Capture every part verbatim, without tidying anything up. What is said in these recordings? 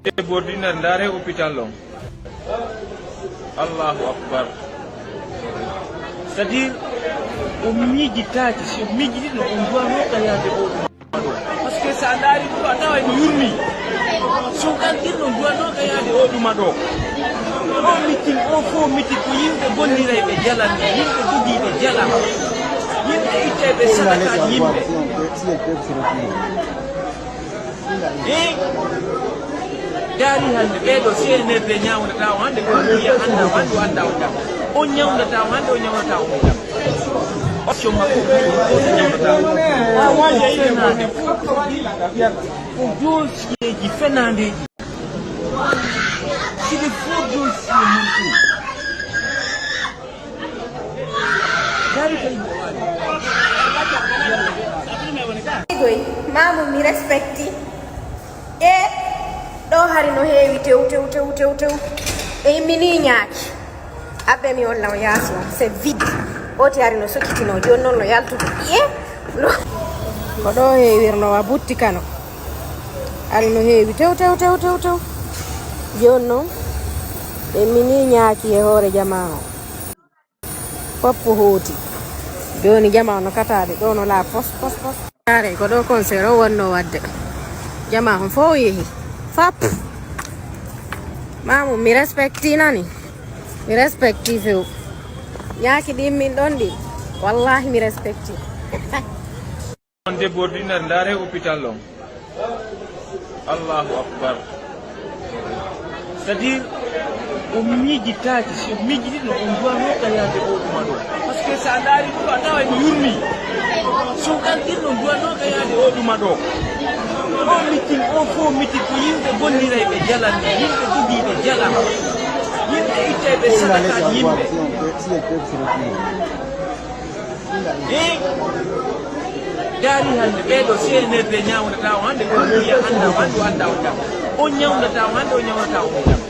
Debbo ordinaire, ndaare hôpital on. Allahu Akbar. C'est-à-dire, o miijitaaki, si o miijitino, on duwanooka yaade o ɗuma ɗo. Parce que so a ndaari ɗum, a tawa ene yurmi. So on ɗaɗɗirno, on duwanooka yaade o ɗuma ɗo. O mitin, o fof mitin ko yimɓe gollirayɓe jalan, yimɓe jogiiɓe jalan, yimɓe ittayɓe sadakaaji yimɓe. Hee? Daari hannde, ɓee ɗoo C N R D ñaawndata o hannde, ko wiya annda o hannde, o annda o jam. O ñaawndata o hannde, o ñaawndata o jam. Option makko kañum, o ñaawndata o. Ko fenaande. Ko dossier ji fenaandeeji. C'est des faux dossiers, mon tour. Goy, mamu mi respecti. E ɗo hari no heewi tew, tew, tew, tew, tew. E immini ñaaki. Abbe mi on law yaasi on, c'est vide. Oti hari no sokitino, joni noon no yaltude. Iye? No. Ko ɗo heewirno wa butti kano. Hari no heewi tew, tew, tew, tew, tew. Joni noon, e mini ñaaki e hoore jamaa o. Foppu hooti. Jooni jamaa no kataade, ɗo no laa pos, pos, pos. Are, ko ɗo concert o wonno wadde. Jamaa on fof yehi. Fap. Mamu, mi respecti nani. Mi respecti few. Ñaaki ɗin min ɗon ɗin. Wallahi mi respecti. On debbo ordinaire, ndaare hôpital on. Allahu Akbar. C'est-à-dire, o miijitaaki, si o miijitino, on duwanooka yaade o ɗuma ɗo. Parce que so a ndaari ɗum, a tawa ene yurmi. So on ɗaɗɗirno, on duwanooka yaade o ɗuma ɗo. O mitin, o fof mitin ko yimɓe gollirayɓe jalan, yimɓe jogiiɓe jalan, yimɓe ittayɓe sadakaaji yimɓe. Hee? Daari hannde, ɓee ɗoo C N R D ñaawndata o hannde, ko wiya annda o hannde, o annda o jam. O ñaawndata o hannde, o ñaawndata o jam.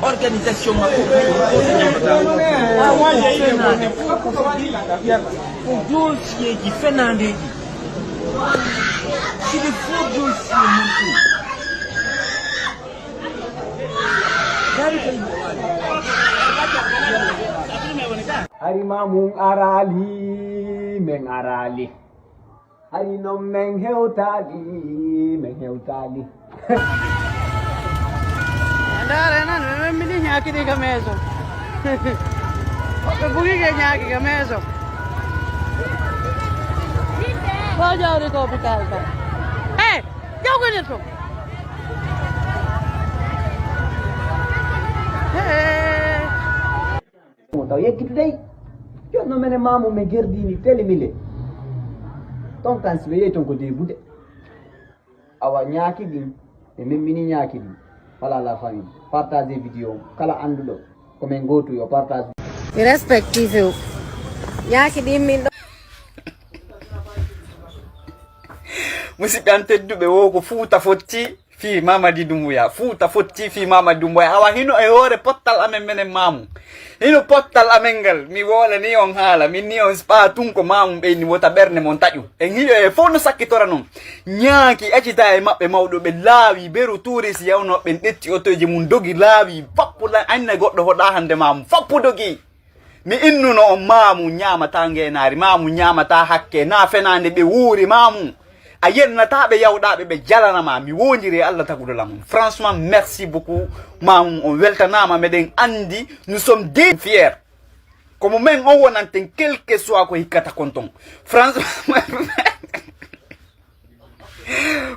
Organisation makko kañum, o ñaawndata o. Ko fenaande. Ko dossier ji fenaandeeji. C'est des faux dossiers, mon tour. Hari ma mum araali, min araali. Hari noon min hewtaali, min hewtaali. Ndaare noon, ɓe memmini ñaaki ɗi ka meeso. Ɓe bugike ñaaki ka meeso. Ko jawri ko hôpital ka. Eh, jawgani to. Mo taw yeggitu dey. Jonno mene mamu mi gerdini teli mille. Ton kan si ɓe yehi ton ko degude. Awa ñaaki ɗin, ɓe memmini ñaaki ɗin. Voilà la famille. Partagez vidéo. Kala annduɗo ko min gootu yo partage. Mi respecti few. Ñaaki ɗin min ɗo. Musidɓe an tedduɓe, wo ko Fuuta fotti fii Mamadi Dumbuya. Fuuta fotti fii Mamadi Dumbuya. Awa hino e hoore pottal amen menen maamu. Hino pottal amen ngal. Mi wolani on haala. Min ni on spa tun ko maamu ɓeyni wota ɓernde mon taƴu. En hiyo e fof no sakkitora non. Ñaaki acita e maɓɓe mawɗo ɓe laawi beru tuuris yawnoo ɓen ɗetti otoji mum dogi laawi fappu la anne goɗɗo hoɗa hannde maamu. Fappu dogi. Mi innuno on maamu ñaamataa ngeenaari, maamu ñaamataa hakke, naa fenaande ɓe wuuri maamu. A yennataa ɓe yawɗaaɓe ɓe jalana ma, mi woondiri e Allah taguɗo lamum. Franchement, merci beaucoup, maamu on weltanaama, meɗen anndi, nous sommes des fiers. Ko mo men on wonanten, quel que soit ko hikkata kon ton. Franchement,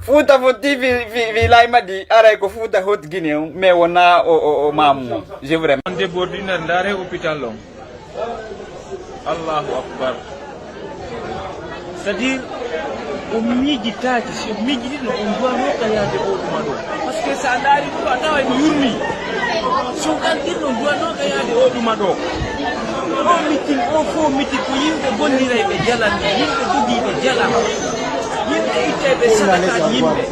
Fuuta fotti fi, fi, fi laymadi, aray ko Fuuta hot Guinée on, mais wona o, o, o maamu on. Je vous remercie. On debbo ordinaire, ndaare hôpital on. Allahu Akbar. C'est-à-dire, o miijitaaki, si o miijitino, on duwanooka yaade o ɗuma ɗo. Parce que so a ndaari ɗum, a tawa ene yurmi. So on ɗaɗɗirno, on duwanooka yaade o ɗuma ɗo. O mitin, o fof mitin ko yimɓe gollirayɓe jalan, yimɓe jogiiɓe jalan, yimɓe ittayɓe sadakaaji yimɓe.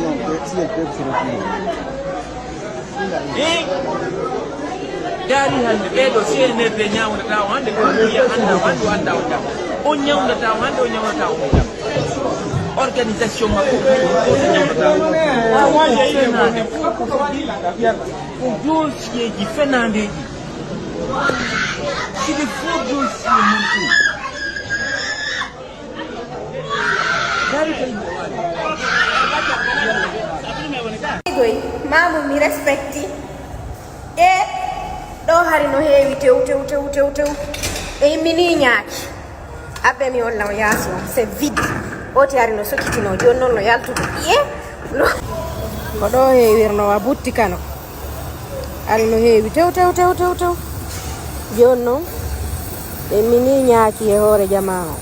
Hee? Daari hannde, ɓee ɗoo C N R D ñaawndata o hannde, ko wiya annda o hannde, o annda o jam. O ñaawndata o hannde, o ñaawndata o jam. Organisation makko kañum, o ñaawndata o. Ko Ko dossier ji fenaandeeji. C'est des faux dossiers, mon tour. Dari ko yimɓe waɗi. Goy, mamu mi respecti. E ɗo hari no heewi tew tew tew tew tew. E immini ñaaki. Abbe mi on law yaasi on, c'est vide. Oti hari no sokitino, joni noon no yaltude. Iye. No. Ko ɗo heewirno wa butti kano. Hari no heewi tew tew tew tew tew. Joni noon. E mini ñaaki e hoore jamaa o.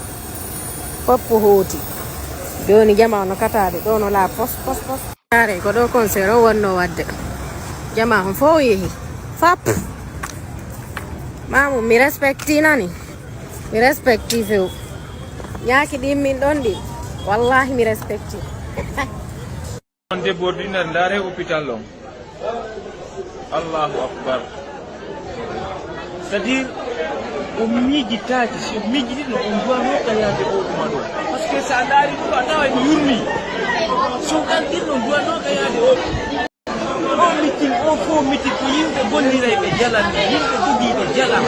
Foppo hooti. Joni jamaa o no kataade. Ɗo no laa pos pos pos. Are ko ɗo concert o wonno wadde. Jamaa on fof yehi. Fap. Mamu mi respecti nani. Mi respecti few. Ñaaki ɗin min ɗon ɗin. Wallahi mi respecti. On debbo ordinaire, ndaare hôpital on. Allahu akbar. C'est-à-dire, o miijitaaki, si o miijitino, on duwanooka yaade o ɗuma ɗo. Parce que so a ndaari ɗum, a tawa ene yurmi. So on ɗanɗinno, on duwanooka yaade o. O mitin, o fo mitin, ko yimɓe gollirayɓe jalan, yimɓe dogiiɓe jalan,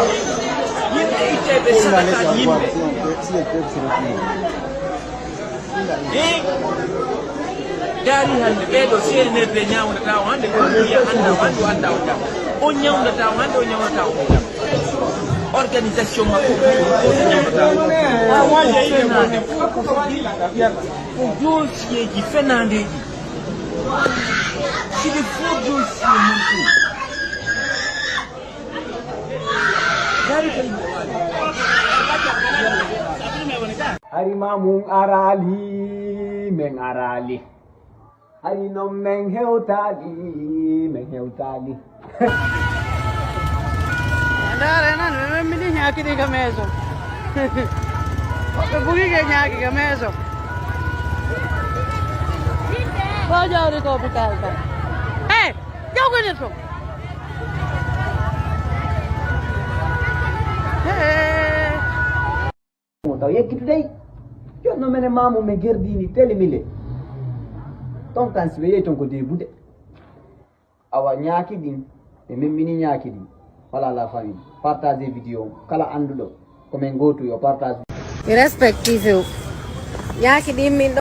yimɓe ittayɓe sadakaaji yimɓe. Daari hannde ɓeeɗo C N R D ñawnata o hannde ko wiya annda o hannde o annda o jam. O ñawnata o hannde o ñawnata o jam. Organisation makko kañum fof o ñawnata. Ko dossier ji fenaandeeji. C'est des faux dossiers, mon tour. Hari ma mum araali, men araali. Hari non men hewtaali, men hewtaali. Ndaare nan ɓe memmini ñaaki ɗi ka meeso. Ɓe bugike ñaaki ka meeso. Ko jawri ko hôpital ka. Hey! Jawgani to. Mo taw yeggitudey. Jonno mene mamu me gerdini teli mile. Ton kan si ɓe yehi ton ko debude. Awa ñaaki ɗin ɓe memmini ñaaki ɗin. Voilà la famille. Partagez vidéo kala annduɗo ko men gootu yo partage. Mi respecti few. Ñaaki ɗin min ɗo.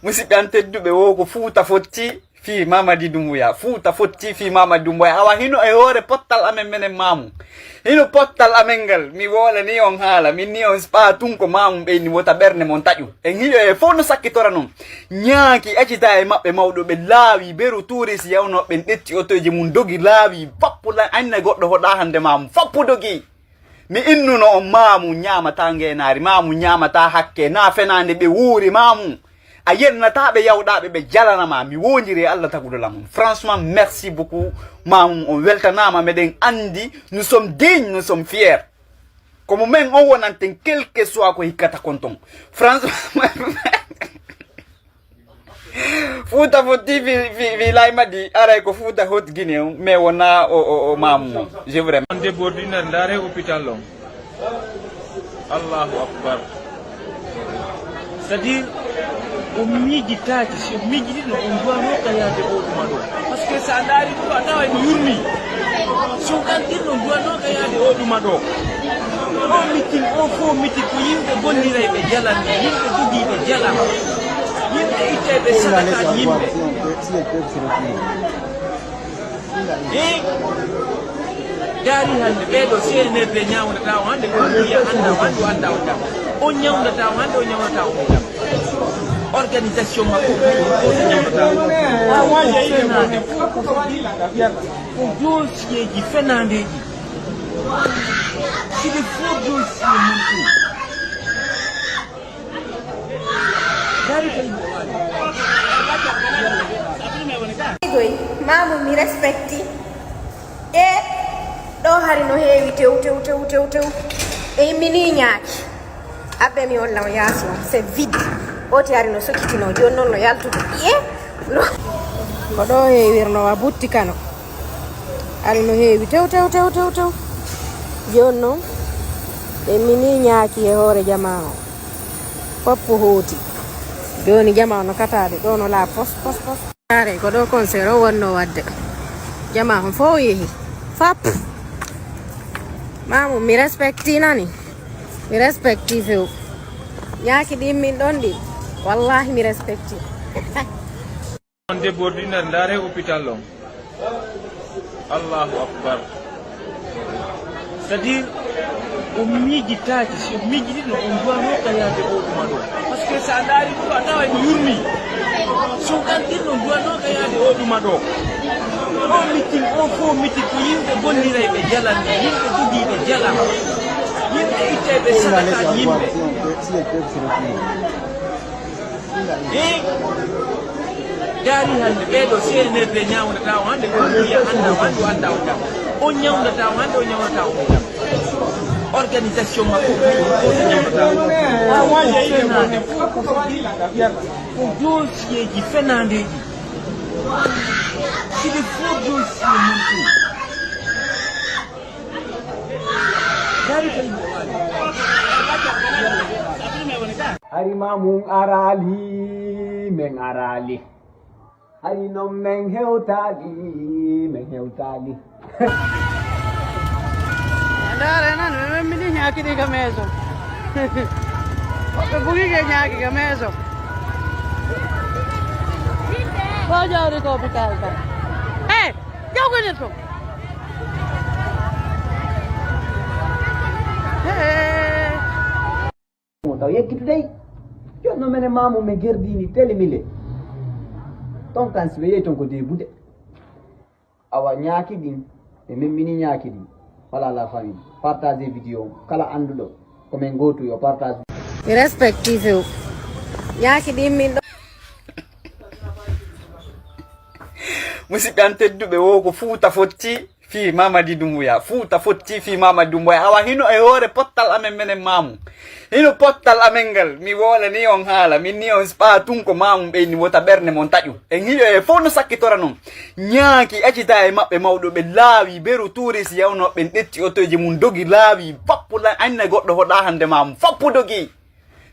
Musidɓe an tedduɓe wo ko Fuuta fotti fii Mamadi Dumbuya. Fuuta fotti fii Mamadi Dumbuya. Awa hino e hoore pottal amen menen maamu. Hino pottal amen ngal. Mi woolani on haala. Min ni on spa tun ko maamu ɓeyni wota ɓernde mon taƴu. En hiyo e fof no sakkitora non. Ñaaki accita e maɓɓe mawɗo ɓe laawi beru tuuris yawnoo ɓen ɗetti otoji mum dogi laawi fappu la anne goɗɗo hoɗa hannde maamu fappu dogi. Mi innuno on maamu ñaamataa ngeenaari, maamu ñaamataa hakke, naa fenaande ɓe wuuri maamu. A yennata ɓe yawɗa ɓe ɓe jalana ma, mi woondiri e Allah taguɗo lamum. Franchement, merci beaucoup maamu, on weltanaama, meɗen anndi, nous sommes dignes, nous sommes fiers. Ko mo men on wonanten, quel que soit ko hikkata kon ton. Franchement, Fuuta fotti fi fi fi lay madi aray ko Fuuta hot Guinée on mais wona o o o mamu mo. Je vous remercie. On debbo ordinaire ndaare hôpital on. Allahu akbar. C'est-à-dire o miijitaaki, si o miijitino on duwanooka yaade o ɗuma ɗo. Parce que so a ndaari ɗum a tawa ene yurmi. So on ɗanɗinno on duwanooka yaade o ɗuma ɗo. O mitin o fof mitin ko yimɓe gollirayɓe jalan, yimɓe dogiiɓe jalan, yimɓe ittayɓe sadakaaji yimɓe. Daari hannde ɓeeɗo C N R D ñawnata o hannde ko wiya annda o hannde o annda o jam. O ñawnata o hannde o ñawnata o jam. Organisation makko kañum fof o ñawnata o. Ko dossier ji fenaandeeji. C'est des faux dossiers, mon tour. Goy, mamu mi respecti. E ɗo hari no heewi tew tew tew tew tew. E immini ñaaki. Abbe mi on law yaasi on, c'est vide. Oti hari no sokitino, joni noon no yaltude. Iye. No. Ko ɗo heewirno wa butti kano. Hari no heewi tew tew tew tew tew. Joni noon e mini ñaaki e hoore jamaa o. Foppo hooti. Jooni jama no kataade, ɗo no laaɓi pos, pos, pos. Are ko ɗo concert o wonno wadde. Jama on fof yehi. Fap. Mamu, mi respecti nani. Mi respecti few. Ñaaki ɗi min ɗon ɗi. Wallahi mi respecti. On déborde une heure, ndaare hôpital on. Allahu akbar. C'est-à-dire, o miijitaaki, si o miijitino, on duwanoo ka yaade o ɗuma ɗo. Parce que so a ndaari ɗum, a tawa ene yurmi. So on ɗaɗɗin, on duwanoo ka yaade o ɗuma ɗo. O mitin, o fof mitin ko yimɓe gollirayɓe jalan, yimɓe jogiiɓe jalan, yimɓe ittayɓe sadakaaji yimɓe. He? Daari hannde, ɓee ɗo C N R D ñaawndata o hannde, ko wiya annda o hannde, o annda o jam. O ñaawndata o hannde, o ñaawndata o jam. Organisation makko ko ko ñaawndata o. Fenaande. Ko dossier ji fenaandeeji. C'est des faux dossiers, mon tour. Hari ma mun arali, men arali. Hari non men hewtali, men hewtali. Ndaare nan, ɓe memmini ñaaki ɗi ka meeso. Woɓɓe bugi ke ñaaki ka meeso. Ko jawri ko hôpital ka. Eh! Jawgani to. Mo taw yeggitu dey. Jonno mene mamu me gerdini tele mile. Ton kan si ɓe yehi ton ko debude. Awa ñaaki ɗin, ɓe memmini ñaaki ɗin. Voilà la famille. Partagez vidéo. Kala annduɗo ko men gootu yo partage. Mi respecti few. Ñaaki ɗin min ɗo. Musidɓe an tedduɓe, wo ko Fuuta fotti fii Mamadi Dumbuya. Fuuta fotti fii Mamadi Dumbuya. Awa hino e hoore pottal amen menen maamu. Hino pottal amen ngal. Mi wolani on haala. Min ni on spa tun ko maamu ɓeyni wota ɓernde mon taƴu. En hiyo e fof no sakkitora non. Ñaaki accita e maɓɓe mawɗo ɓe laawi beru tuurisi yawnoo ɓen ɗetti otoji mum dogi laawi fappu la anne goɗɗo hoɗa hannde maamu. Fappu dogi.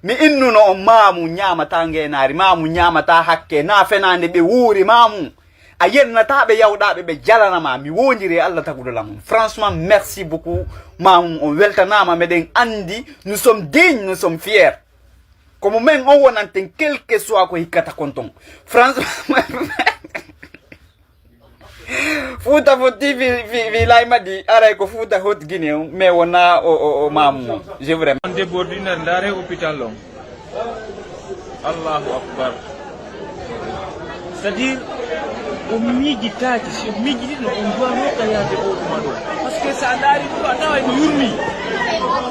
Mi innuno on maamu ñaamata ngeenaari, maamu ñaamata hakke, na fenaande ɓe wuuri maamu. A yennata ɓe yawɗa ɓe, ɓe jalana ma. Mi wonjiri e Allah taguɗo lamum. Franchement, merci beaucoup. Maamu on weltanama, meɗen andi, nous sommes dignes, nous sommes fiers. Ko mo men on wonanten, quel que soit ko hikkata kon ton. Franchement, Fuuta fotti fi, fi, fi laymadi, aray ko Fuuta hot Guinée on, mais wona o, o, o maamu on. Je vous remercie. On déborde une heure, ndaare hôpital on. Allahu akbar. C'est-à-dire, o miijitaaki, si o miijitino, on duwanoo ka yaade o ɗuma ɗo. Parce que so a ndaari ɗum, a tawa ene yurmi.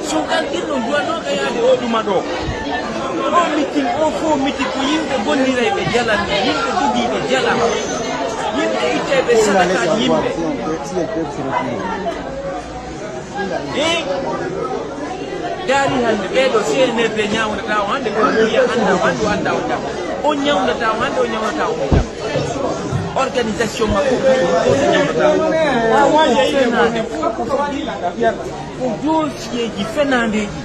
So on ɗaɗɗin, on duwanoo ka yaade o ɗuma ɗo. O mitin, o fof mitin ko yimɓe gollirayɓe jalan, yimɓe jogiiɓe jalan, yimɓe ittayɓe sadakaaji yimɓe. Eh? Daari hannde, ɓee ɗo C N R D ñaawndata o hannde, ko wiya annda o hannde, o annda o jam. O ñaawndata o hannde, o ñaawndata o jam. Organisation makko ko ko ñaawndata o. Ko dossier ji fenaandeeji.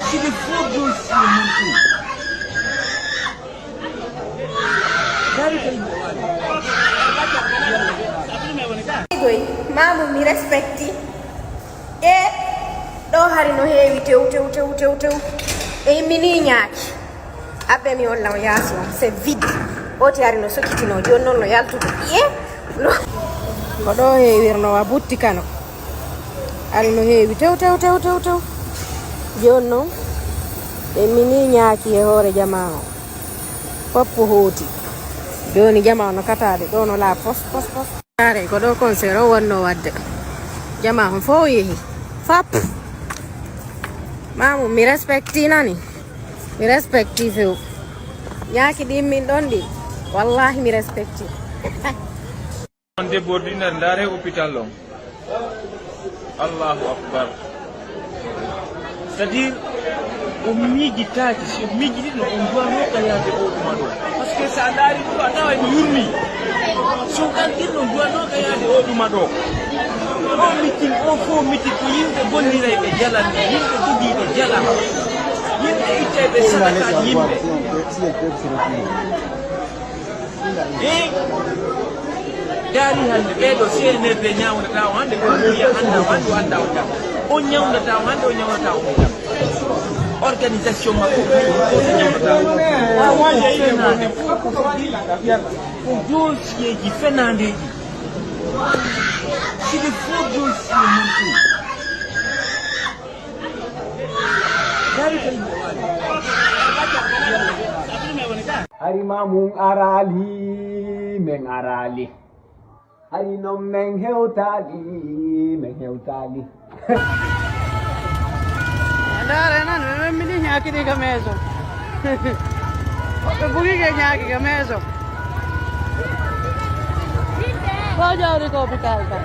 C'est des faux dossiers, mon tour. Goy, maamu mi respecti. E ɗo hari no heewi tew, tew, tew, tew, tew. E immini ñaaki. Abbe mi on law yaasi on, c'est vide. Oti hari no sokitino, jooni noon no yaltude. Iye? No. Ko ɗo heewirno wa butti kano. Hari no heewi tew, tew, tew, tew, tew. Jooni noon, ɓe mini ñaaki e hoore jamaa o. Foppo hooti. Jooni jamaa o no kataade, ɗo no laa pos, pos, pos. Are ko ɗo concert o wonno wadde. Jamaa on fof yehi. Fap. Maamu, mi respecti nani. Mi respecti few. Ñaaki ɗi min ɗon ɗi. Wallahi mi respecti. On déborde une heure, ndaare hôpital on. Allahu akbar. C'est-à-dire, o miijitaaki, si o miijitino, on duwanoo ka yaade o ɗuma ɗo. Parce que so a ndaari ɗum, a tawa ene yurmi. So on ɗaɗɗin, on duwanoo ka yaade o ɗuma ɗo. O mitin, o fof mitin ko yimɓe gollirayɓe jalan, yimɓe jogiiɓe jalan, Yimɓe ittay ɓe sadaka yimɓe. Eh? Daari hannde ɓee ɗo C N R D ñaawndata o hannde ko wiya annda o hannde o annda o jam. On ñawndataa o hannde o ñawndataa o jam. Organisation makko kañum fof so ñawndataa o. Fenaande ko dossier ji fenaandeeji. C'est des faux dossiers, mon tour. Hari ma mum arali, men arali. Hari non men hewtali, men hewtali. Ndaare nan, ɓe memmini ñaakiri ka meeso. Ɓe bugi ke ñaaki ka meeso. Ko jawri ko hôpital ka.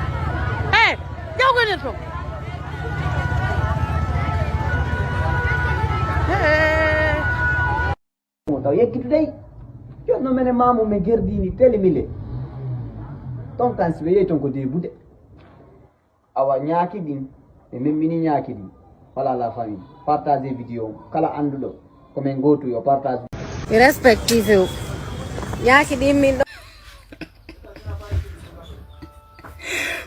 Hey! Jawgani to. Mo taw yekkitu dey. Jonno mene mamu me gerdini tele mille. Ton kan si ɓe yehi ton ko debude. Awa ñaaki ɗin, ɓe memmini ñaaki ɗin. Voilà la famille. Partagez vidéo. Kala annduɗo ko men gootu yo partage. Mi respecti few. Ñaaki ɗin min ɗo.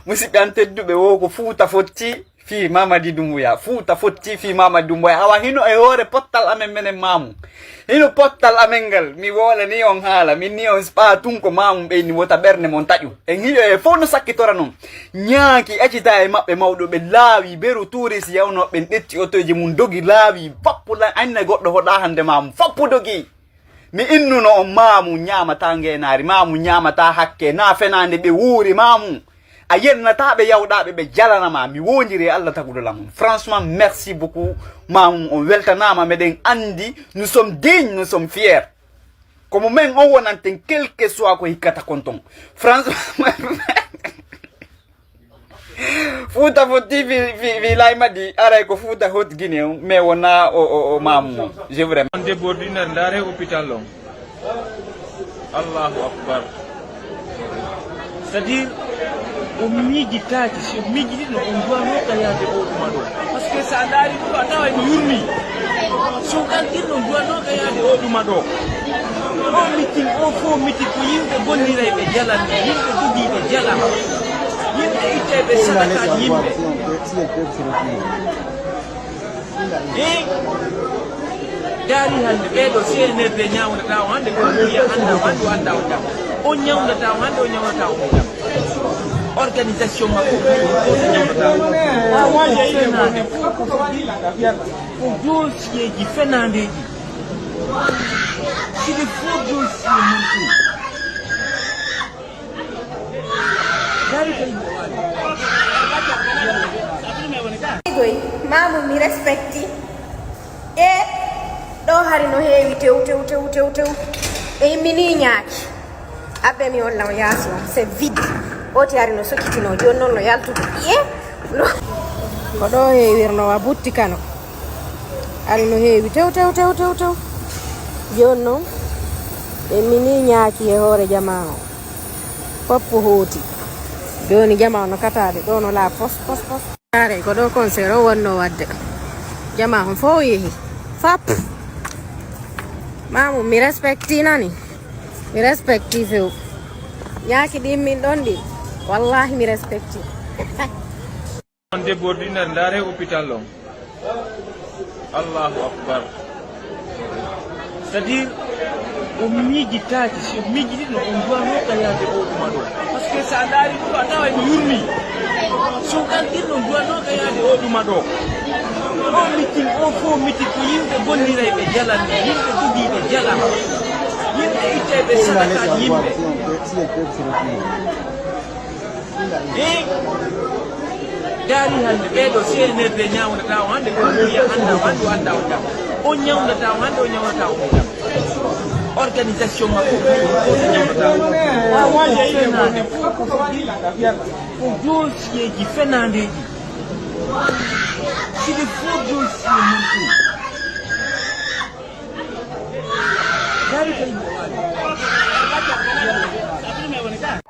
Musidɓe an tedduɓe, wo ko Fuuta fotti fii Mamadi Dumbuya. Fuuta fotti fii Mamadi Dumbuya. Awa hino e hoore pottal amen menen maamu. Hino pottal amen ngal. Mi woolani on haala. Min ni on spa tun ko maamu ɓeyni wota ɓernde mon taƴu. En hiɗo e fof no sakkitora non. Ñaaki accita e maɓɓe mawɗo ɓe laawi beru tuuris yawnoo ɓen ɗetti otoji mum dogi laawi fappu lan anne goɗɗo hoɗa hannde maamu. Fappu dogi. Mi innuno on maamu ñaamata ngeenaari, maamu ñaamata hakke, na fenaande ɓe wuuri maamu. A yennata ɓe yawɗaɓe ɓe jalanama. Mi wondiri e Allah taguɗo lamum. Franchement, merci beaucoup. Maamu on weltanama, meɗen andi, nous sommes dignes, nous sommes fiers. Ko mo men on wonanten, quel que soit ko hikkata kon ton. Franchement, Fuuta fotti fi, fi, fi laymadi, aray ko Fuuta hot Guinée, mais wona o, o, o maamu. Je vous remercie. On déborde une heure, ndaare hôpital on. Allahu Akbar. C'est-à-dire, o miijitaaki, si o miijitino, on duwanoo ka yaade o ɗuma ɗo. Parce que so a ndaari ɗum, a tawa emo yurmi. So o ɗalɗinno, on duwanoo ka yaade o ɗuma ɗo. O mitin, o fof mitin, ko yimɓe gonnirayɓe jalan, yimɓe dogiiɓe jalan. Yimɓe ittayɓe sadakaaji yimɓe. Eh? Daari hannde, ɓee ɗo C N R D ñaawndata o hannde, ko wiya annda o hannde o annda o jam. On ñawndataa o hannde, o ñawndataa o jam. Organisation makko kañum fof so ñawndataa o. Ko dossier ji fenaandeeji. C'est des faux dossiers, mon tour. Goy, mamu mi respecti. E ɗo hari no heewi tew, tew, tew, tew, tew. Ɓe immini ñaaki. Abbe mi on law yaasi on, c'est vide. Oti hari no sokitino, joni noon no yaltude. Iye? No. Ko ɗo heewirno wa butti kano. Hari no heewi tew, tew, tew, tew, tew. Joni noon, ɓe immini ñaaki e hoore jamaa o. Foppo hooti. Joni jamaa o no kataade, ɗo no laa pos, pos, pos. Are, ko ɗo concert o wonno wadde. Jamaa on fof yehi. Fap. Mamu, mi respecti nani. Mi respecti few. Ñaaki ɗin min ɗon ɗi. Wallahi mi respecti. On déborde une heure, ndaare hôpital on. Allahu Akbar. C'est-à-dire, o miijitaaki, si o miijitino, on duwanoo ka yaade o ɗuma ɗo. Parce que so a ndaari ɗum, a tawa emo yurmi. So o ɗalɗinno, on duwanoo ka yaade o ɗuma ɗo. O mitin, o fof mitin, ko yimɓe gonnirayɓe jalan, yimɓe dogiiɓe jalan. Yimɓe ittayɓe sadakaaji yimɓe. Eh? Daari hannde, ɓee ɗo C N R D ñaawndata o hannde, ko wiya annda o hannde o annda o jam. On ñawndataa o hannde, o ñawndataa o jam. Organisation makko kañum fof so ñawndataa o. Ko dossier ji fenaandeeji. C'est des faux dossiers, mon tour.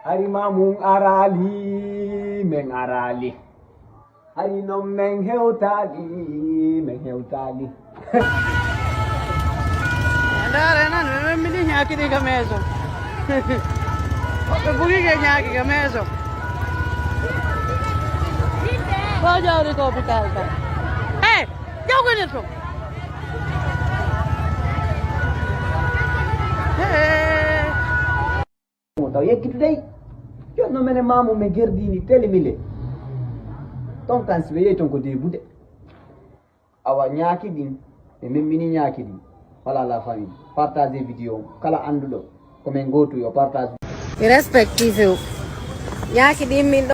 Hari ma mum arali, men arali. Hari non men hewtali, men hewtali. Kiɗi ka maison. Ɓe bugi ke ñaaki ka maison. Ko jawri ko hôpital ka. Eh, jawgani to. Eh. Mo taw yeggitu dey. Jonno mene mamu me gerdini teli mille. Ton kan si ɓe yehi ton ko debude. Awa ñaaki ɗin, ɓe memmini ñaaki ɗin. Voilà la famille. Partagez vidéo. Kala annduɗo ko men gootu yo partage. Mi respecti few. Ñaaki ɗin min ɗo.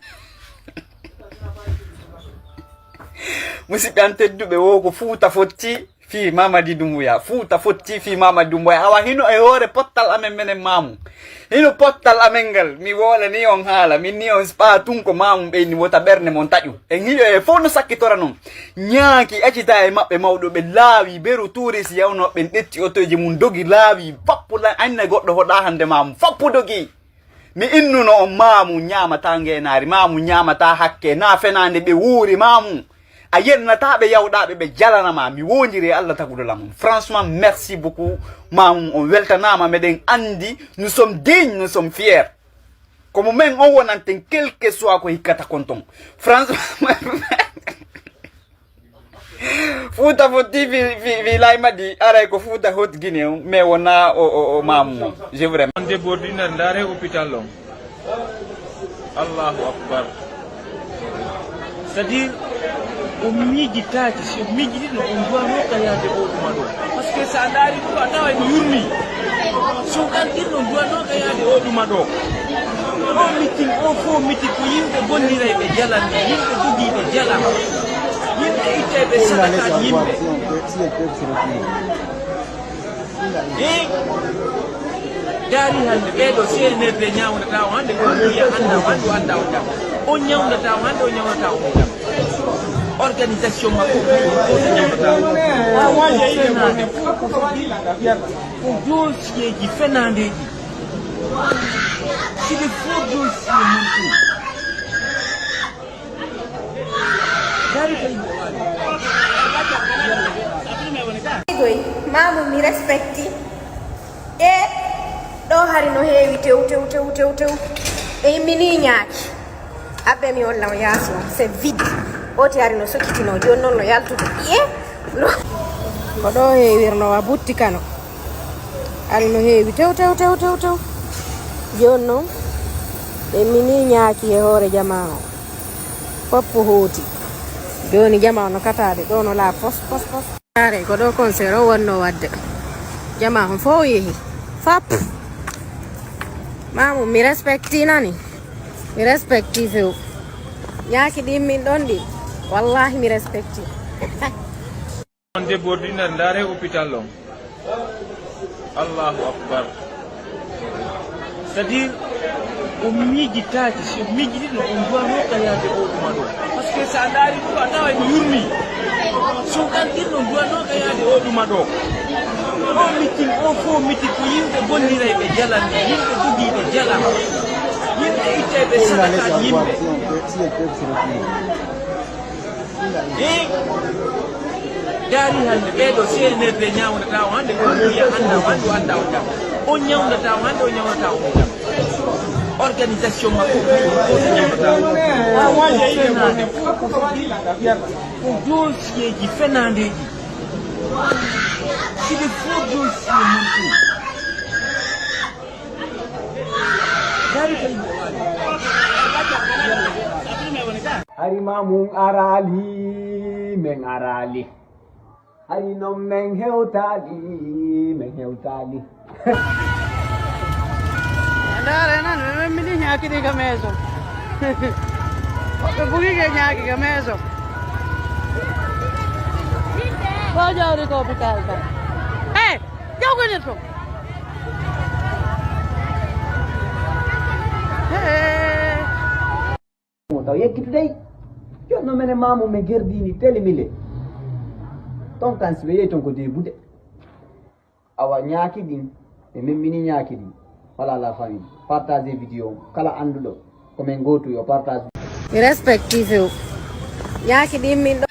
Musidɓe an tedduɓe, wo ko Fuuta fotti fii Mamadi Dumbuya. Fuuta fotti fii Mamadi Dumbuya. Awa hino e hoore pottal amen menen maamu. Hino pottal amen ngal. Mi wolani on haala. Min ni on spa tun ko maamu ɓeyni wota ɓernde mon taƴu. En hiyo e fof no sakkitora non. Ñaaki accita e maɓɓe mawɗo ɓe laawi beru tuuris yawnoo ɓen ɗetti otoji mum dogi laawi fappu la anne goɗɗo hoɗa hande maamu fappu dogi. Mi innuno on maamu ñaamata ngeenaari maamu ñaamata hakke na fenaande ɓe wuuri maamu a yennata ɓe yawɗa ɓe ɓe jalana ma mi wondiri e allah taguɗo lamum franchement merci beaucoup maamu on weltanama meɗen andi nous sommes dignes nous sommes fiers komo men on wonanten quelque soit ko hikkata kon ton franchement Fuuta fotti fi fi fi lay madi aray ko fuuta hot gine on mais wona o o o mamu on je vraiment on déborde nder ndaare hôpital on allahu akbar c'est à dire o miijitaaki si o miijitino on duwanooka yaade o ɗuma ɗo par ce que so a ndaari ɗum a tawa ene yurmi so o ɗanɗinno duwanooka yaade o ɗuma ɗo o mitin o fo mitin ko yimɓe gonnirayɓe jalan yimɓe jogiiɓe jalan Yimɓe ittay ɓe sadaka yimɓe. Hii daari hannde ɓee ɗo C N R D ñawndataa o hannde ko wiya annda o hannde o annda o jam. O ñawndata o hannde o ñawndataa o jam. Organisation makko ko o ñawndataa o. Ko dossier ji fenaandeeji. C'est des faux dossiers mon tour. Goy mamu mi respecti e ɗo hari no heewi tew tew tew tew tew e immini ñaaki abbe mi on law yaasi on c'est vide oti hari no sokkitino joni noon no yaltude iye no ko ɗo heewirno wa butti kano hari no heewi tew tew tew tew tew joni noon ɓe mini ñaaki e hoore jama o Foppu hooti. Jooni jama no kataade ɗo no laaɓi pos pos pos. Are ko ɗo concert o wonno wadde. Jama on fof yehi. Fap. Mamu mi respecti nani. Mi respecti few. Ñaaki ɗin min ɗon ɗi. Wallahi mi respecti. On déborde nder ndaare hôpital on. Allahu akbar. C'est à dire o miijitaaki si o miijitino on duwanooka yaade o ɗuma ɗo par ce que so a ndaari ɗum a tawa ene yurmi so o ɗanɗinno duwanooka yaade o ɗuma ɗo o mitin o fo mitin ko yimɓe gonnirayɓe jalan yimɓe jogiiɓe jalan yimɓe ittayɓe sadaka yimɓe Hii daari hannde ɓee ɗo C N R D ñawndataa o hannde ko wiya annda o hannde o annda o jam o ñawndataa o hannde o ñawndataa o jam organisation makko ko o ñawndataa o ko dossier ji fenaandeeji c'est des faux dossiers mon tour Hari ma mun arali men arali. Hari non men hewtali men hewtali. Ndare nan ɓe memmini ñaakidi ka meeso. Ɓe bugi ke ñaaki ka meeso. Ko jawri ko hôpital ka. Hey! Jawgani to. Mo taw yeggitu dey. Jonno mene mamu me gerdini teli mille. Ton kan si ɓe yehi ton ko debude. Awa ñaaki ɗin ɓe memmini ñaaki ɗin. Voilà la famille. Partagez vidéo kala annduɗo ko men gootu yo partage. Mi respecti few. Ñaaki ɗin min ɗo.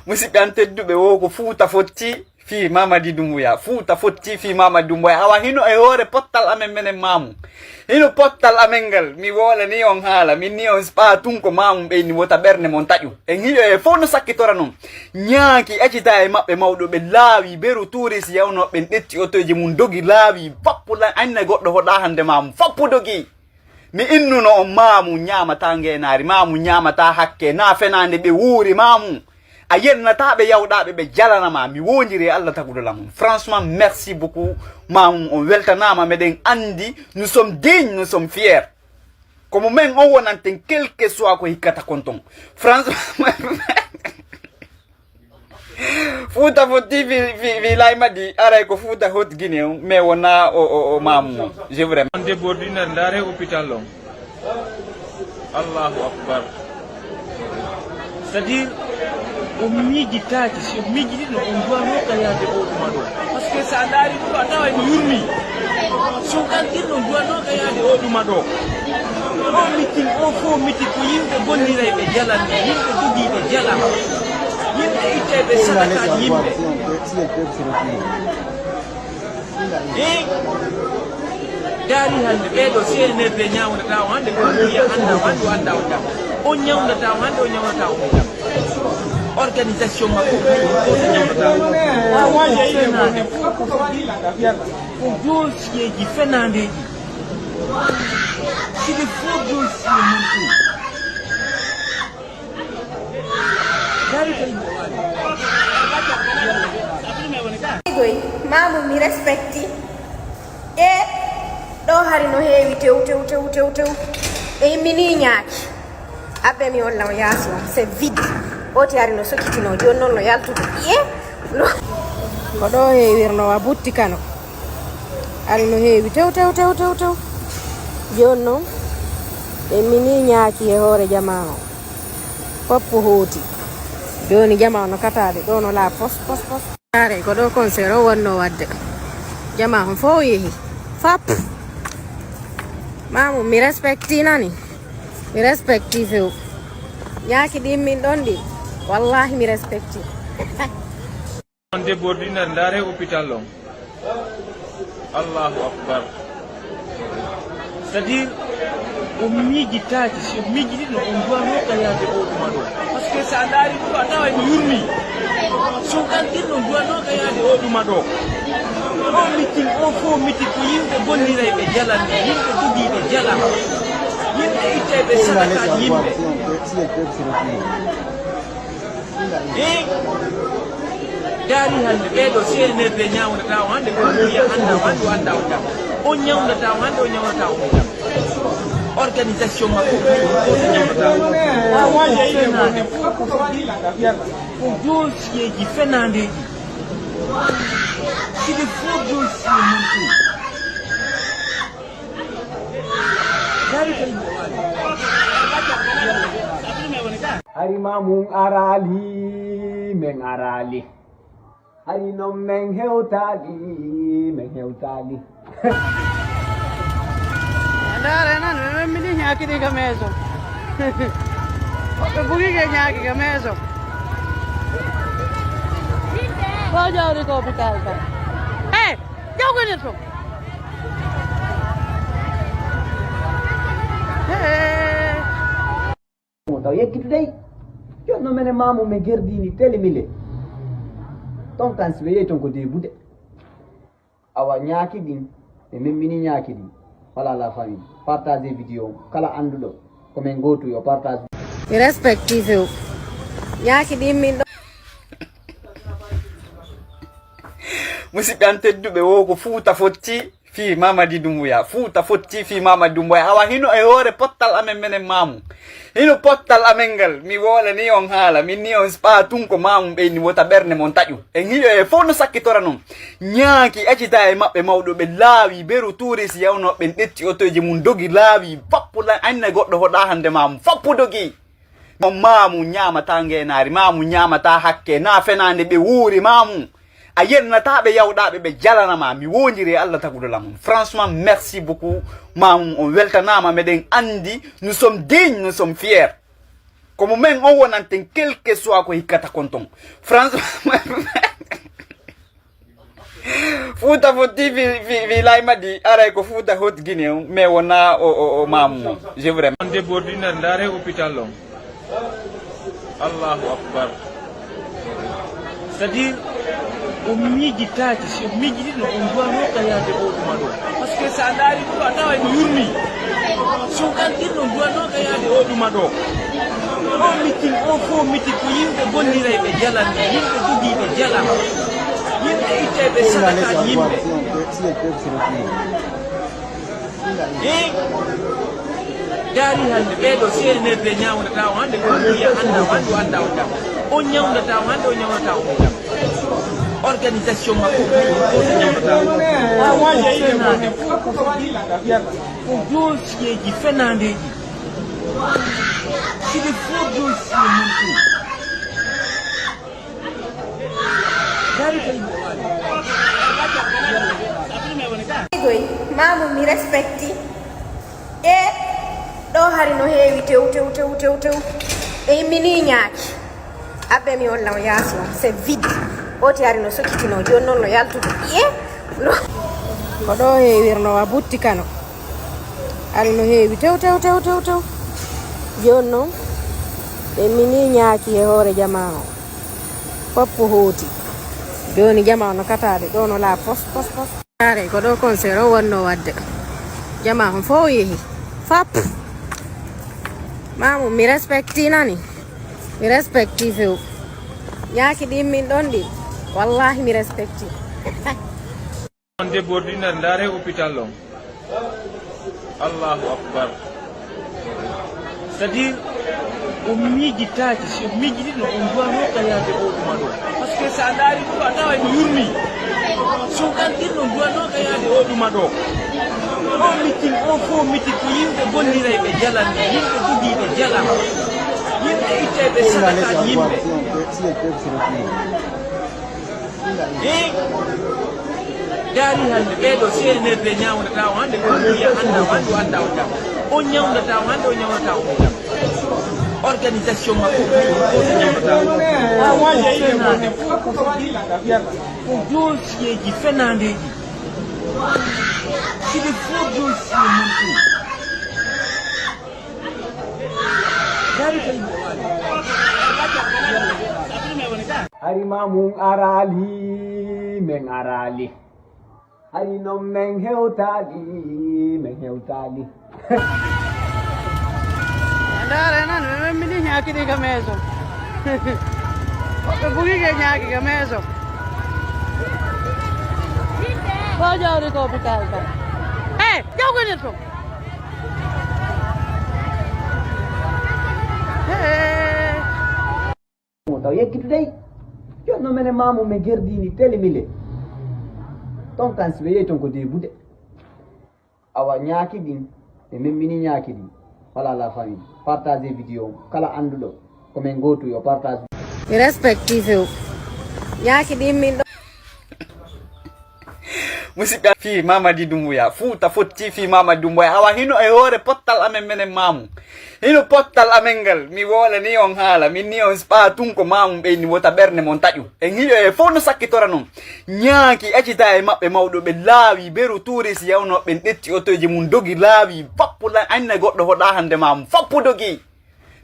Musidɓe an tedduɓe wo ko Fuuta fotti Fii Mamadi Dumbuya, Fuuta fotti fii Mamadi Dumbuya. Awa hino e hoore pottal amen menen Maamu. Hino pottal amen ngal, mi woolani on haala, min ni on spa tun ko Maamu ɓeyni wota ɓernde mon taƴu. En hiɗo e fof no sakkitora non. Ñaaki accita e maɓɓe mawɗo ɓe laawi, beru tuurisi yawnoo ɓen ɗetti otoji mum dogi laawi, bappu lan anne goɗɗo hoɗaa hande Maamu, fappu dogi. Mi innuno on Maamu ñaamataa ngeenaari, Maamu ñaamataa hakke, naa fenaande ɓe wuuri Maamu. A yennataa ɓe yawɗaaɓe ɓe jalana ma, mi woondiri e Allah taguɗo lamum. Franchement, merci beaucoup. Maamu on weltanaama, meɗen anndi, nous sommes dignes, nous sommes fiers. Ko mo men on wonanten, quel que soit ko hikkata kon ton. Franchement, Fuuta fotti fi, fi, fi laymadi, aray ko Fuuta hot Guinée on, mais wona o, o, o Maamu on. Je vous remercie. On déborde une heure, ndaare hôpital on. Allahu Akbar. C'est-à-dire, o miijitaaki, si o miijitino, on duwanoo ka yaade o ɗuma ɗo. Parce que so a ndaari ɗum, a tawa ene yurmi. Si on ɗalɗinno, on duwanoo ka yaade o ɗuma ɗo. O mitin, o fof mitin, ko yimɓe gonnirayɓe jalan, yimɓe dogiiɓe jalan, yimɓe ittayɓe sadakaaji yimɓe. Eh? Daari hannde, ɓee ɗo C N R D ñawndataa o hannde, ko wiya annda o hannde, o annda o jam. On ñawndataa o hannde, o ñawndataa o jam. Organisation makko, ko so ñawndataa o. Ko fenaande. Ko dossier ji fenaandeeji. C'est des faux dossiers, mon tour. Goy, Maamu mi respecti. E ɗo hari no heewi tew, tew, tew, tew, tew. E immini ñaaki. Abbe mi on law yaasi on, c'est vide. Oti hari no sokitino, jooni noon no yaltude. Iye? No. Ko ɗo heewirno wa butti kano. Hari no heewi tew, tew, tew, tew, tew. Jooni noon, e mini ñaaki e hoore jamaa o. Foppu hooti. Jooni jamaa o no kataade, ɗo no laa pos, pos, pos. Are, ko ɗo concert o wonno wadde. Jamaa on fof yehi. Fap. Maamu, mi respecti nani. Mi respecti few. Ñaaki ɗin min ɗon ɗi. Wallahi mi respecti. On déborde une heure, ndaare hôpital on. Allahu Akbar. C'est-à-dire, o miijitaaki, si o miijitino, on duwanoo ka yaade o ɗuma ɗo. Parce que so a ndaari ɗum, a tawa ene yurmi. Si on ɗalɗinno, on duwanoo ka yaade o ɗuma ɗo. O mitin, o fof mitin, ko yimɓe gonnirayɓe jalan, yimɓe dogiiɓe jalan, yimɓe ittayɓe sadakaaji yimɓe. Eh? Daari hannde, ɓee ɗo C N R D ñawndataa o hannde, ko wiya annda o hannde, o annda o jam. On ñawndataa o hannde, o ñawndataa o jam. Organisation makko, ko so ñawndataa o. Ko fenaande. Ko dossier ji fenaandeeji. C'est des faux dossiers, mon tour. Hari Maamu araali, men araali. Hari noon men hewtaali, men hewtaali. Ndaare nan, ɓe memmini ñaaki ɗi ka meeso. Woɓɓe bugi ke ñaaki ka meeso. Ko jawri ko hôpital ka. Hey! Jawgani to. Mo taw yekkitudey. Jonno mene mamu me gerdini tele mille. Ton kan si ɓe yehi ton ko debude. Awa ñaaki ɗin, ɓe memmini ñaaki ɗin. Voilà la famille. Partagez vidéo. Kala annduɗo ko men gootu yo partage. Mi respecti few. Ñaaki ɗin min ɗo. Musidɓe an tedduɓe, wo ko Fuuta fotti fii Mamadi Dumbuya. Fuuta fotti fii Mamadi Dumbuya. Awa hino e hoore pottal amen menen mamu. Hino pottal amen ngal. Mi woolani on haala. Min ni on spa tun ko mamu ɓeyni wota ɓernde mon taƴu. En hiɗo e fof no sakkitora non. Ñaaki accita e maɓɓe mawɗo ɓe laawi. Beru tuurisi yawnoo ɓen ɗetti otoji mum dogi laawi. Fappu lan anne goɗɗo hoɗaa hande mamu. Fappu dogi. On maamu ñaamataa ngeenaari, maamu ñaamataa hakke, naa fenaande ɓe wuuri maamu. A yennataa ɓe yawɗaaɓe ɓe jalana ma, mi woondiri e Allah taguɗo lamum. Franchement, merci beaucoup. Maamu on weltanaama, meɗen anndi, nous sommes dignes, nous sommes fiers. Ko mo men on wonanten, quel que soit ko hikkata kon ton. Franchement, Fuuta fotti fi, fi, fi lay madi, aray ko Fuuta hot Guinée, mais wona o, o, o maamu mo. Je vous remercie. On déborde une heure, ndaare hôpital on. Allahu Akbar. C'est-à-dire, o miijitaaki, si o miijitino, on duwanoo ka yaade o ɗuma ɗo. Parce que so a ndaari ɗum, a tawa emo yurmi. So on kalkin, on duwanoo ka yaade o ɗuma ɗo. O mitin, o fof mitin ko yimɓe bonnirayɓe jalan, yimɓe dogiiɓe jalan, yimɓe ittayɓe sadakaaji yimɓe. Hee? Daari hannde, ɓee ɗoo C N R D ñaawndataa o hannde, ko wiya anndaa o hannde, o anndaa o jam. O ñawndataa o hannde, o ñawndataa o jam. Organisation makko kañum fof so ñawndataa. Ko fenaande, ko doosiyee ji fenaandeeji. C'est des faux dossiers, mon tour. Goy, maamu mi respecti. E ɗo hari no heewi tew tew tew tew tew. E immini ñaaki. Abbe mi on law yaasi on, c'est vide. Oti hari no sokitino, joni noon no yaltude. Iye. No. Ko ɗo heewirno wa butti kano. Hari no heewi tew tew tew tew tew. Joni noon. E mini ñaaki e hoore jamaa o. Foppo hooti. Jooni jamaa no kataade ɗo no laa pos pos pos. Are ko ɗo concert o wonno wadde. Jamaa on fof yehi. Fap. Maamu mi respecti nani. Mi respecti few. Ñaaki ɗi min ɗon ɗi. Wallahi mi respecti. On déborde une heure, ndaare hôpital on. Allahu Akbar. C'est-à-dire, o miijitaaki, si o miijitino, on duwanoo ka yaade o ɗuma ɗo. Parce que so a ndaari ɗum, a tawa emo yurmi. So on kalkin, on duwanoo ka yaade o ɗuma ɗo. O mitin, o fof mitin ko yimɓe bonnirayɓe jalan, yimɓe dogiiɓe jalan, yimɓe ittayɓe sadakaaji yimɓe. Hee? Daari hannde, ɓee ɗoo C N R D ñawndataa o hannde, ko wiya anndaa o hannde, o anndaa o jam. O ñawndataa o hannde, o ñawndataa o jam. Organisation makko kañum fof so ñawndataa. Ko fenaande, ko doosiyee ji fenaandeeji. C'est des faux dossiers, mon tour. Hari ma mum araali, men araali. Hari noon men hewtaali, men hewtaali. Ndaare noon, ɓe memmini ñaaki ɗi ka meeso. Ɓe bugi ke ñaaki ka meeso. Ko jawri ko hôpital kam. Eh, jawgani to. Mo taw yekkitu dey. Jonno mene mamu me gerdini tele mile. Ton kan si ɓe yehi ton ko debude. Awa ñaaki ɗin, ɓe memmini ñaaki ɗin. Voilà la famille. Partagez vidéo. Kala annduɗo ko men gootu yo partage. Mi respecti few. Ñaaki ɗin min ɗo. Musidɓe, fii Mamadi Dumbuya, Fuuta fotti fii Mamadi Dumbuya. Awa hino e hoore pottal amen menen maamu. Hino pottal amen ngal, mi woolani on haala, min ni on spa tun ko maamu ɓeyni wota ɓernde mon taƴu. En hiyo e fof no sakkitora non. Ñaaki acita e maɓɓe mawɗo ɓe laawi beru tuuris yawnoo ɓen ɗetti otoji mum dogi laawi pappu la anne goɗɗo hoɗa hande maamu fappu dogi.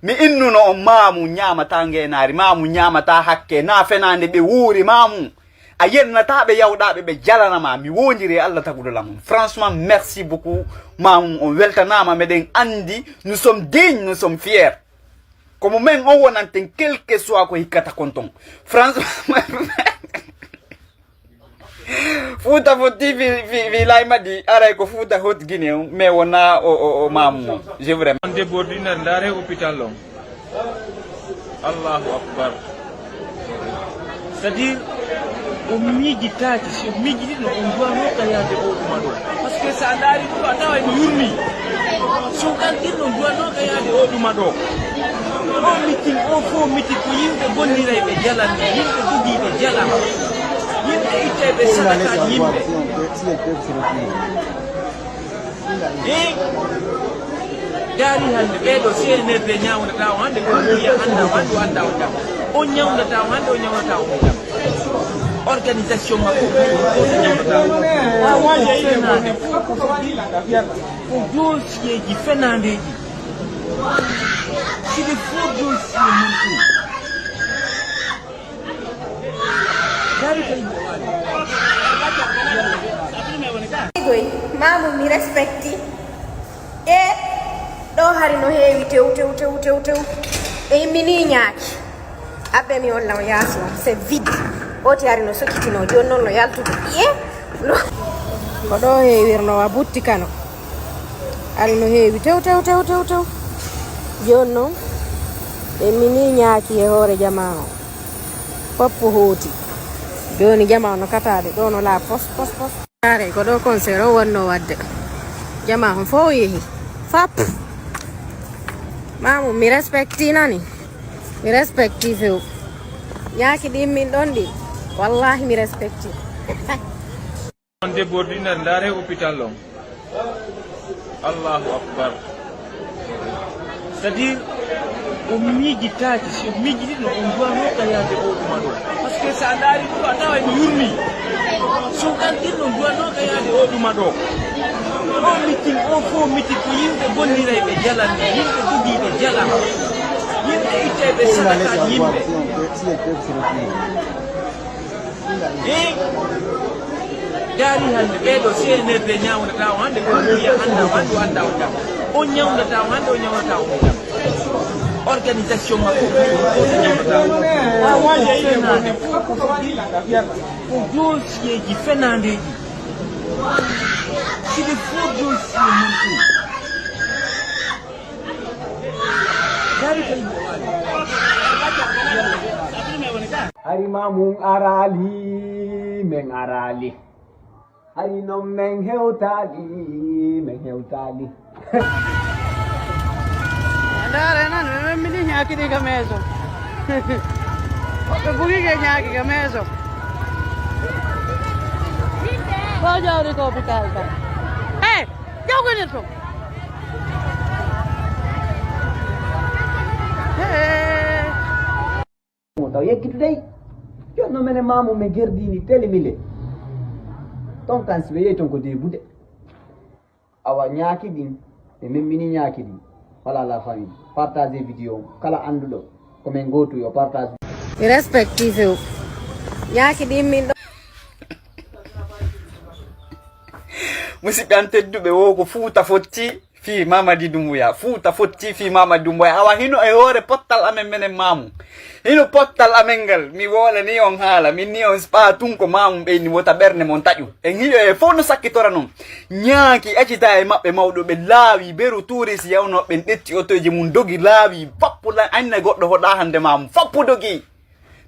Mi innuno on maamu ñaamataa ngeenaari, maamu ñaamataa hakke, naa fenaande ɓe wuuri maamu. A yennata ɓe yawɗa ɓe ɓe jalana ma mi wondiri e Allah taguɗo lamum. Franchement merci beaucoup, maamu on weltanama, meɗen andi nous sommes dignes, nous sommes fiers. Ko mo men on wonanten quel que soit ko hikkata kon ton. Franchement. Fuuta fotti fi, fi, fi lay madi, aray ko Fuuta hot Guinée on, mais wona o, o, o maamu mo. Je vous remercie. On déborde une heure, ndaare hôpital on. Allahu Akbar. C'est-à-dire, o miijitaaki, si o miijitino, on duwanoo ka yaade o ɗuma ɗo. Parce que so a ndaari ɗum, a tawa emo yurmi. So on kalkin, on duwanoo ka yaade o ɗuma ɗo. O mitin, o fof mitin ko yimɓe bonnirayɓe jalan, yimɓe dogiiɓe jalan, yimɓe ittayɓe sadakaaji yimɓe. Hee? Daari hannde, ɓee ɗoo C N R D ñawndataa o hannde, ko wiya anndaa o hannde, o anndaa o jam. On ñawndataa o hannde, o ñawndataa o jam. Organisation makko ko fenaande. Ko dossier ji fenaandeeji. C'est des faux dossiers, mon tour. Dari ko yimɓe waali. Goy, mamu mi respecti. E ɗo hari no heewi tew tew tew tew tew. E immini ñaaki. Abbe mi on law yaasi on. C'est vide. Oti hari no sokitino. Joni noon no yaltude. Iye. No. Ko ɗo heewirno wa butti kano. Ari no heewi tew tew tew tew tew. Joni noon. Immini ñaaki e hoore jamaa o. Foppo hooti. Joni jamaa no kataade. Ɗo no laa pos pos pos. Are ko ɗo concert o wonno wadde. Jama on fof yehi. Fap. Mamu mi respecti nani. Mi respecti few. Ñaaki ɗin min ɗon ɗi. Wallahi mi respecti. On debordinat ndaare hôpital on. Allahu akbar. C'est-à-dire, o miijitaaki. Si o miijitino, on duwanooka yaade o ɗuma ɗo. Parce que so a ndaari ɗum a tawa ene yurmi. So o ɗanɗinno, on duwanooka yaade o ɗuma ɗo. O mitin o fof mitin ko yimɓe gonnirayɓe jalan, yimɓe jogiiɓe jalan, yimɓe ittayɓe sadakaaji yimɓe. Hee. Daari hannde ɓeeɗo C N R D ñawndataa o hannde ko wiya annda o hannde o annda o jam. On ñawndataa o hannde o ñawndataa o jam. Organisation makko ko ñawndataa o. Ko dossier ji fenaandeeji. C'est des faux dossiers, mon tour. Hari ma mum araali, men araali. Hari non men hewtaali, men hewtaali. Ndaare nan ɓe memmini ñaakidi ka meeso. Ɓe bugike ñaaki ka meeso. Ko jawri ko hôpital ka. Hey! Jawgani to. Mo taw yeggitu dey. Jonno mene mamu me gerdini telimile. Ton kan si ɓe yehi ton ko debude. Awa ñaaki ɗin ɓe memmini ñaaki ɗin. Voilà la famille. Partagez vidéo kala annduɗo ko men gootu yo partage. Mi respecti few. Ñaaki ɗin min ɗo. Musidɓe an tedduɓe wo ko Fuuta fotti fii Mamadi Dumbuya. Fuuta fotti fii Mamadi Dumbuya. Awa hino e hoore pottal amen menen maamu. Hino pottal amen ngal. Mi wolani on haala. Min ni on spa tun ko maamu ɓeyni wota ɓernde mon taƴu. En hiɗo e fof no sakkitora non. Ñaaki accita e maɓɓe mawɗo ɓe laawi beru tuurisi yawnoo ɓen ɗetti otoji mum dogi laawi fappu lan anne goɗɗo hoɗa hande maamu fappu dogi.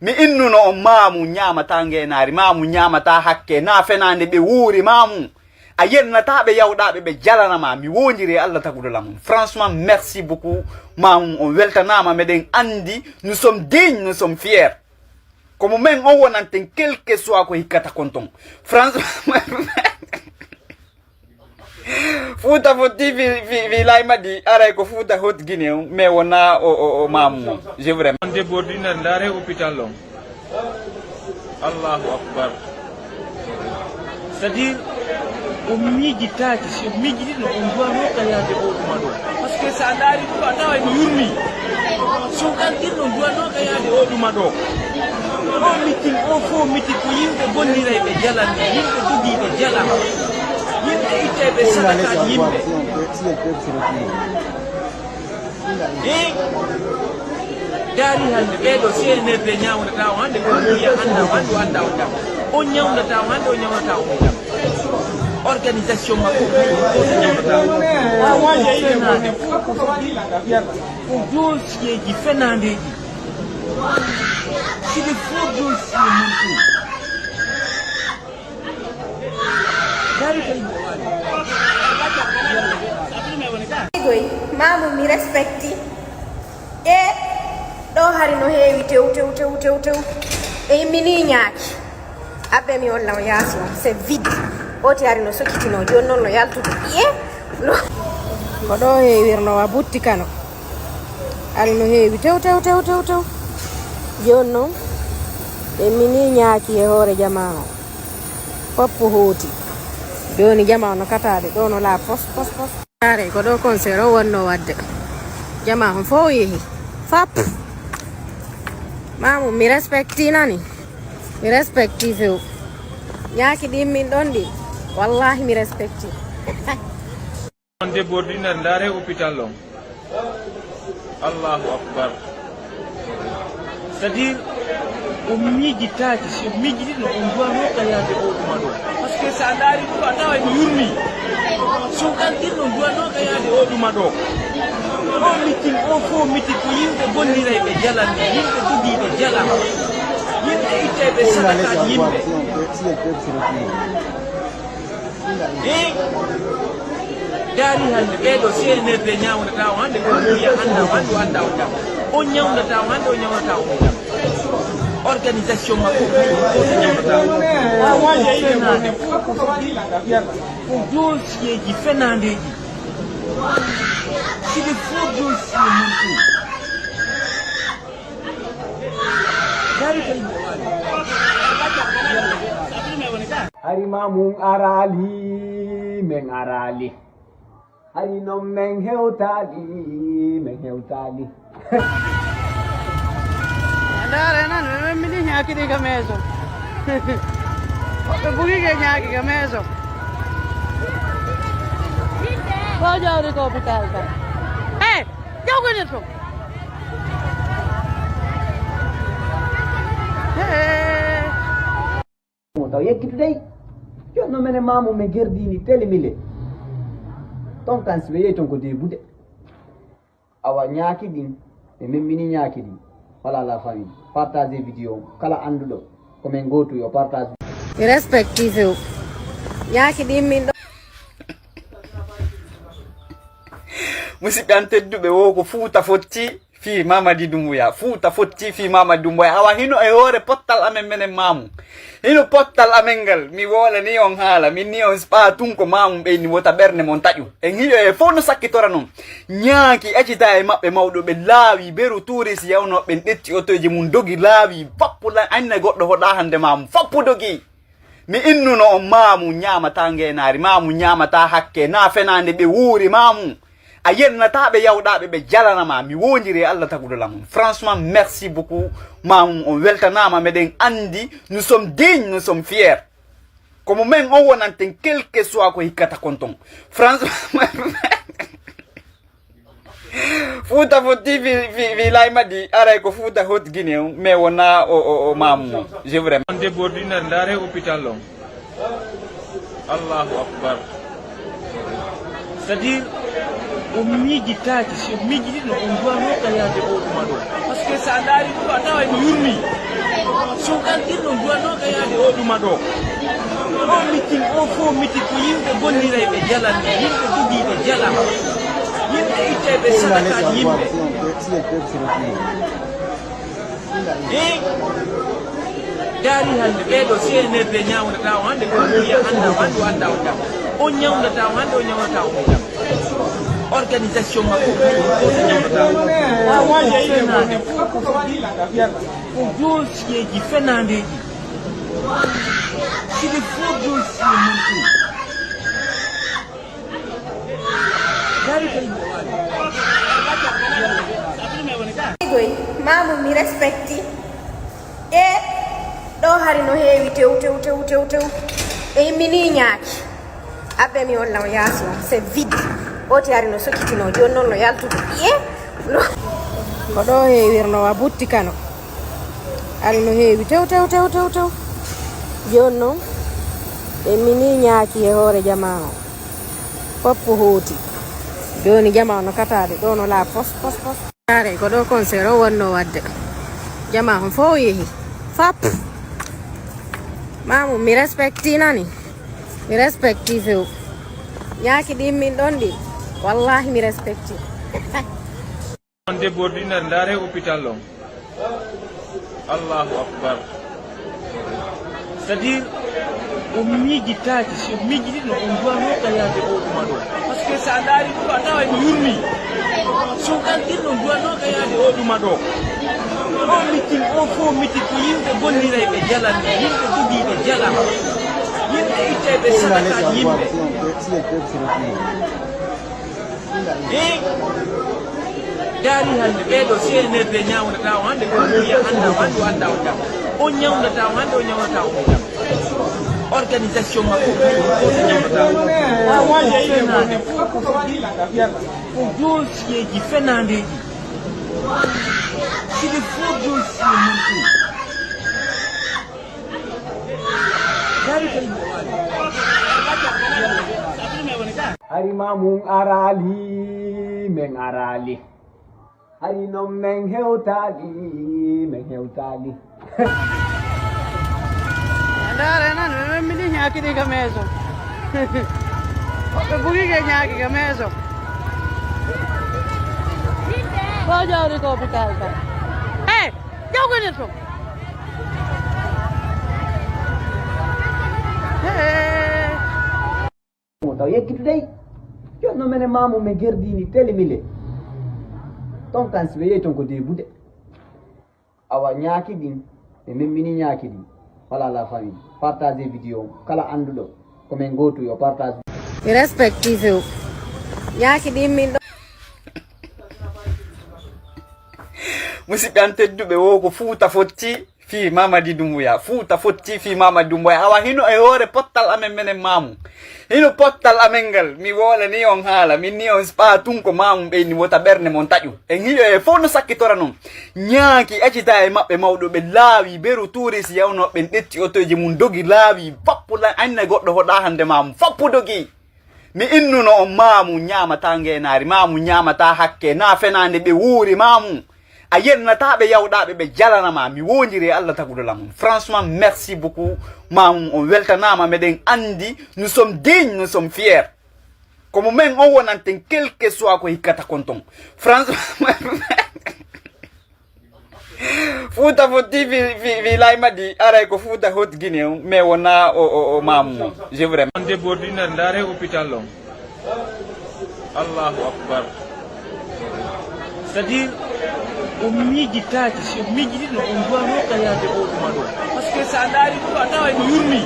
Mi innuno on maamu ñaamataa ngeenaari, maamu ñaamataa hakke, naa fenaande ɓe wuuri maamu. A yennataa ɓe yawɗaaɓe ɓe jalana ma, mi woondiri e Allah taguɗo lamum. Franchement merci beaucoup maamu on weltanaama, meɗen anndi nous sommes dignes, nous sommes fiers. Ko mo men on wonanten quel que soit ko hikkata kon ton. Franchement. Fuuta fotti fi fi fi laymadi aray ko fuuta hot gine on mais wona o o o mamu mo je vraiment. On debordinat ndaare hôpital on. Allahu akbar. C'est-à-dire o miijitaaki si o miijitino on duwanooka yaade o ɗuma ɗo. Parce que so a ndaari ɗum a tawa ene yurmi. So o ɗanɗinno duwanooka yaade o ɗuma ɗo. O mitin o fof mitin ko yimɓe gonnirayɓe jalan yimɓe jogiiɓe jalan. Yimɓe ittayɓe sadakaaji yimɓe. Hee. Daari hannde ɓeeɗo C N R D ñawndataa o hannde ko wiya annda o hannde o annda o jam. On ñawndataa o hannde o ñawndataa o jam. Organisation makko ko ko ñawndataa o. Ko dossier ji fenaandeeji. C'est des faux dossiers, mon tour. Goy, mamu mi respecti. E ɗo hari no heewi tew tew tew tew tew. E immini ñaaki. Abbe mi on law yaasi on c'est vide. Oti hari no sokitino joni noon no yaltude. Iye. No. Ko ɗo heewirno wa butti kano. Ari no heewi tew tew tew tew tew. Joni noon. E mini ñaaki e hoore jamaa o. Foppu hooti. Jooni jamaa o no kataade. Ɗo no laa pos, pos, pos. Are ko ɗo concert o wonno wadde. Jamaa on fof yehi. Fap. Mamu, mi respecti nani. Mi respecti few. Ñaaki ɗin min ɗon ɗi. Wallahi mi respecti. On débordinaire, ndaare hôpital on. Allahu akbar. C'est-à-dire, o miijitaaki, si o miijitino, on duwanooka yaade o ɗuma ɗo. Parce que so a ndaari ɗum, a tawa ene yurmi. So on kaldirno, on duwanooka yaade o ɗuma ɗo. O mitin, o fof mitin, ko yimɓe gollirayɓe jalan, yimɓe jogiiɓe jalan, yimɓe ittayɓe sadakaaji yimɓe. Eh? Daari hannde, ɓee ɗo C N R D ñawndataa o hannde, ko wiya anndaa o hannde, o anndaa o jam. On ñawndataa o hannde, o ñawndataa o jam. Organisation makko, ko ɗum fof ɓe ñawndataa o. Ko dossier ji fenaandeeji. C'est des faux dossiers, mon tour. Hari ma mum araali, men araali. Hari non men hewtaali, men hewtaali. Ndaare nan, ɓe memmini ñaaki ɗi ka meeso. Ɓe bugi ke ñaaki ka meeso. Ko jawri ko hôpital ka. Hey, jawgani to. Hey. Mo taw yekkitude. Jonno mene mamu me gerdini tele mille. Ton kan si ɓe yehi ton ko debude. Awa ñaaki ɗin, ɓe memmini ñaaki ɗin. Voilà la famille. Partagez vidéo. Kala annduɗo ko men gootu yo partage. Mi respecti few. Ñaaki ɗin min ɗo. Musidɓe an tedduɓe, wo ko Fuuta fotti fii Mamadi Dumbuya. Fuuta fotti fii Mamadi Dumbuya. Awa hino e hoore pottal amen menen mamu. Hino pottal amen ngal. Mi wolani on haala. Min ni on spa tun ko mamu ɓeyni wota ɓernde mon taƴu. En hiyo e fof no sakkitora non. Ñaaki accita e maɓɓe mawɗo ɓe laawi beru tuuris yawnoo ɓen ɗetti otoji mum dogi laawi bappu lan anne goɗɗo hoɗa hannde mamu. Fappu dogi. Mi innuno on mamu ñaamata ngeenaari, mamu ñaamata hakke, na fenaande ɓe wuuri mamu. A yennataa ɓe yawɗaaɓe ɓe jalana ma. Mi woondiri e Allah taguɗo lamum. Franchement, merci beaucoup. Mamu on weltanaama, meɗen anndi, nous sommes dignes, nous sommes fiers. Ko mo men on wonanten, quel que soit ko hikkata kon ton. Franchement, Fuuta fotti fii, fii, fii Laay Madi, aray ko Fuuta hot Guinée on, mais wona o, o, o mamu on. Je vous remercie. On débordinaire, ndaare hôpital on. Allahu akbar. C'est-à-dire, o miijitaaki, si o miijitino, on duwanooka yaade o ɗuma ɗo. Parce que so a ndaari ɗum, a tawa ene yurmi. So on kaldirno, on duwanooka yaade o ɗuma ɗo. O mitin, o fof mitin, ko yimɓe gollirayɓe jalan, yimɓe jogiiɓe jalan, yimɓe ittayɓe sadakaaji yimɓe. Eh? Daari hannde, ɓee ɗo C N R D ñawndataa o hannde, ko wiya anndaa o hannde, o anndaa o jam. On ñawndataa o hannde, o ñawndataa o jam. Organisation makko, kañum fof so ñawndataa o. Ko fenaande, ko dossier ji fenaandeeji. C'est des faux dossiers, mon tour. Goy, mamu mi respecti. E ɗo hari no heewi tew, tew, tew, tew, tew. E immini ñaaki. Abbe mi on law yaasi on, c'est vide. Oti hari no sokkitino, jooni noon no yaltude. Iye? No. Ko ɗo heewirno wa butti kano. Hari no heewi tew, tew, tew, tew, tew. Jooni noon, e mini ñaaki e hoore jamaa o. Foppu hooti. Jooni jamaa o no kataade. Ɗo no laa pos, pos, pos. Are, ko ɗo concert o wonno wadde. Jamaa on fof yehi. Fap. Mamu, mi respecti nani. Mi respecti few. Ñaaki ɗin min ɗon ɗi. Wallahi mi respecti. On débordinaire, ndaare hôpital on. Allahu akbar. C'est-à-dire, o miijitaaki, si o miijitino, on duwanooka yaade o ɗuma ɗo. Parce que so a ndaari ɗum, a tawa ene yurmi. So on kaldirno, on duwanooka yaade o ɗuma ɗo. O mitin, o fof mitin, ko Yimɓe gollirayɓe jalan, yimɓe jogiiɓe jalan, yimɓe ittayɓe sadakaaji yimɓe. E daari hannde ɓeeɗo C N R D ñawnata o hannde ko wiya annda o hannde o annda o jam. O ñawnata o hannde o ñawnata o jam. Organisation makko kañum o ñawnata. Ko fenaande. Ko dossier ji fenaandeeji. C'est des faux dossiers, mon tour. Hari mamum arali, men arali. Hari non men hewtali, men hewtali. Dare nan, men mini ñaaki di ka meso. Ko bugi ke ñaaki ka meso. Ko jawri ko hôpital ka. Eh, jawgani to. Mo taw yekkitu dey. Jonno mene mamu me gerdini teli mile. Ton kan si ɓe yehi ton ko debude. Awa ñaaki ɗin, ɓe memmini ñaaki ɗin. Voilà la famille. Partagez vidéo. Kala annduɗo ko men gootu yo partage. Mi respecti few. Ñaaki ɗin min ɗo. Musidɓe an tedduɓe, wo ko Fuuta fotti fii Mamadi Dumbuya. Fuuta fotti fii Mamadi Dumbuya. Awa hino e hoore pottal amen menen maamu. Hino pottal amen ngal. Mi wolani on haala. Min ni on spa tun ko maamu ɓeyni wota ɓernde mon taƴu. En hiyo e fof no sakkitora non. Ñaaki accita e maɓɓe mawɗo ɓe laawi beru tuuris yawnoo ɓen ɗetti otoji mum dogi laawi pappu la anne goɗɗo hoɗa hannde maamu. Fappu dogi. Mi innuno on maamu ñaamata ngeenaari, maamu ñaamata hakke, na fenaande ɓe wuuri maamu. A yennata ɓe yawɗaɓe ɓe jalanama, mi wonjiri e Allah taguɗo lamum. Franchement, merci beaucoup, maamu on weltanama, meɗen andi, nous sommes dignes, nous sommes fiers. Ko mo men on wonanten, quel que soit ko hikkata kon ton. Franchement, Fuuta fotti fi, fi, fi lay madi, aray ko Fuuta hot Guinée, mais wona o, o, o maamu mo. Je vous remercie. On déborde une heure, ndaare hôpital on. Allahu Akbar. C'est-à-dire, o miijitaaki, si o miijitino, on duwano ka yaade o ɗuma ɗo. Parce que sa ndaari ɗum, a tawa ene yurmi.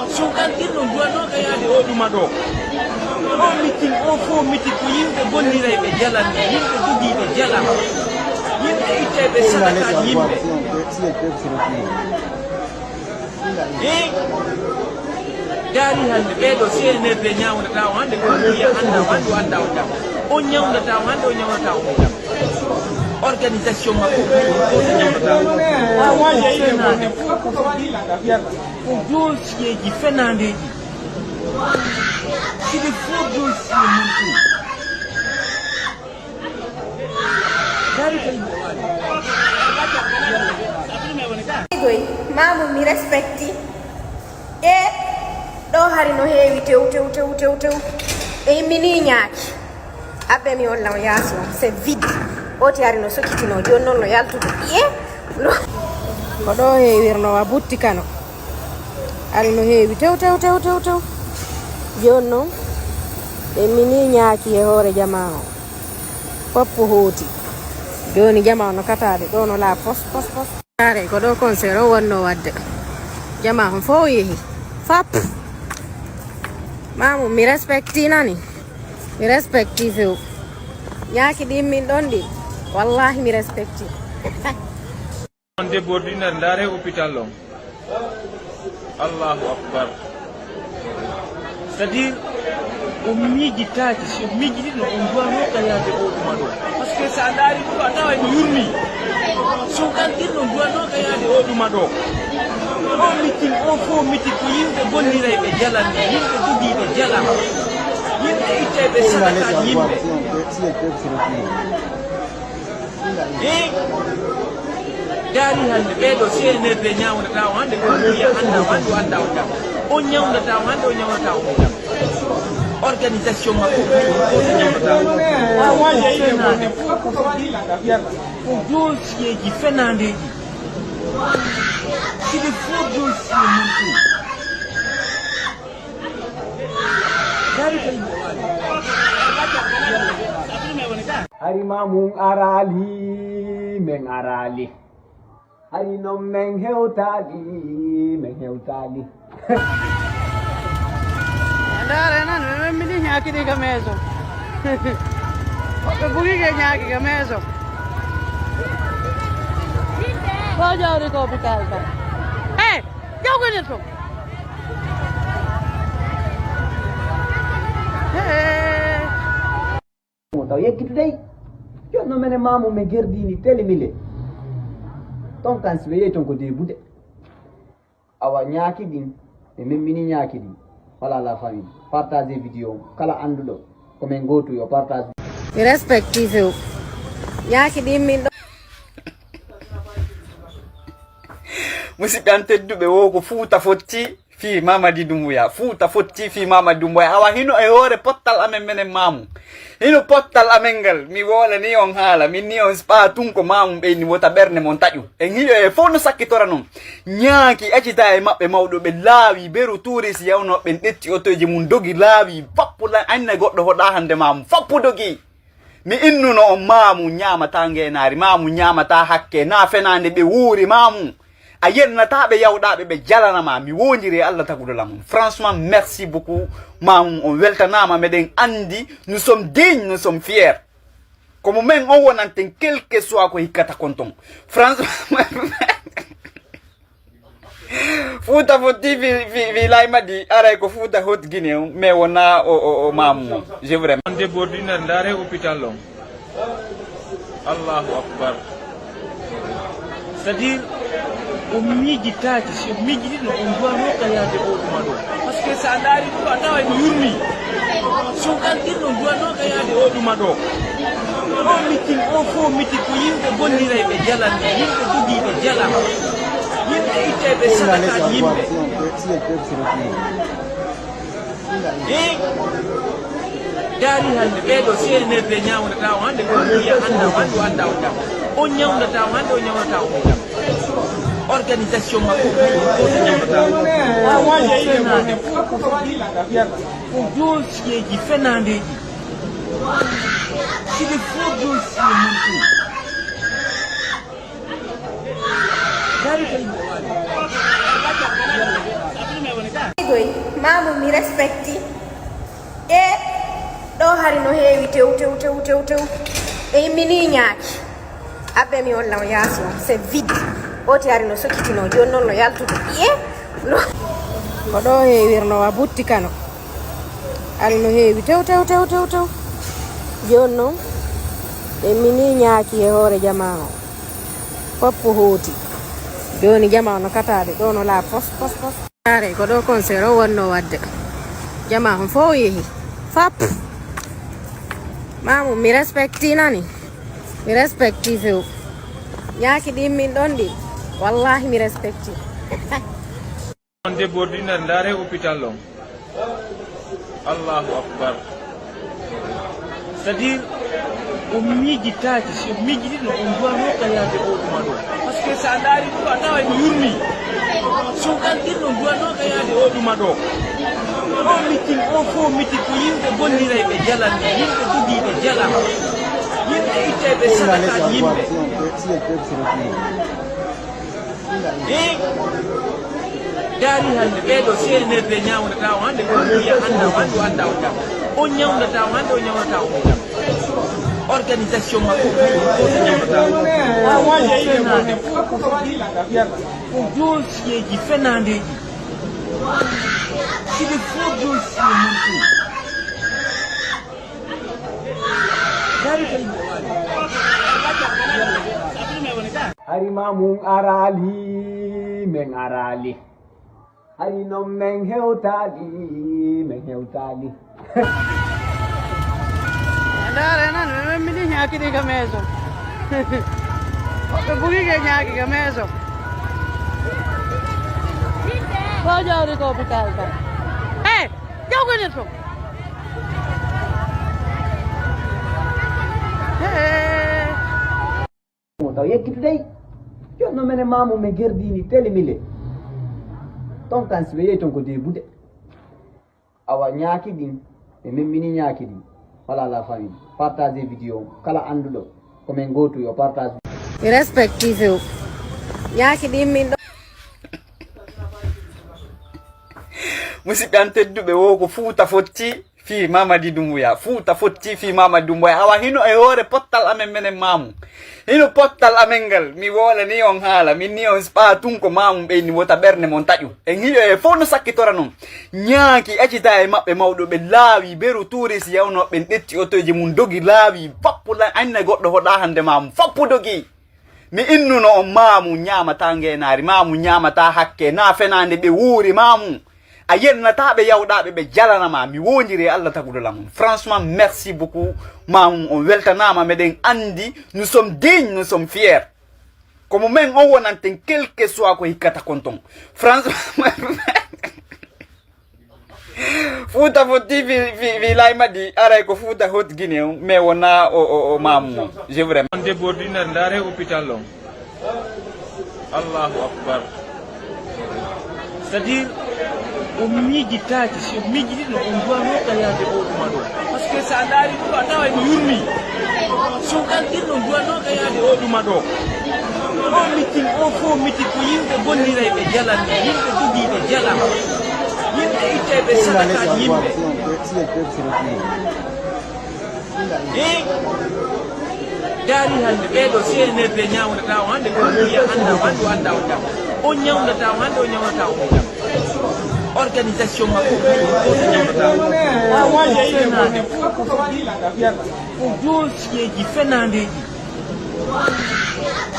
Si o ɗanɗinno, on duwano ka yaade o ɗuma ɗo. O mitin, o fo mitin, ko yimɓe gollirayɓe jalan, yimɓe jogiiɓe jalan. Yimɓe ittayɓe sadakaaji yimɓe. E daari hannde ɓeeɗo C N R D ñawnata o hannde ko wiya annda o hannde o annda o jam. O ñawnata o hannde o ñawnata o jam. Organisation makko ko o ñawnata. Ko dossier ji fenaandeeji. C'est des faux dossiers, mon tour. Goy, maamu mi respecti. E ɗo hari no heewi tew, tew, tew, tew, tew. E immini ñaaki. Abbe mi on law yaasi on, c'est vide. Oti hari no sokitino, joni noon no yaltude. Ye? No. Ko ɗo heewirno wa butti kano. Hari no heewi tew, tew, tew, tew, tew. Joni noon, e mini ñaaki e hoore jamaa o. Foppo hooti. Joni jamaa o no kataade, ɗo no laa pos, pos, pos. Are, ko ɗo concert o wonno wadde. Jamaa on fof yehi. Fap. Maamu, mi respecti nani. Mi respecti few. Ñaaki ɗin min ɗon ɗi. Wallahi mi respecti. On déborde une heure, ndaare hôpital on. Allahu Akbar. C'est-à-dire, o miijitaaki, si o miijitino, on duwano ka yaade o ɗuma ɗo. Parce que sa ndaari ɗum, a tawa ene yurmi. Si o ɗanɗinno, on duwano ka yaade o ɗuma ɗo. O mitin, o fo mitin, ko yimɓe gollirayɓe jalan, yimɓe jogiiɓe jalan, yimɓe ittayɓe sadakaaji yimɓe. E daari hannde ɓeeɗo C N R D ñawnata o hannde ko wiya annda o hannde o annda o jam. O ñawnata o hannde o ñawnata o jam. Organisation makko ko o ñawnata. Ko dossier ji fenaandeeji. C'est des faux dossiers, mon tour. Hari mamum arali, men arali. Hari noon men hewtaali, men hewtaali. Ndaare nan, ɓe memmini ñaaki ɗi ka meeso. Ɓe bugi ke ñaaki ka meeso. Ko jawri ko hôpital ka. Eh, jawgani to. Eh. Mo taw yeggitu dey. Jonno mene mamu me gerdini tele mile. Ton kan si ɓe yehi ton ko debude. Awa ñaaki ɗin, ɓe memmini ñaaki ɗin. Voilà la famille. Partagez vidéo. Kala annduɗo ko men gootu yo partage. Mi respecti few. Ñaaki ɗin min ɗo. Musidɓe an tedduɓe, wo ko Fuuta fotti fii Mamadi Dumbuya. Fuuta fotti fii Mamadi Dumbuya. Awa hino e hoore pottal amen menen maamu. Hino pottal amen ngal. Mi woolani on haala. Min ni on spa tun ko maamu ɓeyni wota ɓernde mon taƴu. En hiɗo e fof no sakkitora non. Ñaaki accita e maɓɓe mawɗo ɓe laawi beru tuurisi yawnoo ɓen ɗetti otoyji mum dogi laawi fappu lan anne goɗɗo hoɗa hannde maamu. Fappu dogi. Mi innuno on maamu ñaamata ngeenaari, maamu ñaamata hakke, na fenaande ɓe wuuri maamu. A yennataa ɓe yawɗaa ɓe, ɓe jalana ma. Mi woondiri e Allah taguɗo lamum. Franchement, merci beaucoup. Maamu on weltanaama, meɗen anndi, nous sommes dignes, nous sommes fiers. Ko mo men on wonanten, quel que soit ko hikkata kon ton. Franchement, Fuuta fotti fi, fi, fi laymadi, aray ko Fuuta hot Guinée on, mais wona o, o, o maamu on. Je vous remercie. On déborde une heure, ndaare hôpital on. Allahu Akbar. C'est-à-dire, o miijitaaki, si o miijitino, on duwanooka yaade o ɗuma ɗo. Parce que so a ndaari ɗum, a tawa eno yurmi. So on ɗalɗinno, on duwanooka yaade o ɗuma ɗo. O mitin, o fof mitin, ko yimɓe gonnirayɓe jalan, yimɓe dogiiɓe jalan. Yimɓe ittayɓe sadakaaji yimɓe. Eh? Daari hannde, ɓee ɗoo C N R D ñawndataa o hannde, ko wiya anndaa o hannde, o anndaa o jam. On ñawndataa o hannde, o ñawndataa o jam. Organisation makko, ko o ñawndataa o. Fenaande, ko dossier ji fenaandeeji. C'est des faux dossiers, mon tour. Goy, maamu mi respecti. E ɗo hari no heewi tew, tew, tew, tew, tew. Ɓe immini ñaaki. Abbe mi on law yaasi on, c'est vide. Oti hari no sokitino, jooni noon no yaltude. Iye? No. Ko ɗo heewirno wa butti kano. Hari no heewi tew, tew, tew, tew, tew. Jooni noon, ɓe immini ñaaki e hoore jamaa o. Foppo hooti. Jooni jama no kataade, ɗo no laaɓi pos, pos, pos. Are ko ɗo concert o wonno wadde. Jama on fof yehi. Fap. Maamu, mi respecti nani. Mi respecti few. Ñaaki ɗin min ɗon ɗi. Wallahi mi respecti. On déborde une heure, ndaare hôpital on. Allahu Akbar. C'est-à-dire, o miijitaaki, si o miijitino, on duwanooka yaade o ɗuma ɗo. Parce que so a ndaari ɗum, a tawa eno yurmi. So on ɗalɗinno, on duwanooka yaade o ɗuma ɗo. O mitin, o fof mitin, ko yimɓe gonnirayɓe jalan, yimɓe dogiiɓe jalan. Yimɓe ittayɓe sadakaaji yimɓe. Eh? Daari hannde, ɓee ɗoo C N R D ñawndataa o hannde, ko wiya anndaa o hannde, o anndaa o jam. On ñawndataa o hannde, o ñawndataa o jam. Organisation makko, ko o ñawndataa o. Fenaande, ko dossier ji fenaandeeji. C'est des faux dossiers, mon tour. Hari ma mum araali, men araali. Hari noon men hewtaali, men hewtaali. Ndaare nan, ɓe memmini ñaaki ɗi ka meeso. Ɓe bugi ke ñaaki ka meeso. Ko jawri ko hôpital ka. Eh, jawgani to. Mo taw yeggitu dey. Jonno mene mamu me gerdini tele mile. Ton kan si ɓe yehi ton ko debude. Awa ñaaki ɗin, ɓe memmini ñaaki ɗin. Voilà la famille. Partagez vidéo. Kala annduɗo ko men gootu yo partage. Mi respecti few. Ñaaki ɗin min ɗo. Musidɓe an tedduɓe, wo ko Fuuta fotti fii Mamadi Dumbuya. Fuuta fotti fii Mamadi Dumbuya. Awa hino e hoore pottal amen menen Maamu. Hino pottal amen ngal. Mi woolani on haala. Min ni on spa tun ko Maamu ɓeyni wota ɓernde mon taƴu. En hiɗo e fof no sakkitora non. Ñaaki accita e maɓɓe mawɗo ɓe laawi beru tuuris yawnoo ɓen ɗetti otoji mum dogi laawi fappu la anne goɗɗo hoɗa hande Maamu. Fappu dogi. Mi innuno on Maamu ñaamata ngeenaari, Maamu ñaamata hakke, na fenaande ɓe wuuri Maamu. A yennata ɓe yawɗa ɓe, ɓe jalana ma. Mi wonjiri e Allah taguɗo lamum. Franchement, merci beaucoup. Maamu on weltanama, meɗen andi, nous sommes dignes, nous sommes fiers. Ko mo men on wonanten, quel que soit ko hikkata kon ton. Franchement, Fuuta fotti fi, fi, fi lay Madi, aray ko Fuuta hot Guinée on, mais wona o, o, o Maamu on. Je vous remercie. On déborde une heure, ndaare hôpital on. Allahu Akbar. C'est-à-dire, o miijitaaki, si o miijitino, on duwanoo ka yaade o ɗuma ɗo. Parce que so a ndaari ɗum, a tawa emo yurmi. Si on ɗalɗinno, on duwanoo ka yaade o ɗuma ɗo. O mitin, o fof mitin ko yimɓe bonnirayɓe jalan, yimɓe dogiiɓe jalan, yimɓe ittayɓe sadakaaji yimɓe. E daari hannde ɓee ɗo C N R D ñaawndata o hannde, ko wiya annda o hannde, o annda o jam. O ñaawndata o hannde, o ñaawndata o jam. Organisation makko kañum fof o ñaawndata o. Ko fenaande, ko dossier ji fenaandeeji.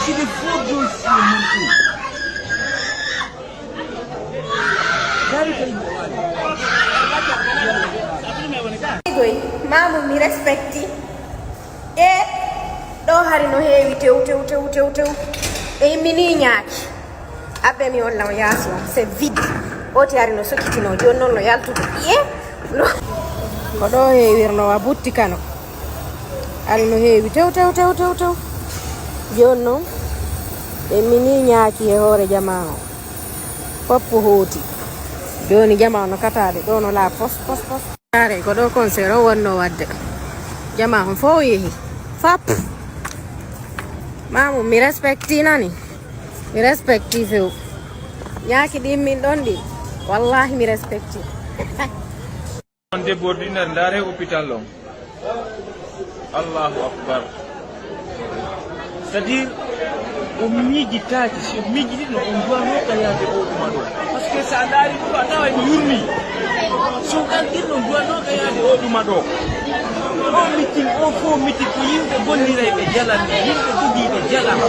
C'est des faux dossiers, mon tour. Goy, Maamu mi respecti. E ɗo hari no heewi tew, tew, tew, tew, tew. E immini ñaaki. Abbe mi on law yaaso, c'est vide. Oti hari no sokitino, jooni noon no yaltude. Iye? No. Ko ɗo heewirno wa butti kano. Hari no heewi tew, tew, tew, tew, tew. Jooni noon, e mini ñaaki e hoore jamaa o. Foppu hooti. Jooni jamaa o no kataade. Ɗo no laa pos, pos, pos. Are, ko ɗo concert o wonno wadde. Jamaa on fof yehi. Fap. Maamu, mi respecti nani. Mi respecti few. Ñaaki ɗin min ɗon ɗi. Wallahi mi respecti. On déborde une heure, ndaare hôpital on. Allahu Akbar. C'est-à-dire, o miijitaaki, si o miijitino, on duwanoo ka yaade o ɗuma ɗo. Parce que so a ndaari ɗum, a tawa emo yurmi. Si on ɗalɗinno, on duwanoo ka yaade o ɗuma ɗo. O mitin, o fof mitin ko yimɓe bonnirayɓe jalan, yimɓe dogiiɓe jalan,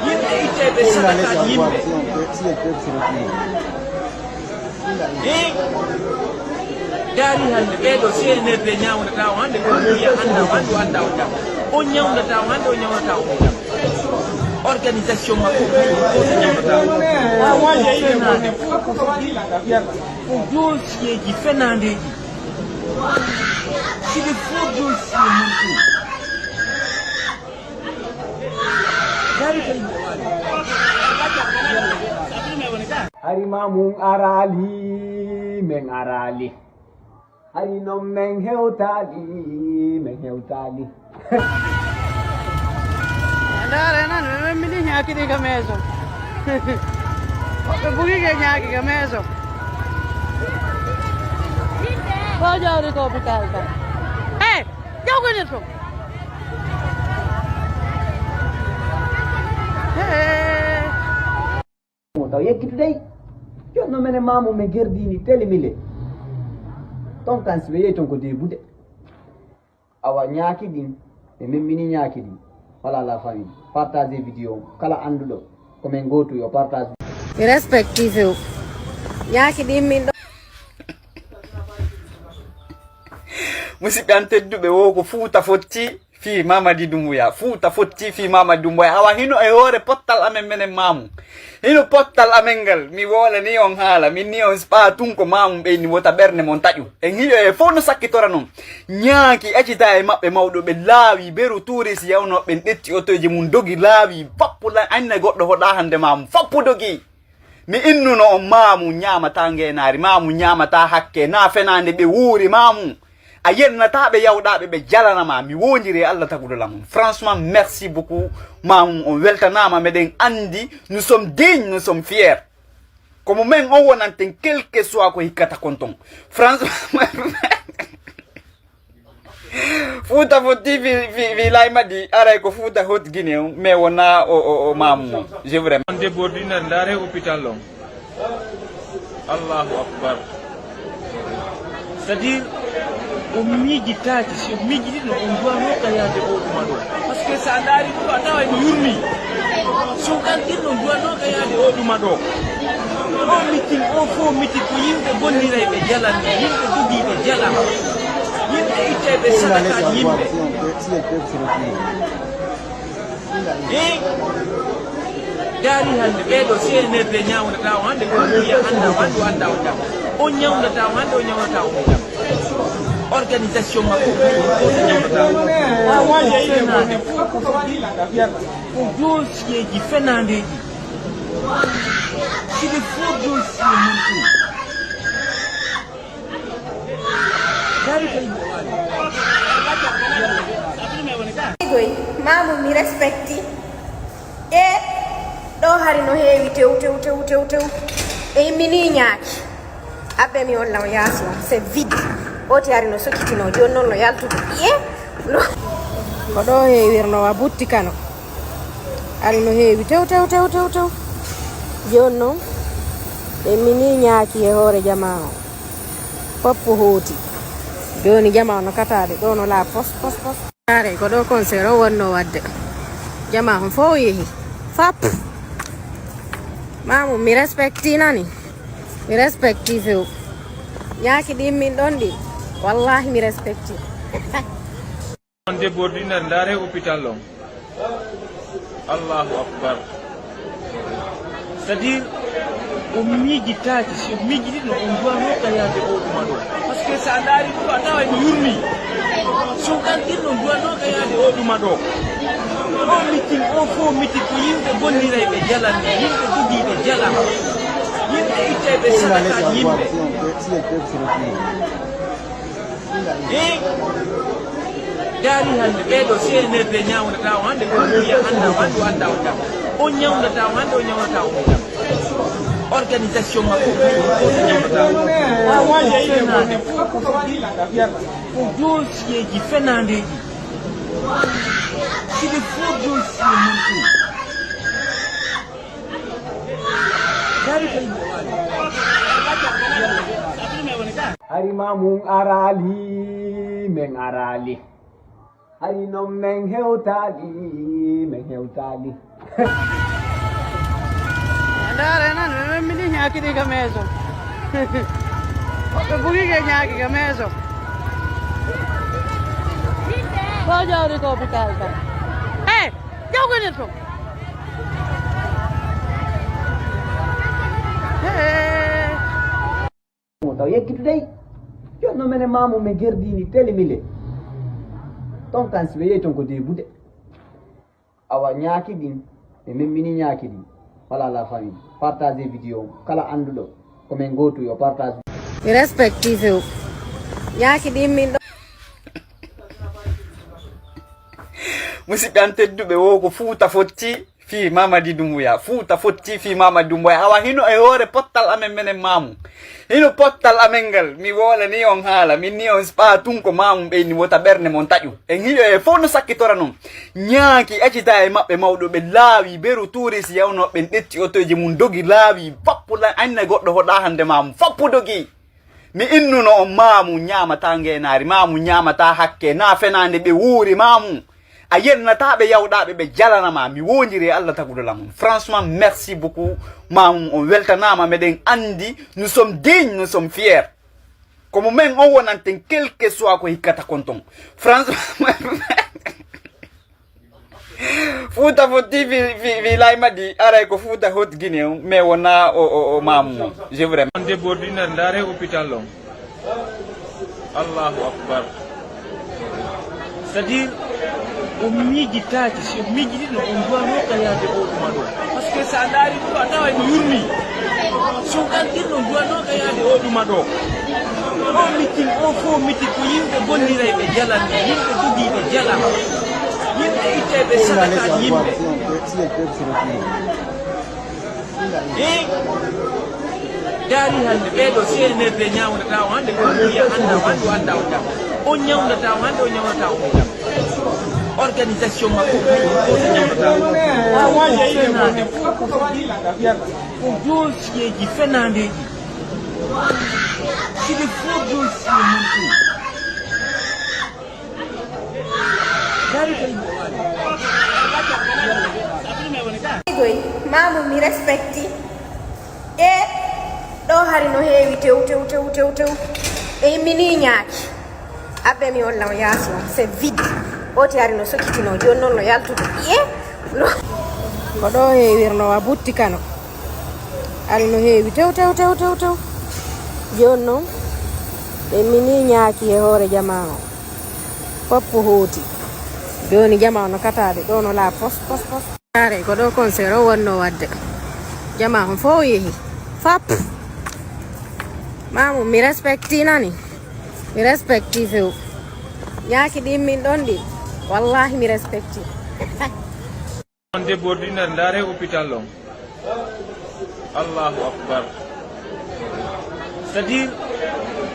yimɓe ittayɓe sadakaaji yimɓe. E daari hannde ɓee ɗo C N R D ñaawndata o hannde, ko wiya annda o hannde, o annda o jam. O ñaawndata o hannde, o ñaawndata o jam. Organisation makko kañum fof o ñaawndata o. Ko fenaande, ko dossier ji fenaandeeji. C'est des faux dossiers, mon tour. Hari ma mum araali, men araali. Hari noon men hewtaali, men hewtaali. Ndaare nan, ɓe memmini ñaaki ɗi ka meeso. Ɓe bugi ke ñaaki ka meeso. Ko jawri ko hôpital ka. Eh! Jawgani to. Mo taw yeggitude. Jonno mene mamu me gerdini teli mille. Ton kan si ɓe yehi ton ko debude. Awa ñaaki ɗin, ɓe memmini ñaaki ɗin. Voilà la famille. Partagez vidéo. Kala annduɗo ko men gootu yo partage. Mi respecti few. Ñaaki ɗin min ɗo. Musidɓe an tedduɓe, wo ko Fuuta fotti fii Mamadi Dumbuya. Fuuta fotti fii Mamadi Dumbuya. Awa hino e hoore pottal amen menen maamu. Hino pottal amen ngal. Mi woolani on haala. Min ni on spa tun ko maamu ɓeyni wota ɓernde mon taƴu. En hiɗo e fof no sakkitora non. Ñaaki accita e maɓɓe mawɗo ɓe laawi beru tuuris yawnoo ɓen ɗetti otoji mum dogi laawi fappu la anne goɗɗo hoɗa hande maamu. Fappu dogi. Mi innuno on maamu ñaamata ngeenaari, maamu ñaamata hakke, na fenaande ɓe wuuri maamu. A yennata ɓe yawɗa ɓe, ɓe jalana ma. Mi wonjiri e Allah taguɗo lamum. Franchement, merci beaucoup. Mamu on weltanaama, meɗen anndi, nous sommes dignes, nous sommes fiers. Ko mo men on wonanten, quel que soit ko hikkata kon ton. Franchement, Fuuta Fotti fi, fi, fi Laymadi, aray ko Fuuta Hot Guinée on, mais wona o, o, o Mamu on. Je vous remercie. On déborde une heure, ndaare hôpital on. Allahu Akbar. C'est-à-dire, o miijitaaki, si o miijitino, on duwanooka yaade o ɗuma ɗo. Parce que so a ndaari ɗum, a tawa ene yurmi. So on ɗaɗi ɗum, on duwanooka yaade o ɗuma ɗo. O mitin, o fof mitin ko yimɓe gollirayɓe jalan, yimɓe jogiiɓe jalan, yimɓe ittayɓe sadakaaji yimɓe. He? Daari hannde, ɓee ɗoo C N R D ñaawndata o hannde, ko anndiya annda o hannde, o annda o jam. O ñaawndata o hannde, o ñaawndata o jam. Organisation makko, ko o ñaawndata o. Fenaande fof ko ko dossier ji fenaandeeji. C'est des faux dossiers, mon tour. Goy, Mamu mi respecti. E ɗo hari no heewi tew, tew, tew, tew, tew. E immini ñaaki. Abbe mi on law yaasi on, c'est vide. Oti hari no sokitino, jooni noon no yaltude. Ye? No. Ko ɗo heewirno wa butti kano. Hari no heewi tew, tew, tew, tew, tew. Jooni noon, e mini ñaaki e hoore jamaa o. Foppu hooti. Jooni jamaa o no kataade, ɗo no laa pos, pos, pos. Are, ko ɗo concert o wonno wadde. Jamaa on fof yehi. Fap. Mamu, mi respecti nani. Mi respecti few. Ñaaki ɗi min ɗon ɗi. Wallahi mi respecti. On déborde une heure, ndaare hôpital on. Allahu Akbar. C'est-à-dire, o miijitaaki, si o miijitino, on duwanooka yaade o ɗuma ɗo. Parce que so a ndaari ɗum, a tawa ene yurmi. So on ɗaɗi ɗum, on duwanooka yaade o ɗuma ɗo. O mitin, o fof mitin ko yimɓe gollirayɓe jalan, yimɓe jogiiɓe jalan, yimɓe ittayɓe sadakaaji yimɓe. He? Daari hannde, ɓee ɗoo C N R D ñaawndata o hannde, ko anndiya annda o hannde, o annda o jam. O ñaawndata o hannde, o ñaawndata o jam. Organisation makko, ko o ñaawndata o. Fenaande fof ko ko dossier ji fenaandeeji. C'est des faux dossiers, mon tour. Hari Mamu araali, men araali. Hari noon men hewtaali, men hewtaali. Ndaare noon, ɓe memmini ñaaki ɗi ka meeso. Woɓɓe bugike ñaaki ka meeso. Ko jawri ko hôpital kam. Eh! Jawgani to. Mo taw yeggitu dey. Jonno mene mamu me gerdini tele mile. Ton kan si be yey ton ko de bude. Awa ñaaki din. E memmini ñaaki din. Voilà la famille. Partagez vidéo. Kala anduɗo. Ko men gootu yo partage. Mi respecti few. Ñaaki din min ɗo. Musidɓe an tedduɓe, wo ko Fuuta Fotti fii Mamadi Dumbuya. Fuuta Fotti fii Mamadi Dumbuya. Awa hino e hoore pottal amen menen Mamu. Hino pottal amen ngal. Mi wolani on haala. Min ni on spa tun ko Mamu ɓeyni wota ɓernde mon taƴu. En hiɗo e fof no sakkitora non. Ñaaki accita e maɓɓe mawɗo ɓe laawi beru tuurisi yawno ɓen ɗetti otoji mum dogi laawi fappu la anne goɗɗo hoɗa hannde Mamu. Fappu dogi. Mi innuno on, Mamu ñaamata ngeenaari, Mamu ñaamata hakke, na fenaande ɓe wuuri, Mamu. A yennata ɓe yawɗa ɓe, ɓe jalana ma. Mi wonjiri e Allah taguɗo lamum. Franchement, merci beaucoup, Mamu. On weltanaama, meɗen anndi, nous sommes dignes, nous sommes fiers. Ko mo men on wonanten, quel que soit ko hikkata kon ton. Franchement, Fuuta Fotti fi, fi, fi Laymadi, aray ko Fuuta Hot Guinée on, mais wona o, o, o Mamu on. Je vous remercie. On déborde une heure, ndaare hôpital on. Allahu Akbar. C'est-à-dire, o miijitaaki, si o miijitino, on duwanooka yaade o ɗuma ɗo. Parce que so a ndaari ɗum, a tawa ene yurmi. So on ɗaɗi ɗum, on duwanooka yaade o ɗuma ɗo. O mitin, o fof mitin ko yimɓe gollirayɓe jalan, yimɓe jogiiɓe jalan. Ittay ɓe sadaka yimɓe. Eh? Daari hannde ɓee ɗo C N R D ñaawndata o hannde ko wiya annda o hannde o annda o jam. On ñawndataa o hannde o ñawndataa o jam. Organisation makko ko ñawndataa o. Fenaande. Ko dossier ji fenaandeeji. C'est des faux dossiers, mon frère. Goy, mamu mi respecti. E ɗo hari no heewi tew tew tew tew tew. E immini ñaaki. Abbe mi on law yaasi on, c'est vide. Oti hari no sokitino, joni noon no yaltude. Iye. No. Ko ɗo heewirno wa butti kano. Hari no heewi tew tew tew tew tew. Joni noon. E mini ñaaki e hoore jamaa o. Foppo hooti. Joni jamaa o no kataade. Ɗo no laa pos, pos, pos. Are ko ɗo concert o wonno wadde. Jamaa on fof yehi. Fap. Mamu, mi respecti nani. Mi respecti few. Ñaaki ɗin min ɗon ɗi. Wallahi mi respecti. On debbo ordinaire, ndaare hôpital on. Allahu akbar. C'est-à-dire,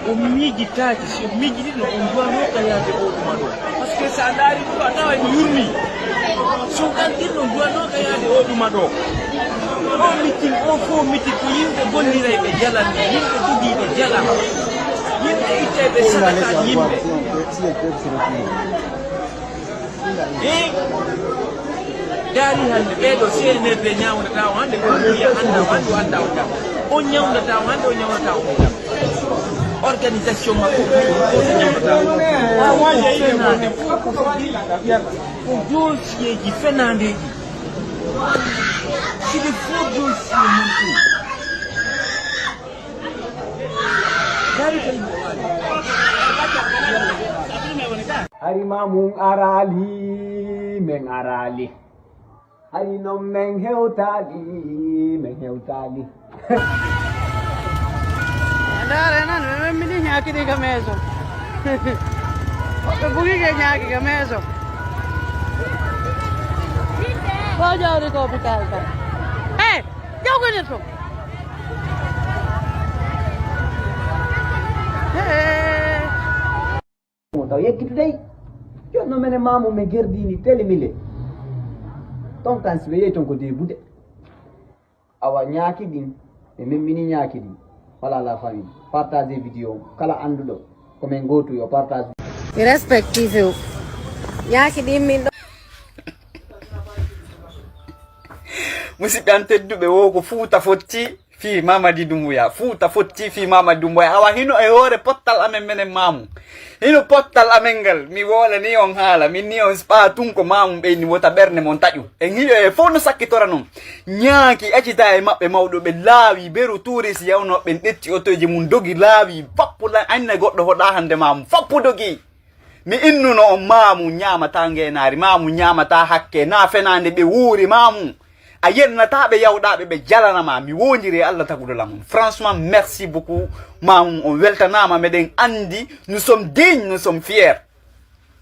o miijitaaki, si o miijitino, on duwanooka yaade o ɗuma ɗo. Parce que so a ndaari ɗum, a tawa ene yurmi. So on ɗalɗinno, on duwanooka yaade o ɗuma ɗo. O mitin, o fof mitin, ko yimɓe gollirayɓe jalan, yimɓe dogiiɓe jalan. Yimɓe ittayɓe sadakaaji yimɓe. Eh? Daari hannde, ɓee ɗo C N R D ñaawndata o hannde ko wiya annda o hannde o annda o jam. On ñawndataa o hannde o ñawndataa o jam. Organisation makko ko ñawndataa o. Fenaande. Ko dossier ji fenaandeeji. C'est des faux dossiers, mon frère. Hari ma mum araali, men araali. Hari non men hewtaali, men hewtaali. Ndaare nan, ɓe memmini ñaakiri ka meeso. Ɓe bugi ke ñaaki ka meeso. Ko jawri ko hôpital ka. Hey! Jawgani to. Mo taw yekkitu dey. Jonno mene mamu me gerdini tele mille. Ton kan si ɓe yehi ton ko debude. Awa ñaaki ɗin, ɓe memmini ñaaki ɗin. Voilà la famille. Partagez vidéo. Kala annduɗo ko men gootu yo partage. Mi respecti few. Ñaaki ɗin min ɗo. Musidɓe an tedduɓe, wo ko Fuuta fotti fii Mamadi Dumbuya. Fuuta fotti fii Mamadi Dumbuya. Awa hino e hoore pottal amen menen maamu. Hino pottal amen ngal. Mi woolani on haala. Min ni on spa tun ko maamu ɓeyni wota ɓernde mon taƴu. En hiyo e fof no sakkitora non. Ñaaki accita e maɓɓe mawɗo ɓe laawi beru tuurisi yawnoo ɓen ɗetti otoji mum dogi laawi fappu la-, anne goɗɗo hoɗa hannde maamu. Fappu dogi. Mi innuno on maamu ñaamata ngeenaari, maamu ñaamata hakke, na fenaande ɓe wuuri maamu. A yennata ɓe yawɗaɓe ɓe jalanama. Mi wondiri e Allah taguɗo lamum. Franchement, merci beaucoup. Maamu on weltanama. Meɗen andi, nous sommes dignes, nous sommes fiers.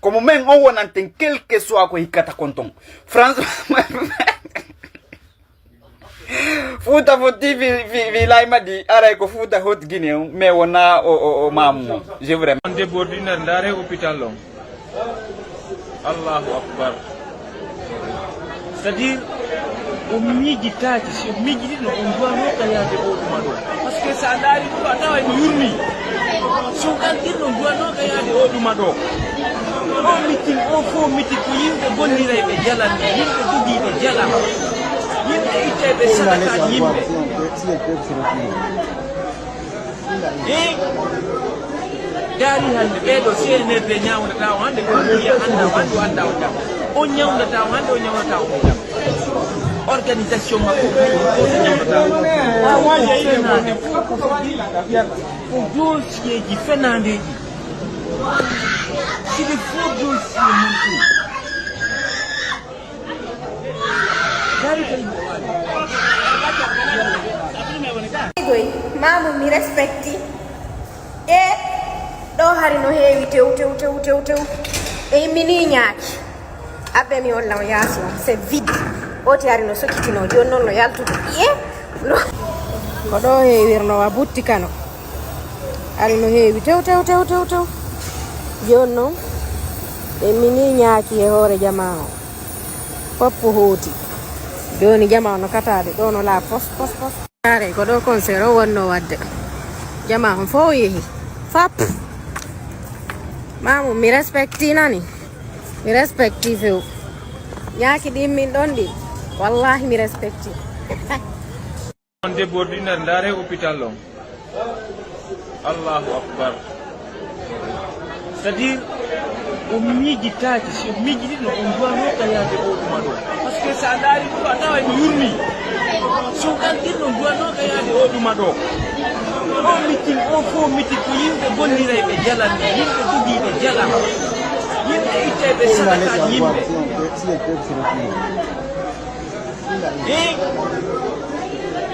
Ko mo men on wonanten, quel que soit ko hikkata kon ton. Franchement, Fuuta fotti fi, fi, fi laymadi, aray ko Fuuta hot Guinée on, mais wona o, o, o maamu on. Je vous remercie. On debbo ordinaire, ndaare hôpital on. Allahu akbar. C'est-à-dire, o miijitaaki, si o miijitino, on duwanooka yaade o ɗuma ɗo. Parce que so a ndaari ɗum, a tawa ene yurmi. So on ɗalɗinno, on duwanooka yaade o ɗuma ɗo. O mitin, o fof mitin, ko yimɓe gollirayɓe jalan, yimɓe dogiiɓe jalan. Yimɓe ittayɓe sadakaaji yimɓe. Eh? Daari hannde, ɓee ɗo C N R D ñaawndata o hannde, ko wiya annda o hannde o annda o jam. On ñawndataa o hannde, o ñawndataa o jam. Organisation makko ko ñawndataa o. Ko dossier ji fenaandeeji. C'est des faux dossiers, mon frère. Goy, mamu mi respecti. E ɗo hari no heewi tew, tew, tew, tew, tew. E immini ñaaki. Abbe mi on law yaasi on, c'est vide. Oti ari no sokitino, joni noon no yaltude. Iye? No. Ko ɗo heewirno wa butti kano. Ari no heewi tew, tew, tew, tew, tew. Joni noon, ɓe mini ñaaki e hoore jamaa o. Foppu hooti. Joni jamaa o no kataade, ɗo no laa pos, pos, pos. Are, ko ɗo concert o wonno wadde. Jamaa on fof yehi. Fap. Mamu, mi respecti nani. Mi respecti few. Ñaaki ɗin min ɗon ɗin. Wallahi mi respecti. On debbo ordinaire, ndaare hôpital on. Allahu Akbar. C'est-à-dire, o miijitaaki, si o miijitino, on duwanooka yaade o ɗuma ɗo. Parce que so a ndaari ɗum, a tawa ene yurmi. So o galɗinno, on duwanooka yaade o ɗuma ɗo. O mitin, o fof mitin, ko yimɓe gonnirayɓe jalan, yimɓe dogiiɓe jalan, yimɓe ittayɓe sadakaaji yimɓe. Hee?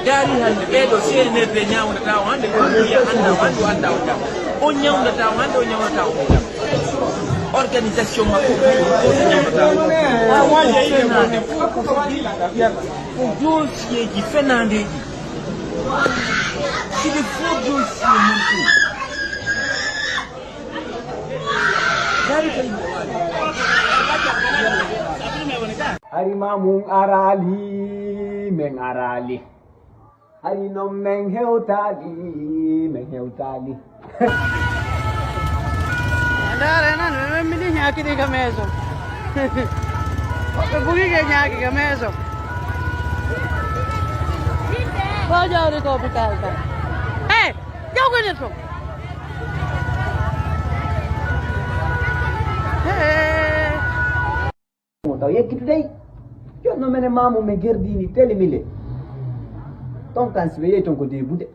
Daari hannde, ɓee ɗoo C N R D ñaawndata o hannde, ko wiya annda o hannde, o annda o jam. O ñaawndata o hannde, o ñaawndata o jam. Organisation makko kañum fof so ñaawndata o. Ko fenaande fof, ko dossier ji fenaandeeji. C'est des faux dossiers, mon tour. Hari ma mum araali, men araali. Hari non men hewtaali, men hewtaali. Ndaare nan, ɓe memmini ñaaki ɗi ka meeso. Ɓe bugi ke ñaaki ka meeso. Ko jawri ko hôpital ka. Eh, jawgani to. Eh. Mo taw yeggitu dey. Jonno mene mamu me gerdini teli mille. Ton kan si ɓe yehi ton ko debude.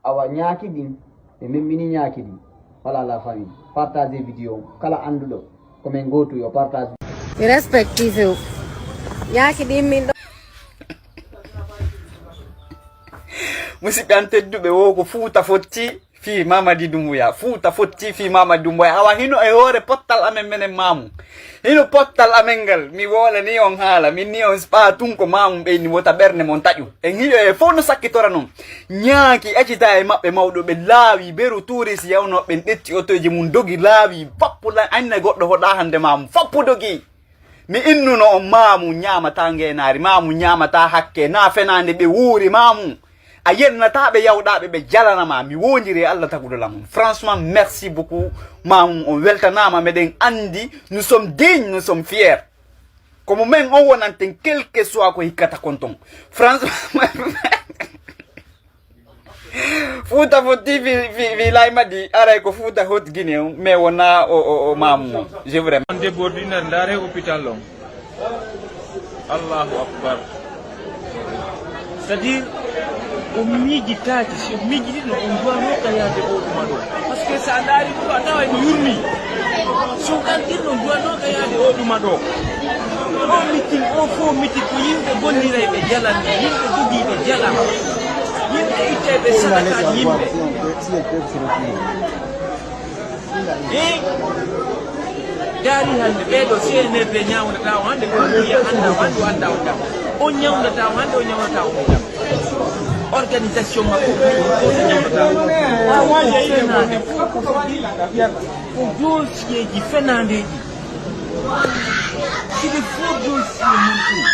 Awa ñaaki ɗin, ɓe memmini ñaaki ɗin. Voilà la famille. Partagez vidéo. Kala annduɗo ko men gootu yo partage. Mi respecti few. Ñaaki ɗin min ɗo. Musidɓe an tedduɓe, wo ko Fuuta fotti fii Mamadi Dumbuya. Fuuta fotti fii Mamadi Dumbuya. Awa hino e hoore pottal amen menen maamu. Hino pottal amen ngal. Mi woolani on haala. Min ni on spa tun ko maamu ɓeyni wota ɓernde mon taƴu. En hiyo e fof no sakkitora non. Ñaaki acita e maɓɓe mawɗo ɓe laawi beru tuuris yawnoo ɓen ɗetti otoji mum dogi laawi fappu la anne goɗɗo hoɗa hannde maamu. Fappu dogi. Mi innuno on maamu ñaamata ngeenaari, maamu ñaamata hakke, na fenaande ɓe wuuri maamu. A yennata ɓe yawɗa ɓe, ɓe jalana ma. Mi wondiri e Allah taguɗo lamum. Franchement, merci beaucoup. Maamu on weltanaama, meɗen anndi, nous sommes dignes, nous sommes fiers. Ko mo men on wonanten, quel que soit ko hikkata kon ton. Franchement, Fuuta fotti fii, fii, fii Laay Madi, aray ko Fuuta hot Guinée on, mais wona o, o, o maamu on. Je vous remercie. On debbo ordinaire, ndaare hôpital on. Allahu Akbar. C'est-à-dire, o miijitaaki, si o miijitino, on duwanooka yaade o ɗuma ɗo. Parce que so a ndaari ɗum, a tawa ene yurmi. So o galɗinno, on duwanooka yaade o ɗuma ɗo. O mitin, o fof mitin, ko yimɓe gonnirayɓe jalan, yimɓe dogiiɓe jalan, yimɓe ittayɓe sadakaaji yimɓe. Hee? Daari hannde, ɓee ɗoo C N R D ñaawndata o hannde, ko wiya annda o hannde, o annda o jam. O ñaawndata o hannde, o ñaawndata o jam. Organisation makko kañum fof so ñaawndata o. Ko fenaande fof, ko dossier ji fenaandeeji. C'est des faux dossiers, mon tour.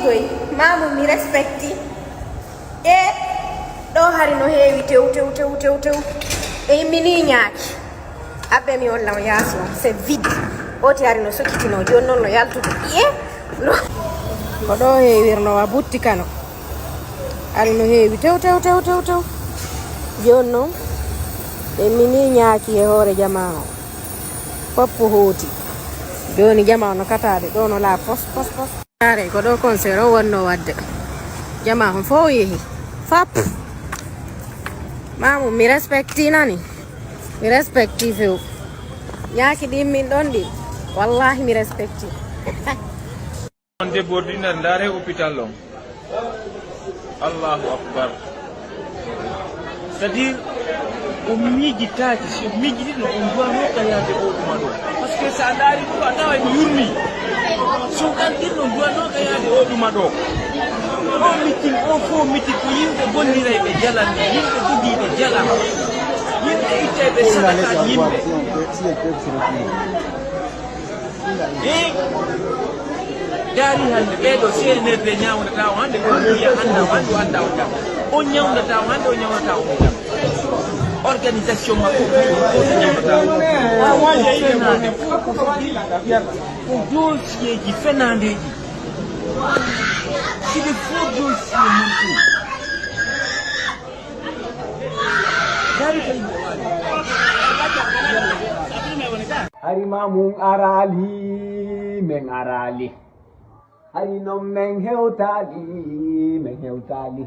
Goy, mamu mi respecti. E ɗo hari no heewi tew, tew, tew, tew, tew. E immini ñaaki. Abbe mi on law yaasi on, c'est vide. Oti hari no sokitino, joni noon no yaltude. Iye? No. Ko ɗo heewirno wa butti kano. Ari no heewi tew, tew, tew, tew, tew. Joni noon, ɓe mini ñaaki e hoore jamaa o. Foppu hooti. Joni jamaa o no kataade, ɗo no laa pos, pos, pos. Are, ko ɗo concert o wonno wadde. Jamaa on fof yehi. Fap. Mamu, mi respecti nani. Mi respecti few. Ñaaki ɗin min ɗon ɗi. Wallahi mi respecti. On debbo ordinaire, ndaare hôpital on. Allahu Akbar. C'est-à-dire, o miijitaaki, si o miijiti no o duwanoo ka yaade o ɗuma ɗo. Parce que so a ndaari ɗum, a tawa ene yurmi. So o ɗanɗin no o duwanoo ka yaade o ɗuma ɗo. O mitin, o fof mitin ko yimɓe gollirayɓe jalan, yimɓe jogiiɓe jalan, yimɓe ittayɓe sadakaaji yimɓe. Hee! Daari hannde, ɓee ɗoo C N R D ñaawndata o hannde, ko wiya annda o hannde, o annda o jam. On ñaawndata o hannde, o ñaawndata o jam. Organisation makko ko ɗum fof ɓe ñaawndata o. Ko fenaande, ko dossier ji fenaandeeji. C'est des faux dossiers, mon tour. Hari ma mum araali, men araali. Hari non men hewtaali, men hewtaali.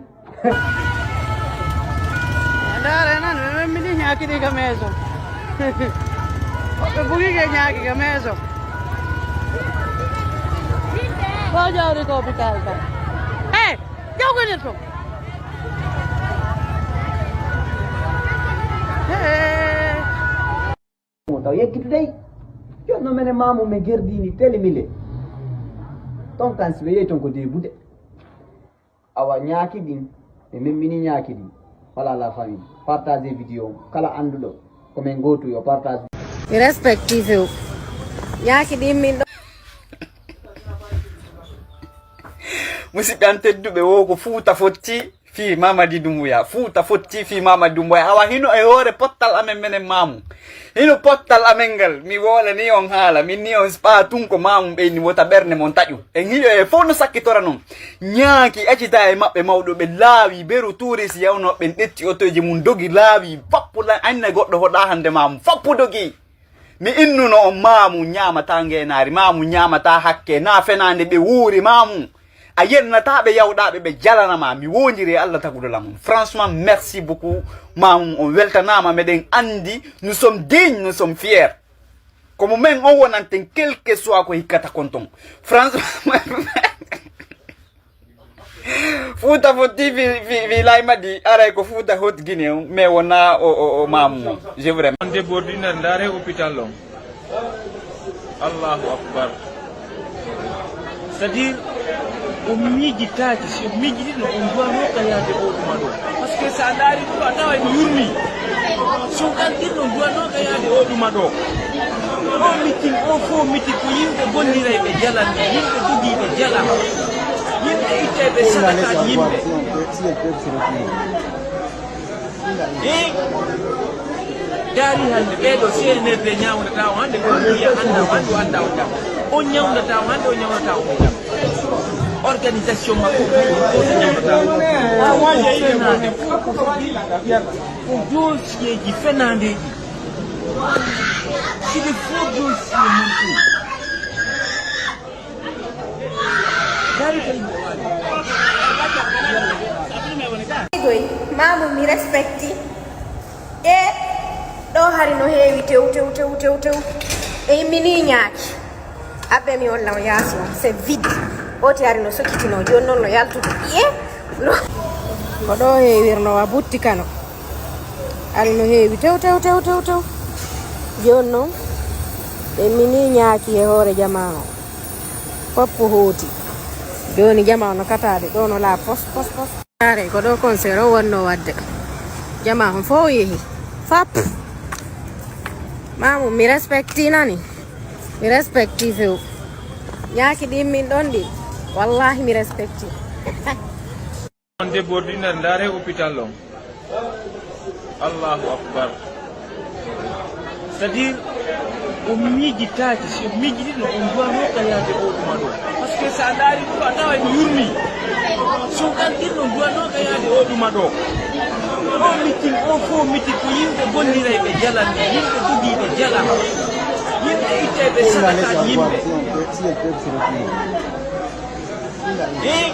Ndaare nan, ɓe memmini ñaaki ɗi ka meeso. Woɓɓe bugi ke ñaaki ka meeso. Ko jawri ko hôpital ka. Hey! Jawgani to. Hey! Mo taw yeggitu dey. Jooni noon menen maamu men gerdini tele mille. Ton kan si ɓe yehi ton ko deebude. Awa ñaaki ɗin, ɓe memmini ñaaki ɗin. Voilà la famille. Partagez vidéo. Kala annduɗo ko men gootu yo partage. Mi respecti few. Ñaaki ɗin min ɗo. Musidɓe an tedduɓe, wo ko Fuuta fotti fii Mamadi Dumbuya. Fuuta fotti fii Mamadi Dumbuya. Awa hino e hoore pottal amen menen maamu. Hino pottal amen ngal. Mi woolani on haala. Min ni on spa tun ko maamu ɓeyni wota ɓernde mon taƴu. En hiyo e fof no sakkitora non. Ñaaki accita e maɓɓe mawɗo ɓe laawi beru tuurisi yawnoo ɓen ɗetti otoji mum dogi laawi fappu lan anne goɗɗo hoɗa hannde maamu. Fappu dogi. Mi innuno on maamu ñaamataa ngeenaari, maamu ñaamataa hakke, naa fenaande ɓe wuuri maamu. A yennataa ɓe yawɗaaɓe ɓe jalana ma. Mi woondiri e Allah taguɗo lamum. Franchement, merci beaucoup. Maamu on weltanaama, meɗen anndi, nous sommes dignes, nous sommes fiers. Ko mo men on wonanten, quel que soit ko hikkata kon ton. Franchement, Fuuta fotti fi, fi, fi laymadi, aray ko Fuuta hot Guinée on, mais wona o, o, o maamu on. Je vous remercie. On déborde une heure, ndaare hôpital on. Allahu Akbar. C'est-à-dire, o miijitaaki, si o miijiti no o duwanoo ka yaade o ɗuma ɗo. Parce que so a ndaari ɗum, a tawa ene yurmi. So o ɗanɗin no o duwanoo ka yaade o ɗuma ɗo. O mitin, o fof mitin ko yimɓe gollirayɓe jalan, yimɓe jogiiɓe jalan, yimɓe ittayɓe sadakaaji yimɓe. Hee! Daari hannde, ɓee ɗoo C N R D ñaawndata o hannde, ko wiya annda o hannde, o annda o jam. On ñaawndata o hannde, o ñaawndata o jam. Organisation makko ko ɗum fof ɓe ñaawndata o. Ko fenaande, ko dossier ji fenaandeeji. C'est des faux dossiers, mon tour. Goy, maamu mi respecti. E ɗo hari no heewi tew, tew, tew, tew, tew. E immini ñaaki. Abbe mi on law yaasi on, c'est vide. Oti hari no sokitino, jooni noon no yaltude. Iye? No. Ko ɗo heewirno wa butti kano. Hari no heewi tew, tew, tew, tew, tew. Jooni noon, ɓe mini ñaaki e hoore jamaa o. Foppu hooti. Jooni jamaa o no kataade. Ɗo no laa pos, pos, pos. Are, ko ɗo concert o wonno wadde. Jamaa on fof yehi. Fap. Maamu, mi respecti nani. Mi respecti few. Ñaaki ɗin min ɗon ɗi. Wallahi mi respecti. On déborde une heure, ndaare hôpital on. Allahu Akbar. C'est-à-dire, o miijitaaki, si o miijiti no o duwanoo ka yaade o ɗuma ɗo. Parce que so a ndaari ɗum, a tawa ene yurmi. So o ɗanɗin no o duwanoo ka yaade o ɗuma ɗo. O mitin, o fof mitin ko yimɓe gollirayɓe jalan, yimɓe jogiiɓe jalan, yimɓe ittayɓe sadakaaji yimɓe. Hee!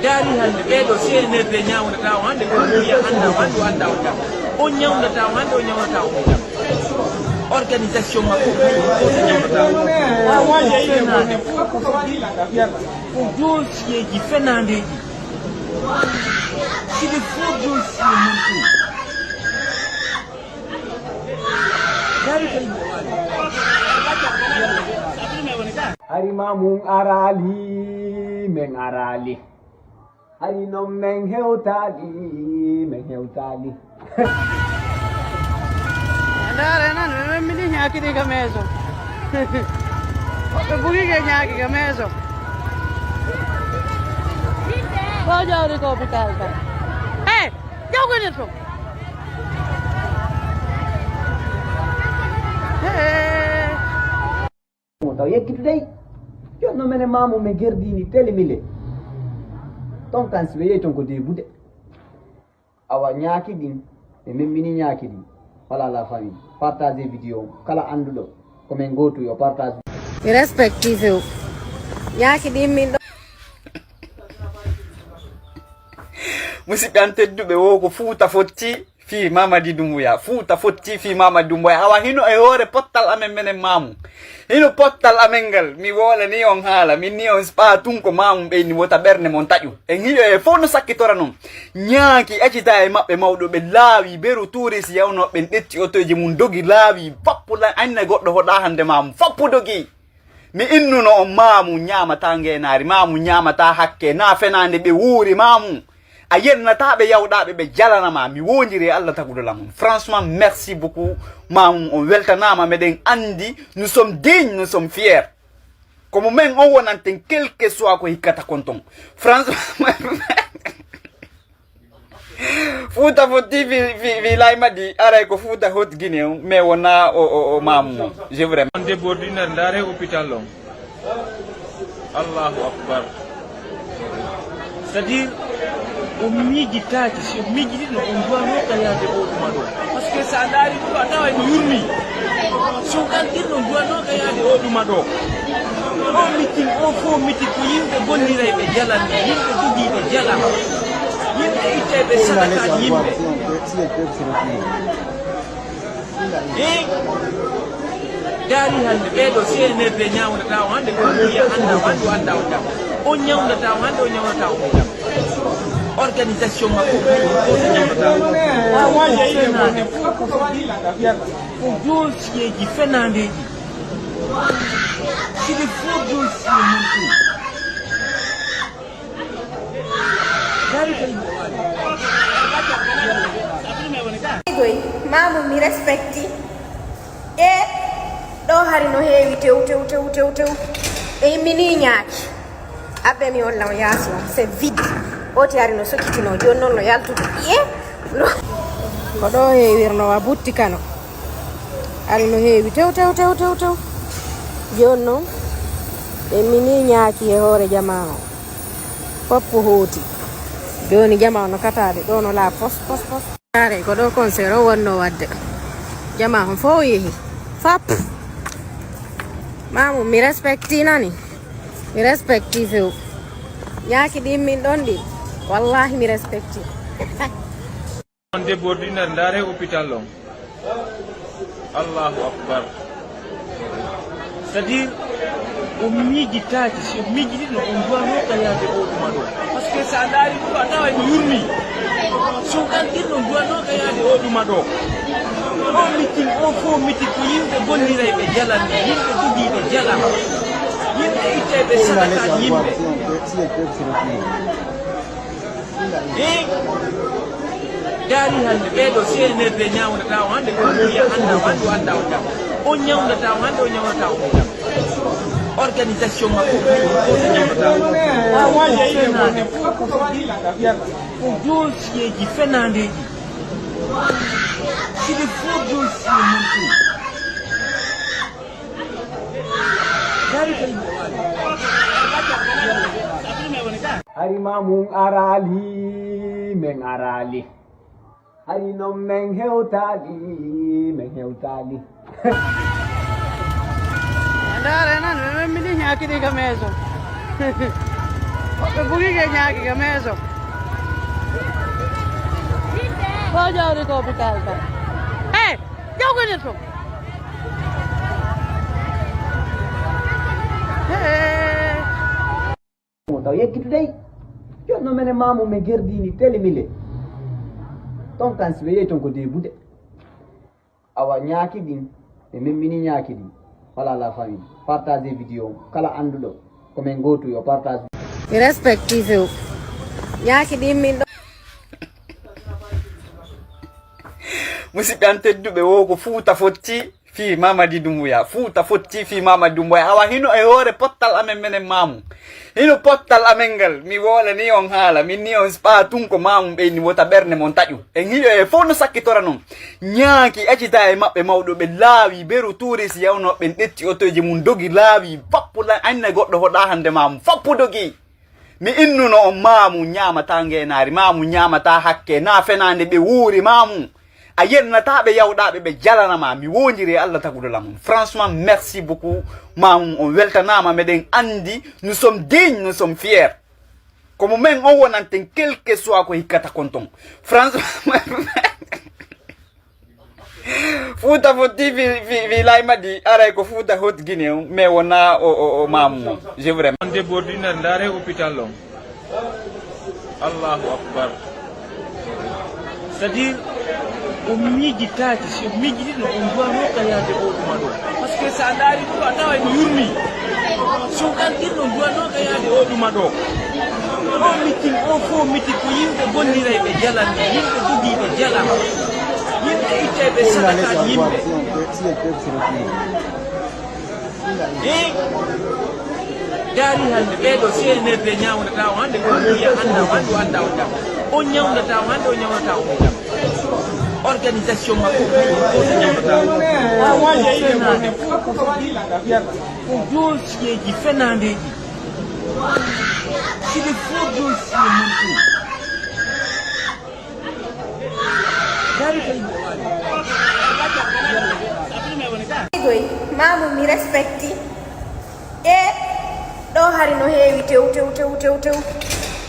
Daari hannde, ɓee ɗoo C N R D ñaawndata o hannde, ko wiya annda o hannde, o annda o jam. On ñaawndata o hannde, o ñaawndata o jam. Organisation makko ko ɗum fof ɓe ñaawndata o. Ko fenaande, ko dossier ji fenaandeeji. Hari ma mum arali, men arali. Hari non men hewtali, men hewtali. Ndaare nan, ɓe memmini ñaakiri ka meeso. Ɓe bugi ke ñaaki ka meeso. Ko jawri ko hôpital ka. Hey, jawgani to. Hey. Mo taw yekkitu dey. Jonno mene mamu me gerdini tele mille. Ton kan si ɓe yehi ton ko debude. Awa ñaaki ɗin, ɓe memmini ñaaki ɗin. Voilà la famille. Partagez vidéo. Kala annduɗo ko men gootu yo partage. Mi respecti few. Ñaaki ɗin min ɗo. Musidɓe an tedduɓe, wo ko Fuuta fotti fii Mamadi Dumbuya. Fuuta fotti fii Mamadi Dumbuya. Awa hino e hoore pottal amen menen maamu. Hino pottal amen ngal. Mi woolani on haala. Min ni on spa tun ko maamu ɓeyni wota ɓernde mon taƴu. En hiɗo e fof no sakkitora non. Ñaaki accita e maɓɓe mawɗo ɓe laawi beru tuuris yawnoo ɓen ɗetti otoji mum dogi laawi fappu la anne goɗɗo hoɗa hande maamu. Fappu dogi. Mi innuno on maamu ñaamata ngeenaari, maamu ñaamata hakke, na fenaande ɓe wuuri maamu. A yennata ɓe yawɗa ɓe, ɓe jalana ma. Mi wondiri e Allah taguɗo lamum. Franchement, merci beaucoup. Maamu on weltanama, meɗen andi, nous sommes dignes, nous sommes fiers. Ko mo men on wonanten, quel que soit ko hikkata kon ton. Franchement, Fuuta fotti fi, fi, fi lay madi, aray ko Fuuta hot Guinée, mais wona o, o, o maamu. Je vous remercie. On déborde une heure, ndaare hôpital on. Allahu Akbar. C'est-à-dire, o miijitaaki, si o miijitino, on duwanooka yaade o ɗuma ɗo. Parce que so a ndaari ɗum, a tawa emo yurmi. Si on kalkilno, on duwanooka yaade o ɗuma ɗo. O mitin, o fof mitin ko yimɓe gonnirayɓe jalan, yimɓe dogiiɓe jalan. Yimɓe ittayɓe sadakaaji yimɓe. Eey, daari hannde, ɓee ɗoo C N R D ñawndataa o hannde, ko wiya anndaa o hannde, o anndaa o jam. O ñawndataa o hannde, o ñawndataa o jam. Organisation makko kañum fof so ñawndataa o. Ko fenaande, ko dossier ji fenaandeeji. C'est des faux dossiers, mon Dieu. Goy, maamu mi respecti. E ɗo hari no heewi tew, tew, tew, tew, tew. E immini ñaaki. Abbe mi on law yaasi on, c'est vide. Oti hari no sokitino, jooni noon no yaltude. Iye? No. Ko ɗo heewirno wa butti kano. Hari no heewi tew, tew, tew, tew, tew. Jooni noon, immini ñaaki e hoore jamaa o. Foppu hooti. Jooni jama no kataade, ɗo no laaɓi pos, pos, pos. Are, ko ɗo concert o wonno wadde. Jama on fof yehi. Fap. Mamu, mi respecti nani. Mi respecti few. Ñaaki ɗin min ɗon ɗin. Wallahi mi respecti. On déborde une heure, ndaare hôpital on. Allahu Akbar. C'est-à-dire, o miijitaaki, si o miijitino, on duwanooka yaade o ɗuma ɗo. Parce que so a ndaari ɗum, a tawa emo yurmi. Si on kalkilno, on duwanooka yaade o ɗuma ɗo. O mitin, o fof mitin ko yimɓe gonnirayɓe jalan, yimɓe dogiiɓe jalan. Yimɓe ittayɓe sadakaaji yimɓe. Eey, daari hannde, ɓee ɗoo C N R D ñawndataa o hannde, ko wiya anndaa o hannde, o anndaa o jam. O ñawndataa o hannde, o ñawndataa o jam. Organisation makko kañum fof so ñawndataa o. Ko fenaande, ko dossier ji fenaandeeji. C'est des faux dossiers, mon Dieu. Hari ma mum arali, men arali. Hari non men hewtali, men hewtali. Ndaare nan, ɓe memmini ñaaki ɗi ka meeso. Ɓe bugi ke ñaaki ka meeso. Ko jawri ko hôpital ka. Hey! Jawgani to. Mo taw yekkitu dey. No mene mamu me gerdini teli mile. Ton kan si ɓe yehi ton ko debude. Awa ñaaki ɗin, ɓe memmini ñaaki ɗin. Voilà la famille. Partagez vidéo. Kala annduɗo ko men gootu yo partage. Mi respecti few. Ñaaki ɗin min ɗo. Musidɓe an tedduɓe, wo ko Fuuta fotti fii Mamadi Dumbuya. Fuuta fotti fii Mamadi Dumbuya. Awa hino e hoore pottal amen menen maamu. Hino pottal amen ngal. Mi woolani on haala. Min ni on spa tun ko maamu ɓeyni wota ɓernde mon taƴu. En hiyo e fof no sakkitora non. Ñaaki acita e maɓɓe mawɗo ɓe laawi beru tuuris yawnoo ɓen ɗetti otoji mum dogi laawi fappu la anne goɗɗo hoɗa hande maamu. Fappu dogi. Mi innuno on maamu ñaamata ngeenaari, maamu ñaamata hakke, na fenaande ɓe wuuri maamu. A yennata ɓe yawɗa ɓe, ɓe jalana ma. Mi wonjiri e Allah taguɗo lamum. Franchement, merci beaucoup. Maamu on weltanaama, meɗen anndi, nous sommes dignes, nous sommes fiers. Ko mo men on wonanten, quel que soit ko hikkata kon ton. Franchement, Fuuta fotti fi, fi, fi lay madi, aray ko Fuuta hot Guinée on, mais wona o, o, o maamu on. Je vous remercie. On déborde une heure, ndaare hôpital on. Allahu Akbar. C'est-à-dire, o miijitaaki, si o miijitino, on duwanooka yaade o ɗuma ɗo. Parce que so a ndaari ɗum, a tawa ene yurmi. So o ɗanɗinno, on duwanooka yaade o ɗuma ɗo. O mitin, o fof mitin ko yimɓe golliray ɓe jalan, yimɓe dogii ɓe jalan. Yimɓe ittay ɓe sadaka yimɓe. Hee? Daari hannde, ɓee ɗoo C N R D ñawndata o hannde, ko wiya annda o hannde, o annda o jam. O ñawndata o hannde, o ñawndata o jam. Organisation makko, ko o ñawndata o. Ko dossier ji fenaandeeji. C'est des faux dossiers, mon tour. Goy, mamu mi respecti. E ɗo hari no heewi tew, tew, tew, tew, tew.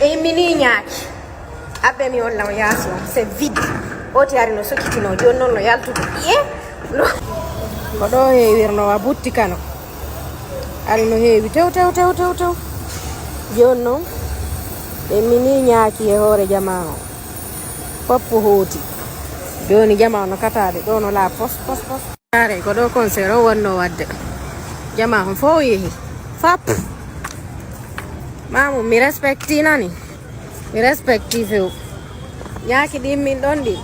E immini ñaaki. Abbe mi on law yaasi on. C'est vide. Oti hari no sokitino. Joni non no yaltude. Iye. No. Ko ɗo heewirno wa butti kano. Hari no heewi tew, tew, tew, tew, tew. Joni non. E mini ñaaki e hoore jamaa o. Foppu hooti. Joni jamaa no kataade. Ɗo no laa pos, pos, pos. Are, ko ɗo concert o wonno wadde. Jamaa on fof yehi. Fap. Mamu, mi respecti nani. Mi respecti few. Ñaaki ɗin min ɗon ɗi.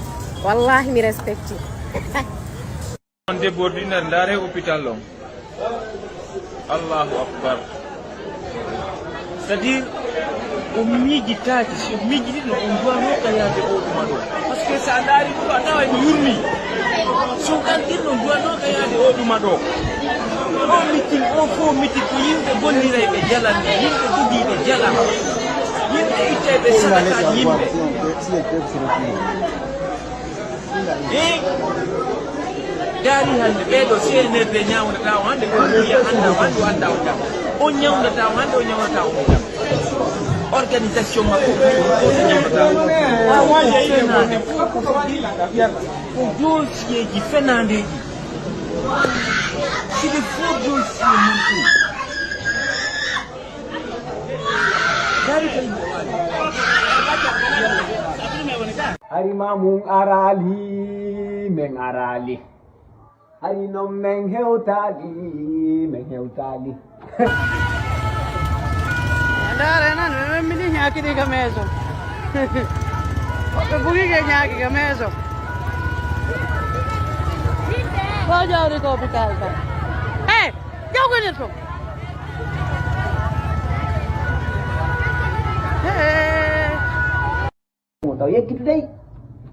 Wallahi mi respecti. On déborde une heure, ndaare hôpital on. Allahu Akbar. C'est-à-dire, o miijitaaki, si o miijitino, on duwanooka yaade o ɗuma ɗo. Parce que so a ndaari ɗum, a tawa ene yurmi. So o ɗanɗinno, on duwanooka yaade o ɗuma ɗo. O mitin, o fof mitin ko yimɓe golliray ɓe jalan, yimɓe dogii ɓe jalan. Yimɓe ittay ɓe sadaka yimɓe. Hee? Daari hannde, ɓee ɗoo C N R D ñawndata o hannde, ko wiya annda o hannde, o annda o jam. O ñawndata o hannde, o ñawndata o jam. Organisation makko, ko o ñawndata o. Ko dossier ji fenaandeeji. C'est des faux dossiers, mon tour. Hari mamu arali, men arali. Hari non men hewtali, men hewtali. Ndaare nan, ɓe memmini ñaaki ɗi ka meeso. Ɓe bugi ke ñaaki ka meeso. Ko jawri ko hôpital ka. Hey! Jawgani to. Mo taw yeggitu dey.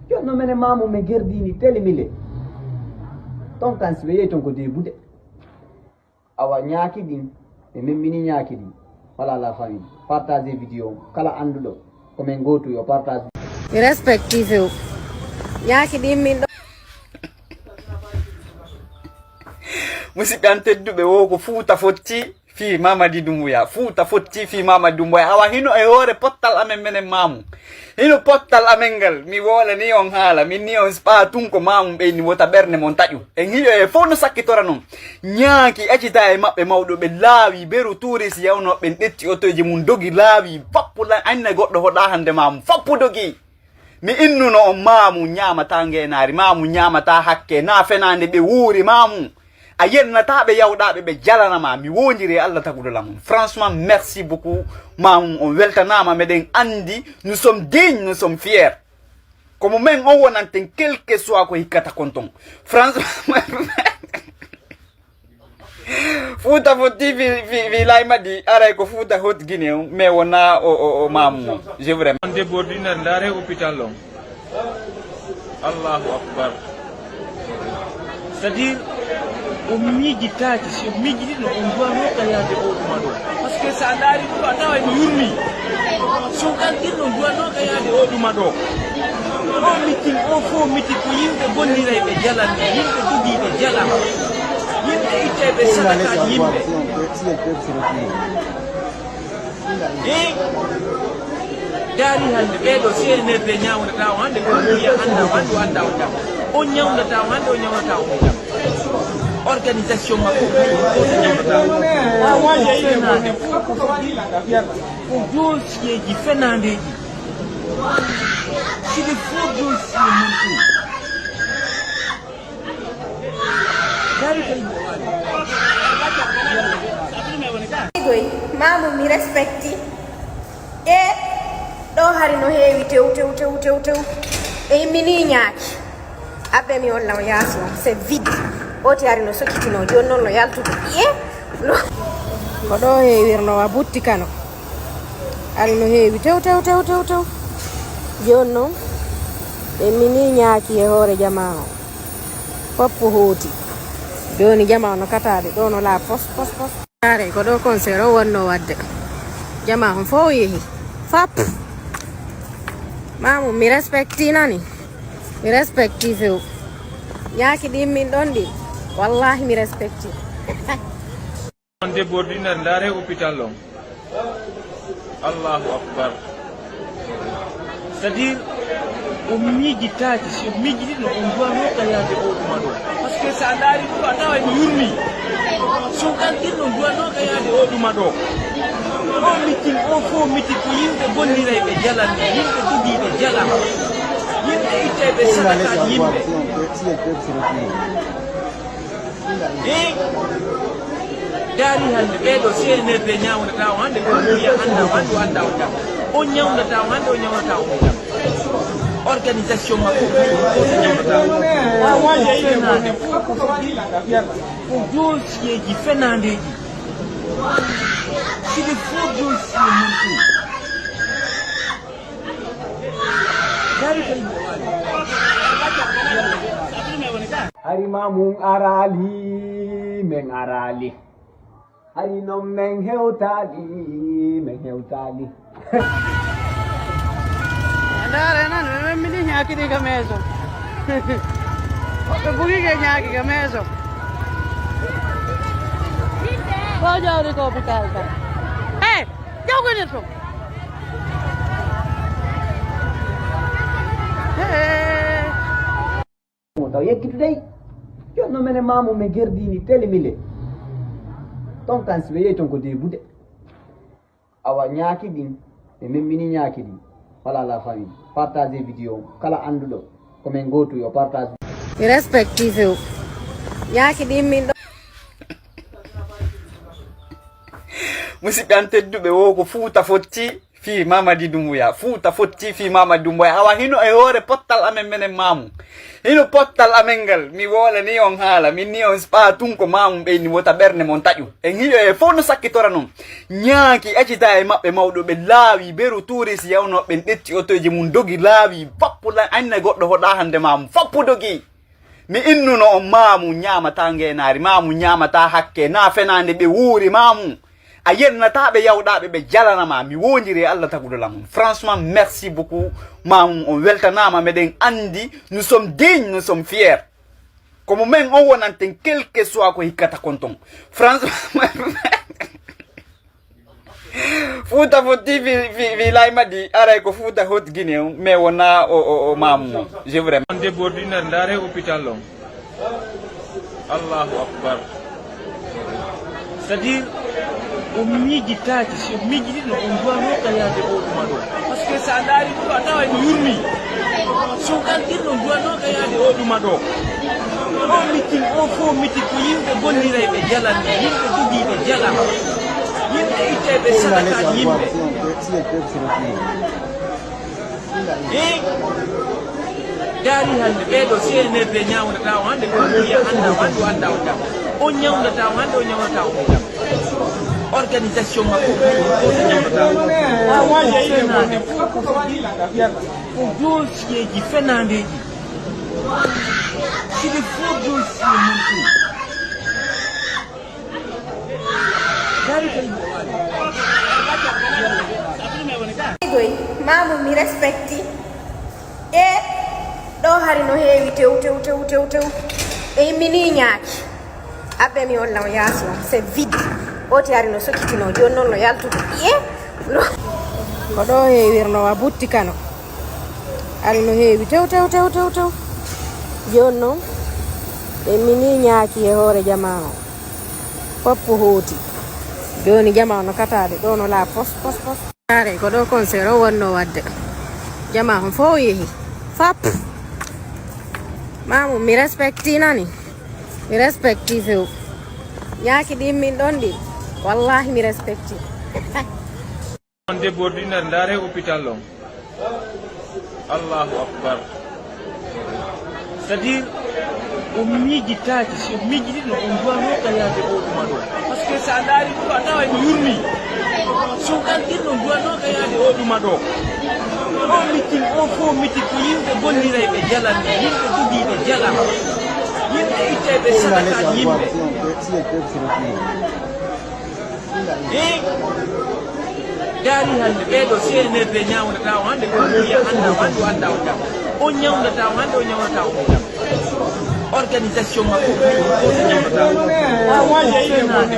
Jonno mene mamu me gerdini teli mile. Ton kan si ɓe yehi ton ko debude. Awa ñaaki ɗin, ɓe memmini ñaaki ɗin. Voilà la famille. Partagez vidéo. Kala annduɗo ko men gootu yo partage. Mi respecti few. Ñaaki ɗin min ɗo. Musidɓe an tedduɓe, wo ko Fuuta fotti fii Mamadi Dumbuya. Fuuta fotti fii Mamadi Dumbuya. Awa hino e hoore pottal amen menen maamu. Hino pottal amen ngal. Mi woolani on haala. Min ni on spa tun ko maamu ɓeyni wota ɓernde mon taƴu. En hiyo e fof no sakkitora non. Ñaaki acita e maɓɓe mawɗo ɓe laawi beru tuuris yawnoo ɓen ɗetti otoji mum dogi laawi fap. Fappu la-, anne goɗɗo hoɗa hande maamu. Fappu dogi. Mi innuno on maamu ñaamata ngeenaari, maamu ñaamata hakke, na fenaande ɓe wuuri maamu. A yennataa ɓe yawɗaa ɓe, ɓe jalana ma. Mi woondiri e Allah taguɗo lam on. Franchement, merci beaucoup. Maamu on weltanaama, meɗen anndi, nous sommes dignes, nous sommes fiers. Ko mo men on wonanten, quel que soit ko hikkata kon ton. Franchement, Fuuta fotti fi, fi, fi laymadi, aray ko Fuuta hot Guinée on, mais wona o, o, o maamu on. Je vous remercie. On déborde une heure, ndaare hôpital on. Allahu Akbar. C'est-à-dire, o miijitaaki, si o miijitino, on duwanooka yaade o ɗuma ɗo. Parce que so a ndaari ɗum, a tawa ene yurmi. So on ɗalɗinno, on duwanooka yaade o ɗuma ɗo. O mitin, o fof mitin ko yimɓe gonnirayɓe jalan, yimɓe dogiiɓe jalan. Yimɓe ittayɓe sadakaaji yimɓe. Eh? Daari hannde, ɓee ɗo C N R D ñawndataa o hannde, ko wiya annda o hannde, o annda o jam. On ñawndataa o hannde, o ñawndataa o jam. Organisation makko, ko ñawndataa o. Ko fenaande, ko dossier ji fenaandeeji. C'est des faux dossiers, mon tour. Goy, maamu mi respecti. E ɗo hari no heewi tew, tew, tew, tew, tew. E immini ñaaki. Abbe mi on law yaasi on, c'est vide. Oti hari no sokitino, jooni noon no yaltude. Iye? No. Ko ɗo heewirno wa butti kano. Hari no heewi tew, tew, tew, tew, tew. Jooni noon, e mini ñaaki e hoore jamaa o. Foppo hooti. Jooni jamaa o no kataade, ɗo no laaɓi pos, pos, pos. Are, ko ɗo concert o wonno waɗde. Jamaa on fof yehi. Fap. Maamu, mi respecti nani. Mi respecti few. Ñaaki ɗin min ɗon ɗin. Wallahi mi respecti. On déborde une heure, ndaare hôpital on. Allahu Akbar. C'est-à-dire, o miijitaaki, si o miijitino, on duwanooka yaade o ɗuma ɗo. Parce que so a ndaari ɗum, a tawa ene yurmi. So on ɗalɗinno, on duwanooka yaade o ɗuma ɗo. O mitin, o fof mitin ko yimɓe gonnirayɓe jalan, yimɓe dogiiɓe jalan. Yimɓe ittayɓe sadakaaji yimɓe. Eh? Daari hannde, ɓee ɗo C N R D ñawndataa o hannde, ko wiya annda o hannde, o annda o jam. On ñawndataa o hannde, o ñawndataa o jam. Organisation makko, ko ñawndataa o. Ko fenaande, ko dossier ji fenaandeeji. C'est des faux dossiers, mon tour. Hari ma mum araali, men araali. Hari noon men hewtaali, men hewtaali. Ndaare nan, ɓe memmini ñaakiri ka meeso. Woɓɓe bugike ñaaki ka meeso. Ko jawri ko hôpital ka. Hey! Jawgani to. Mo taw yekkitudey. Jonno mene mamu me gerdini tele mile. Ton kan si ɓe yehi ton ko debude. Awa ñaaki ɗin, ɓe memmini ñaaki ɗin. Voilà la famille. Partagez vidéo. Kala annduɗo ko men gootu yo partage. Mi respecti few. Ñaaki ɗin min ɗo. Musidɓe an tedduɓe, wo ko Fuuta fotti fii Mamadi Dumbuya. Fuuta fotti fii Mamadi Dumbuya. Awa hino e hoore pottal amen menen maamu. Hino pottal amen ngal. Mi woolani on haala. Min ni on spa tun ko maamu ɓeyni wota ɓernde mon taƴu. En hiɗo e fof no sakkitora non. Ñaaki accita e maɓɓe mawɗo ɓe laawi beru tuuris yawnoo ɓen ɗetti otoji mum dogi laawi. Fappu la-, anne goɗɗo hoɗa hande maamu. Fappu dogi. Mi innuno on maamu ñaamata ngeenaari, maamu ñaamata hakke, na fenaande ɓe wuuri maamu. A yennataa ɓe yawɗaa ɓe, ɓe jalana ma. Mi woondiri e Allah taguɗo lam on. Franchement, merci beaucoup. Maamu on weltanaama, meɗen anndi, nous sommes dignes, nous sommes fiers. Ko mo men on wonanten, quel que soit ko hikkata kon ton. Franchement, Fuuta fotti fi, fi, fi laymadi, aray ko Fuuta hot Guinée on, mais wona o, o, o maamu on. Je vous remercie. On déborde une heure, ndaare hôpital on. Allahu Akbar. C'est-à-dire, On miijitaaki, si on miijitino, on nduwanooka yaade oo ɗuma ɗoo. Parce que so a ndaari ɗum, a tawa ene yurmii. Si on kalkilno, on nduwanooka yaade oo ɗuma ɗoo. Oo mitin, oo fof mitin ko yimɓe gollirayɓe jalan, yimɓe jogiiɓe jalan, yimɓe ittayɓe sadakaaji yimɓe. Eey. Daari hannde, ɓee ɗoo C N R D ñawndataa o hannde, ko wiya anndaa o hannde, o anndaa o jam. On ñawndataa o hannde, o ñawndataa o jam. Organisation makko, ko ñawndataa o. Ko fenaande. Ko dossier ji fenaandeeji. C'est des faux dossiers, mon tour. Goy, mamu mi respecti. E ɗo hari no heewi tew, tew, tew, tew, tew. E immini ñaaki. Abbe mi on law yaasi on, c'est vide. Oti hari no sokitino, joni noon no yaltude. Iye? No. Ko ɗo heewirno wa butti kano. Ari no heewi tew, tew, tew, tew, tew. Joni noon, immini ñaaki e hoore jamaa o. Foppu hooti. Joni jamaa no kataade, ɗo no laa pos, pos, pos. Are, ko ɗo concert o wonno wadde. Jamaa on fof yehi. Fap. Mamu, mi respecti nani. Mi respecti few. Ñaaki ɗin min ɗon ɗin. Wallahi mi respecti. On debbo ordinaire, ndaare hôpital on. Allahu Akbar. C'est-à-dire, o miijitaaki, si o miijitino, o nduwanooka yaade oo ɗuma ɗoo. Parce que so a ndaari ɗum, a tawa ene yurmii. Si o kalkilno, o nduwanooka yaade oo ɗuma ɗoo. Oo mitin, oo fof mitin ko yimɓe gollirayɓe jalan, yimɓe jogiiɓe jalan, yimɓe ittayɓe sadakaaji yimɓe. Eey. Daari hannde, ɓee ɗoo C N R D ñawndataa o hannde, ko wiya anndaa o hannde, o anndaa o jam. On ñawndataa o hannde, o ñawndataa o jam. Organisation makko, ko ñawndataa o. Ko fenaande.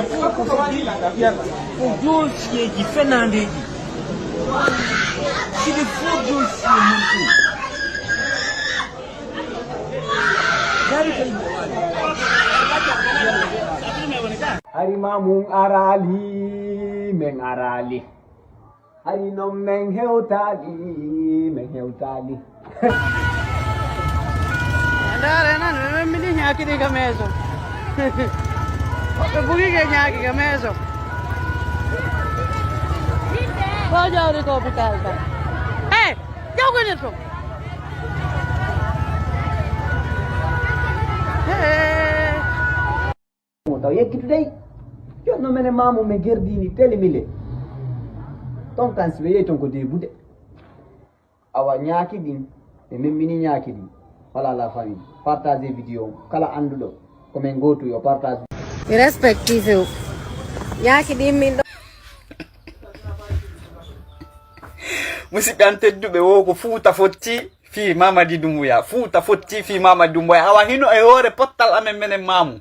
Ko dossier ji fenaandeeji. C'est des faux dossiers, mon tour. Hari mamun araali, men araali. Hari non men hewtaali, men hewtaali. Ndaare nan, ɓe memmini ñaaki ɗi ka meeso. Ɓe bugi ke ñaaki ka meeso. Ko jawri ko hôpital ka. Eh! Jawgani to. Mo taw yeggitu dey. Jonno mene mamu me gerdini teli mille. Ton kan si be yeton ko de bude. Awa ñaaki din, ɓe memmini ñaaki din. Voilà la famille. Partagez vidéo. Kala annduɗo ko men gootu yo partage. Mi respecti few. Ñaaki din min ɗo. Musidɓe an tedduɓe, wo ko Fuuta fotti fii Mamadi Dumbuya. Fuuta fotti fii Mamadi Dumbuya. Awa hino e hoore pottal amen menen maamu.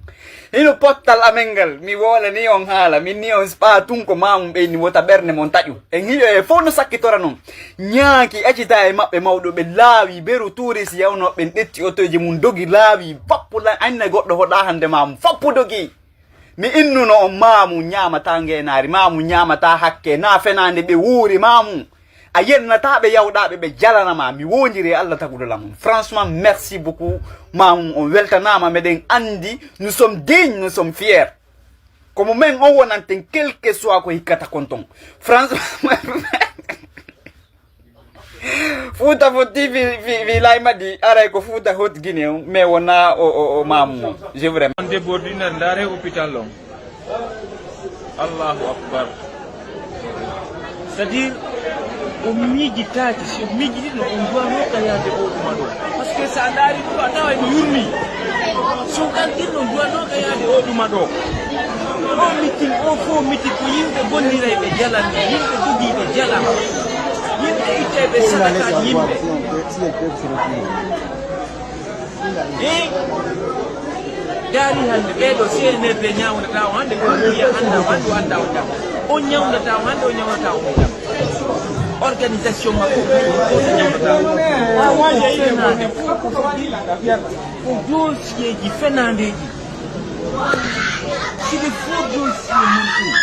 Hino pottal amen ngal. Mi wolani on haala. Min ni on spa tun ko maamu ɓeyni wota ɓernde mon taƴu. En hiyo e fof no sakkitora non. Ñaaki acita e maɓɓe mawɗo ɓe laawi beru tuuris yawnoo ɓen ɗetti otoji mum dogi laawi pappu la anne goɗɗo hoɗa hande maamu. Fappu dogi. Mi innuno on maamu ñaamataa ngeenaari, maamu ñaamataa hakke, naa fenaande ɓe wuuri maamu. A yennataa ɓe yawɗaaɓe ɓe jalana ma, mi woondiri e Allah taguɗo lamum. Franchement, merci beaucoup maamu, on weltanaama, meɗen anndi, nous sommes dignes, nous sommes fiers. Ko mo men on wonanten, quel que soit ko hikkata kon ton. Franchement, Fuuta fotti fii, fii, fii Laay Madi, aray ko Fuuta hot Guinée on, mais wona o, o, o maamu on. Je vous remercie. On debbo ordinaire, ndaare hôpital on. Allahu Akbar. C'est-à-dire, o miijitaaki, si o miijitino, o nduwanooka yaade oo ɗuma ɗoo. Parce que so a ndaari ɗum, a tawa ene yurmii. Si o kalkilno, o nduwanooka yaade oo ɗuma ɗoo. Oo mitin, oo fof mitin ko yimɓe gollirayɓe jalan, yimɓe jogiiɓe jalan, yimɓe ittayɓe sadakaaji yimɓe. Eey. Daari hannde, ɓee ɗoo C N R D ñawndataa o hannde, ko wiya anndaa o hannde, o anndaa o jam. On ñawndataa o hannde, o ñawndataa o jam. Organisation makko, ko ñawndataa o. Ko fenaande. Ko dossier ji fenaandeeji. C'est des faux dossiers, mon tour.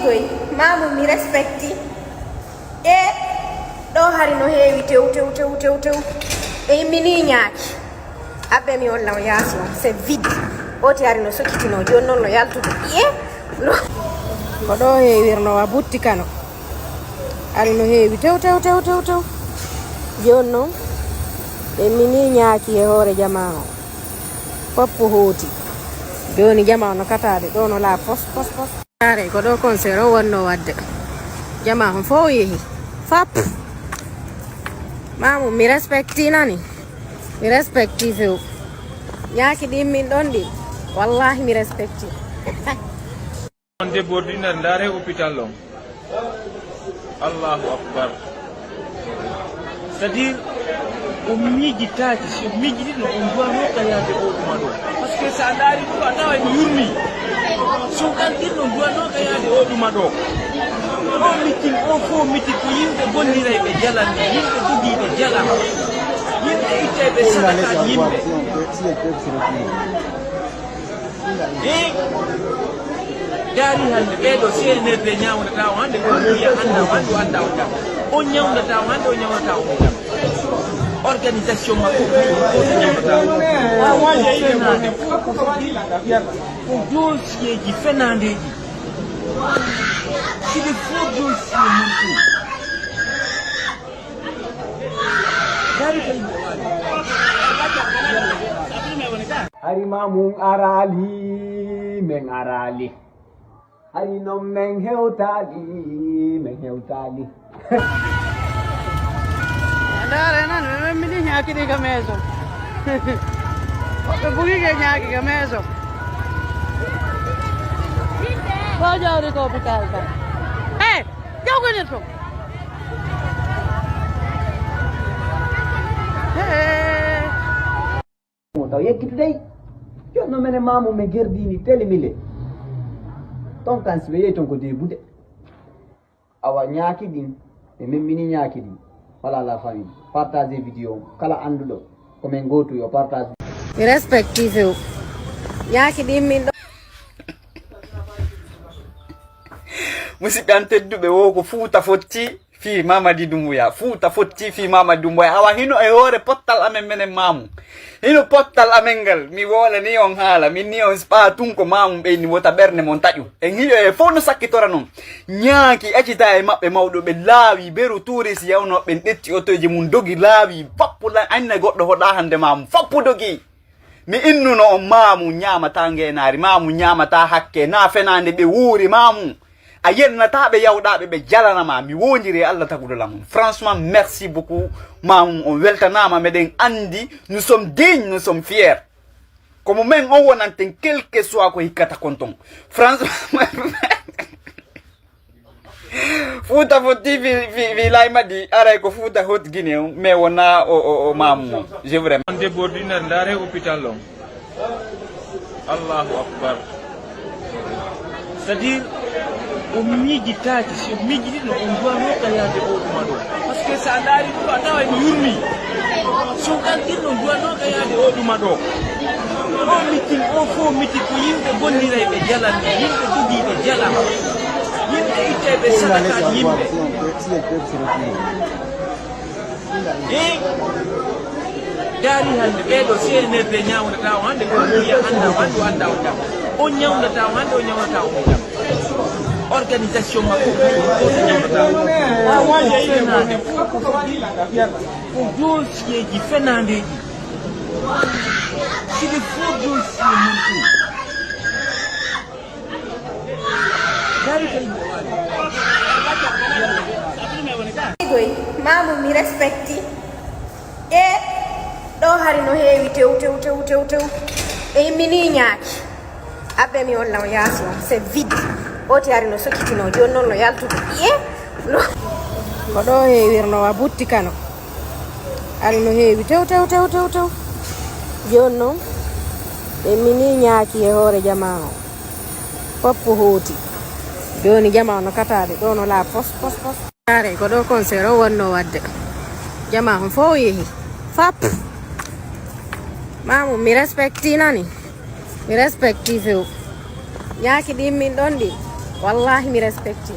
Goy, mamu mi respecti. E ɗo hari no heewi tew, tew, tew, tew, tew. E immini ñaaki. Abbe mi on law yaasi on, c'est vide. Oti hari no sokitino, joni noon no yaltude. Iye? No. Ko ɗo heewirno wa butti kano. Hari no heewi tew, tew, tew, tew, tew. Joni noon, e mini ñaaki e hoore jamaa o. Foppu hooti. Joni jamaa o no kataade, ɗo no laa pos, pos, pos. Are, ko ɗo concert o wonno wadde. Jamaa on fof yehi. Fap. Mamu, mi respecti nani. Mi respecti few. Ñaaki ɗi min ɗon ɗi. Wallahi mi respecti. On debbo ordinaire, ndaare hôpital on. Allahu akbar. C'est-à-dire, o miijitaaki, si o miijiti no, on duwanoo ka yaade o ɗuma ɗo. Parce que so a ndaari ɗum, a tawa ene yurmi. So on ɗantin no, on duwanoo ka yaade o ɗuma ɗo. O mitin, o fof mitin ko yimɓe golliray ɓe jalan, yimɓe dogii ɓe jalan. Yimɓe ittay ɓe sadaka yimɓe. He? Daari hannde, ɓee ɗo C N R D ñawndataa o hannde, ko wiya annda o hannde, o annda o jam. O ñawndataa o hannde, o ñawndataa o jam. Organisation makko ko ɗum fof o ñawndataa o. Fenaande. Ko dossier ji fenaandeeji. C'est des faux dossiers, mon tour. Hari ma mun arali, men arali. Hari non men hewtali, men hewtali. Ndaare nan, ɓe memmini ñaakiri ka meeso. Woɓɓe bugike ñaaki ka meeso. Ko jawri ko hôpital ka. Hey! Jawgani to. Hey. Mo taw yeggitu dey. Jonno mene mamu me gerdini tele mile. Ton kan si be yey ton ko de bude. Awa ñaaki ɗin, ɓe memmini ñaaki ɗin. Voilà la famille. Partagez vidéo. Kala annduɗo ko men gootu yo partage. Mi respecti few. Ñaaki ɗin min ɗo. Musidɓe an tedduɓe, wo ko Fuuta fotti fii Mamadi Dumbuya. Fuuta fotti fii Mamadi Dumbuya. Awa hino e hoore pottal amen menen maamu. Hino pottal amen ngal. Mi wolani on haala. Min ni on spa tun ko maamu ɓeyni wota ɓernde mon taƴu. En hiyo e fof no sakkitora non. Ñaaki accita e maɓɓe mawɗo ɓe laawi beru tuurisi yawnoo ɓen ɗetti otoji mum dogi laawi fappu lan anne goɗɗo hoɗa hannde maamu. Fappu dogi. Mi innuno on maamu ñaamata ngeenaari, maamu ñaamata hakke, na fenaande ɓe wuuri maamu. A yennata ɓe yawɗa ɓe, ɓe jalana ma. Mi wonjiri e Allah taguɗo lamum. Franchement, merci beaucoup. Maamu on weltanama, meɗen andi, nous sommes dignes, nous sommes fiers. Ko mo men on wonanten, quel que soit ko hikkata kon ton. Franchement, Fuuta fotti fi, fi, fi laymadi, aray ko Fuuta hot Guinée on, mais wona o, o, o maamu on. Je vous remercie. On debbo ordinaire, ndaare hôpital on. Allahu akbar. C'est-à-dire, o miijitaaki, si o miijiti no, on duwanoo ka yaade o ɗuma ɗo. Parce que so a ndaari ɗum, a tawa ene yurmi. So on ɗantin no, on duwanoo ka yaade o ɗuma ɗo. O mitin, o fof mitin ko yimɓe golliray ɓe jalan, yimɓe dogii ɓe jalan. Yimɓe ittay ɓe sadakaaji yimɓe. Eh? Daari hannde, ɓee ɗo C N R D ñawndataa o hannde, ko wiya annda o hannde, o annda o jam. O ñawndataa o hannde, o ñawndataa o jam. Organisation makko ko ɗum fof o ñawndataa o. Ko dossier ji fenaandeeji. C'est des faux dossiers, mon tour. Goy, mamu mi respecti. E ɗo hari no heewi tew, tew, tew, tew, tew. E immini ñaaki. Abbe mi on law yaasi on, c'est vide. Oti hari no sokitino, joni noon no yaltude. Iye? No. Ko ɗo heewirno wa butti kano. Hari no heewi tew, tew, tew, tew, tew. Joni noon, ɓe mini ñaaki e hoore jamaa o. Foppu hooti. Joni jamaa o no kataade, ɗo no laa pos, pos, pos. Are, ko ɗo concert o wonno wadde. Jamaa on fof yehi. Fap. Mamu, mi respecti nani. Mi respecti few. Ñaaki ɗi min ɗon ɗi. Wallahi mi respecti.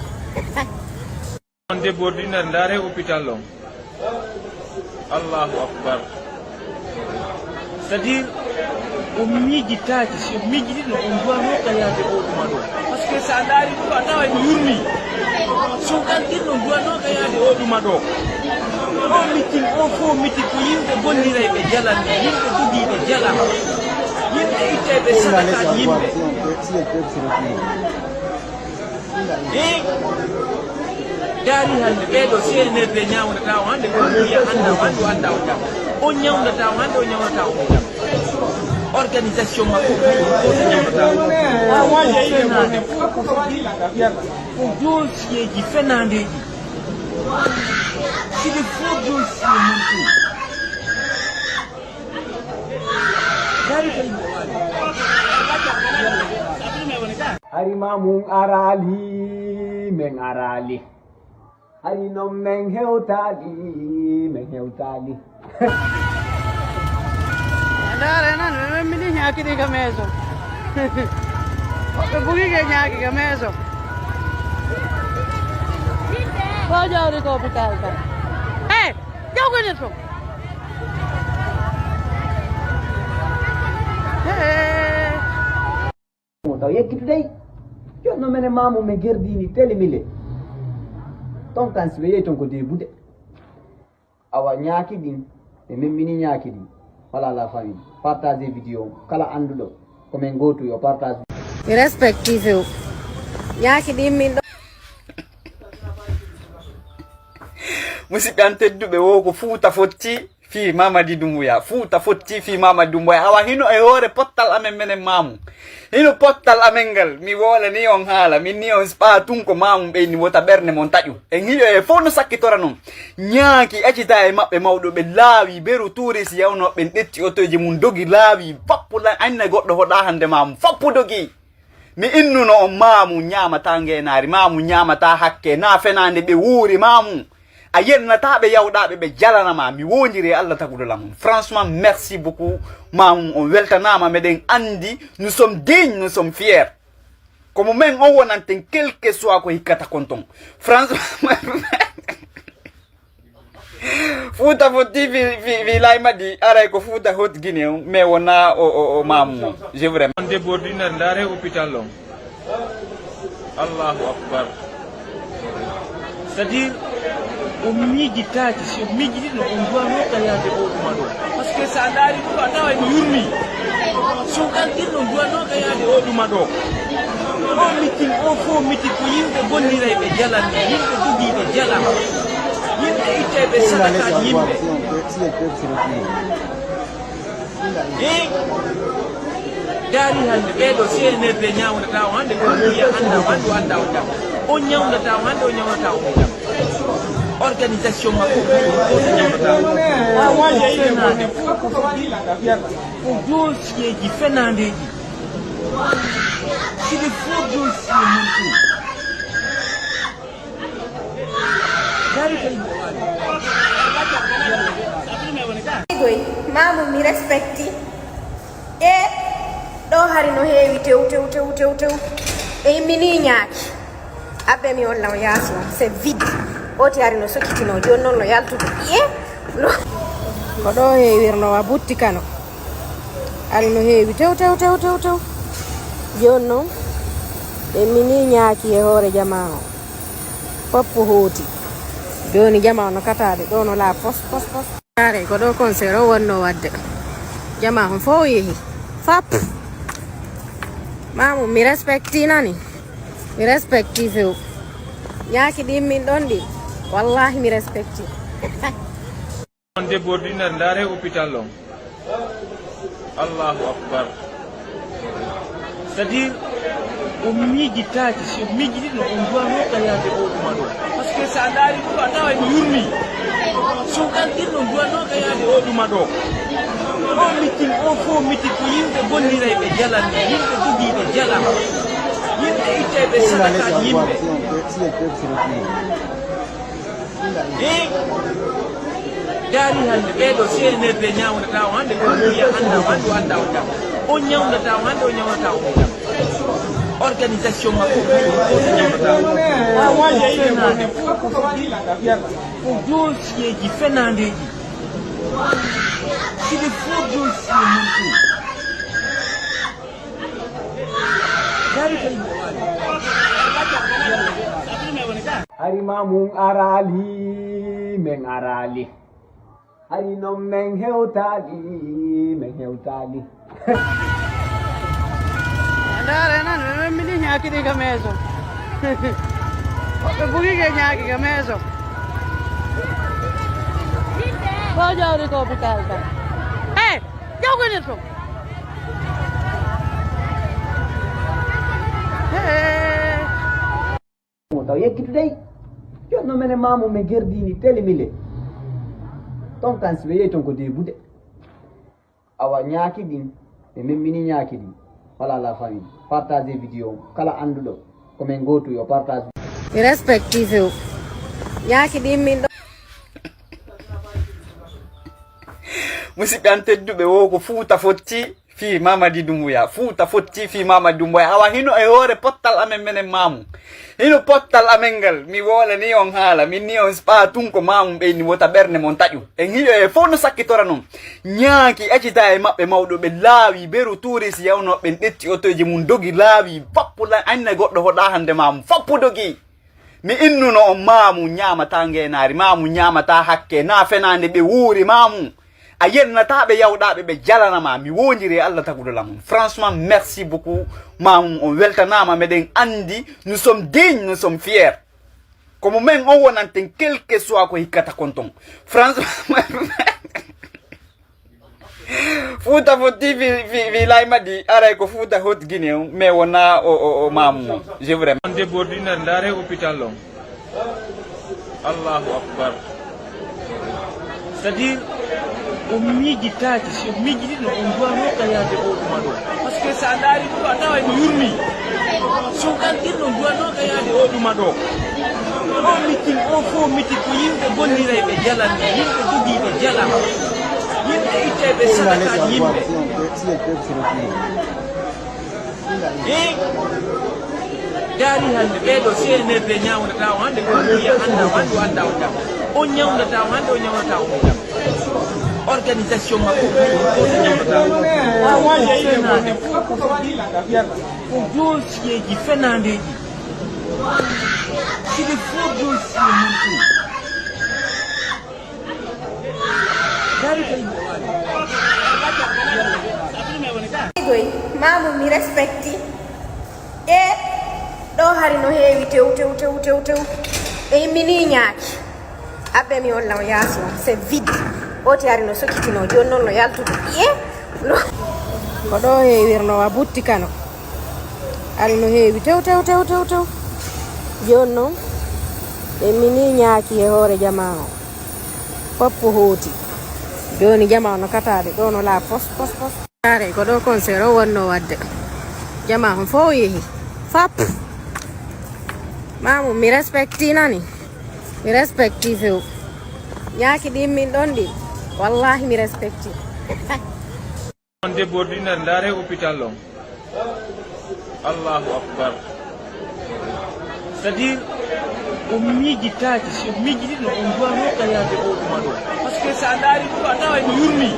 On debbo ordinaire, ndaare hôpital on. Allahu akbar. C'est-à-dire, o miijitaaki, si o miijiti no, on duwanooka yaade o ɗuma ɗo. Parce que so a ndaari ɗum, a tawa ene yurmi. So on kalkin no, on duwanooka yaade o ɗuma ɗo. O mitin, o fof mitin ko yimɓe bonnirayɓe jalan, yimɓe dogiiɓe jalan, yimɓe ittayɓe sadakaaji yimɓe. Eh? Daari hannde, ɓee ɗoo C N R D ñaawnataa o hannde, ko wiya annda o hannde, o annda o jam. O ñawndataa o hannde, o ñawndataa o jam. Organisation makko kañum fof so ñawndataa o. Ko fenaande, ko dossier ji fenaandeeji. C'est des faux dossiers, mon tour. Hari ma mum araali, men araali. Hari non men hewtaali, men hewtaali. Ndaare nan, ɓe memmini ñaaki ɗi ka meeso. Woɓɓe bugi ke ñaaki ka meeso. Ko jawri ko hôpital ka. Hey! Jawgani to. Mo taw yekkitude. Jonno mene mamu me gerdini tele mille. Ton kan si ɓe yehi ton ko debude. Awa ñaaki ɗin, ɓe memmini ñaaki ɗin. Voilà la famille. Partagez vidéo. Kala annduɗo ko men gootu yo partage. Mi respecti few. Ñaaki ɗin min ɗo. Musidɓe an tedduɓe, wo ko Fuuta fotti fii Mamadi Dumbuya. Fuuta fotti fii Mamadi Dumbuya. Awa hino e hoore pottal amen menen maamu. Hino pottal amen ngal. Mi woolani on haala. Min ni on spa tun ko maamu ɓeyni wota ɓernde mon taƴu. En hiɗo e fof no sakkitora non. Ñaaki accita e maɓɓe mawɗo ɓe laawi beru tuurisi yawnoo ɓen ɗetti otoji mum dogi laawi fappu la-, anne goɗɗo hoɗa hannde maamu. Fappu dogi. Mi innuno on maamu ñaamata ngeenaari, maamu ñaamata hakke, na fenaande ɓe wuuri maamu. A yennata ɓe yawɗaɓe ɓe jalana ma. Mi wondiri e Allah taguɗo lamum. Franchement, merci beaucoup. Maamu on weltanama. Meɗen andi, nous sommes dignes, nous sommes fiers. Ko mo men on wonanten, quel que soit ko hikkata kon ton. Franchement, Fuuta fotti fi, fi, fi lay madi, aray ko Fuuta hot Guinée, mais wona o, o, o maamu. Je vous remercie. On déborde une heure, ndaare hôpital on. Allahu akbar. C'est-à-dire, o miijitaaki, si o miijiti no, on duwanooka yaade o ɗuma ɗo. Parce que so a ndaari ɗum, a tawa ene yurmi. So on kalkin no, on duwanooka yaade o ɗuma ɗo. O mitin, o fof mitin ko yimɓe bonnirayɓe jalan, yimɓe dogiiɓe jalan, yimɓe ittayɓe sadakaaji yimɓe. Eh? Daari hannde, ɓee ɗoo C N R D ñaawnataa o hannde, ko wiya annda o hannde, o annda o jam. O ñawndataa o hannde, o ñawndataa o jam. Organisation makko kañum fof so ñawndataa o. Ko fenaande, ko dossier ji fenaandeeji. C'est des faux dossiers, mon tour. Goy, maamu mi respecti. E ɗo hari no heewi tew, tew, tew, tew, tew. Ɓe immini ñaaki. Abbe mi on law yaasi on, c'est vide. Oti hari no sokitino, jooni noon no yaltude. Iye? No. Ko ɗo heewirno wa butti kano. Hari no heewi tew, tew, tew, tew, tew. Jooni noon, ɓe immini ñaaki e hoore jamaa o. Foppo hooti. Jooni jama no kataade ɗo no laa pos, pos, pos. Are ko ɗo concert o wonno wadde. Jama on fof yehi. Fap. Mamu, mi respecti nani. Mi respecti few. Ñaaki ɗi min ɗon ɗi. Wallahi mi respecti. On déborde une heure, ndaare hôpital on. Allahu akbar. C'est-à-dire, o miijitaaki, si o miijiti no, on duwanooka yaade o ɗuma ɗo. Parce que so a ndaari ɗum, a tawa ene yurmi. So on kalkin no, on duwanooka yaade o ɗuma ɗo. O mitin, o fof mitin ko yimɓe bonnirayɓe jalan, yimɓe dogiiɓe jalan, yimɓe ittayɓe sadakaaji yimɓe. Eh? Daari hannde, ɓee ɗoo C N R D ñaawnataa o hannde, ko wiya annda o hannde, o annda o jam. O ñawndataa o hannde, o ñawndataa o ɓeyda. Organisation makko kañum o ñawndataa. O dossier ji fenaandeeji. C'est des faux dossiers, mon tour. Dari ko yimɓe waali. Hari ma mum araali, men araali. Hari noon men hewtaali, men hewtaali. Ndaare nan, ɓe memmini ñaaki ɗi ka meeso. Ɓe bugi ke ñaaki ka meeso. Ko jawri ko hôpital ka. Eh, jawgani to. Eh. Mo taw yekkitu dey. Jonno mene mamu me gerdini teli mille. Ton kan si ɓe yehi ton ko debude. Awa ñaaki ɗin, ɓe memmini ñaaki ɗin. Voilà la famille. Partagez vidéo. Kala annduɗo ko men gootu yo partage. Mi respecti few. Ñaaki ɗin min ɗo. Musidɓe an tedduɓe, wo ko Fuuta fotti fii Mamadi Dumbuya. Fuuta fotti fii Mamadi Dumbuya. Awa hino e hoore pottal amen menen maamu. Hino pottal amen ngal. Mi woolani on haala. Min ni on spa tun ko maamu ɓeyni wota ɓernde mon taƴu. En hiyo e fof no sakkitora non. Ñaaki acita e maɓɓe mawɗo ɓe laawi beru tuuris yawnoo ɓen ɗetti otoji mum dogi laawi fappu la anne goɗɗo hoɗa hannde maamu. Fappu dogi. Mi innuno on maamu ñaamata ngeenaari, maamu ñaamata hakke, na fenaande ɓe wuuri maamu. A yennata ɓe yawɗa ɓe, ɓe jalana ma. Mi wonjiri e Allah taguɗo lamum. Franchement, merci beaucoup. Maamu on weltanama, meɗen andi, nous sommes dignes, nous sommes fiers. Ko mo men on wonanten, quel que soit ko hikkata kon ton. Franchement, Fuuta fotti fi, fi, fi lay Madi, aray ko Fuuta hot Guinée on, mais wona o, o, o maamu on. Je vous remercie. On déborde une heure, ndaare hôpital on. Allahu Akbar. C'est-à-dire, o miijitaaki, si o miijitino, on duwanooka yaade o ɗuma ɗo. Parce que so a ndaari ɗum, a tawa ene yurmi. So o ɗanɗinno, on duwanooka yaade o ɗuma ɗo. O mitin, o fof mitin ko yimɓe golliray ɓe jalan, yimɓe dogii ɓe jalan. Yimɓe ittay ɓe sadakaaji yimɓe. He? Daari hannde ɓee ɗo C N R D ñawndataa o hannde ko wiya annda o hannde o annda o jam. O ñawndataa o hannde o ñawndataa o jam. Organisation makko ko o ñawndataa. Ko dossier ji fenaandeeji. C'est des faux dossiers, mon tour. Goy, mamu mi respecti. E ɗo hari no heewi tew, tew, tew, tew, tew. E immini ñaaki. Abbe mi on law yaasi o, c'est vide. Oti hari no sokitino, joni noon no yaltude. Iye? No. Ko ɗo heewirno wa butti kano. Hari no heewi tew, tew, tew, tew, tew. Joni noon, e mini ñaaki e hoore jamaa o. Foppo hooti. Joni jamaa no kataade, ɗo no laa pos, pos, pos. Are, ko ɗo concert o wonno wadde. Jamaa on fof yehi. Fap. Mamu, mi respecti nani. Mi respecti few. Ñaaki ɗin min ɗon ɗi. Wallahi mi respecti. On déborde une heure, ndaare hôpital on. Allahu Akbar. C'est-à-dire, o miijitaaki, si o miijitino, on duwanooka yaade o ɗuma ɗo. Parce que so a ndaari ɗum, a tawa ene yurmi.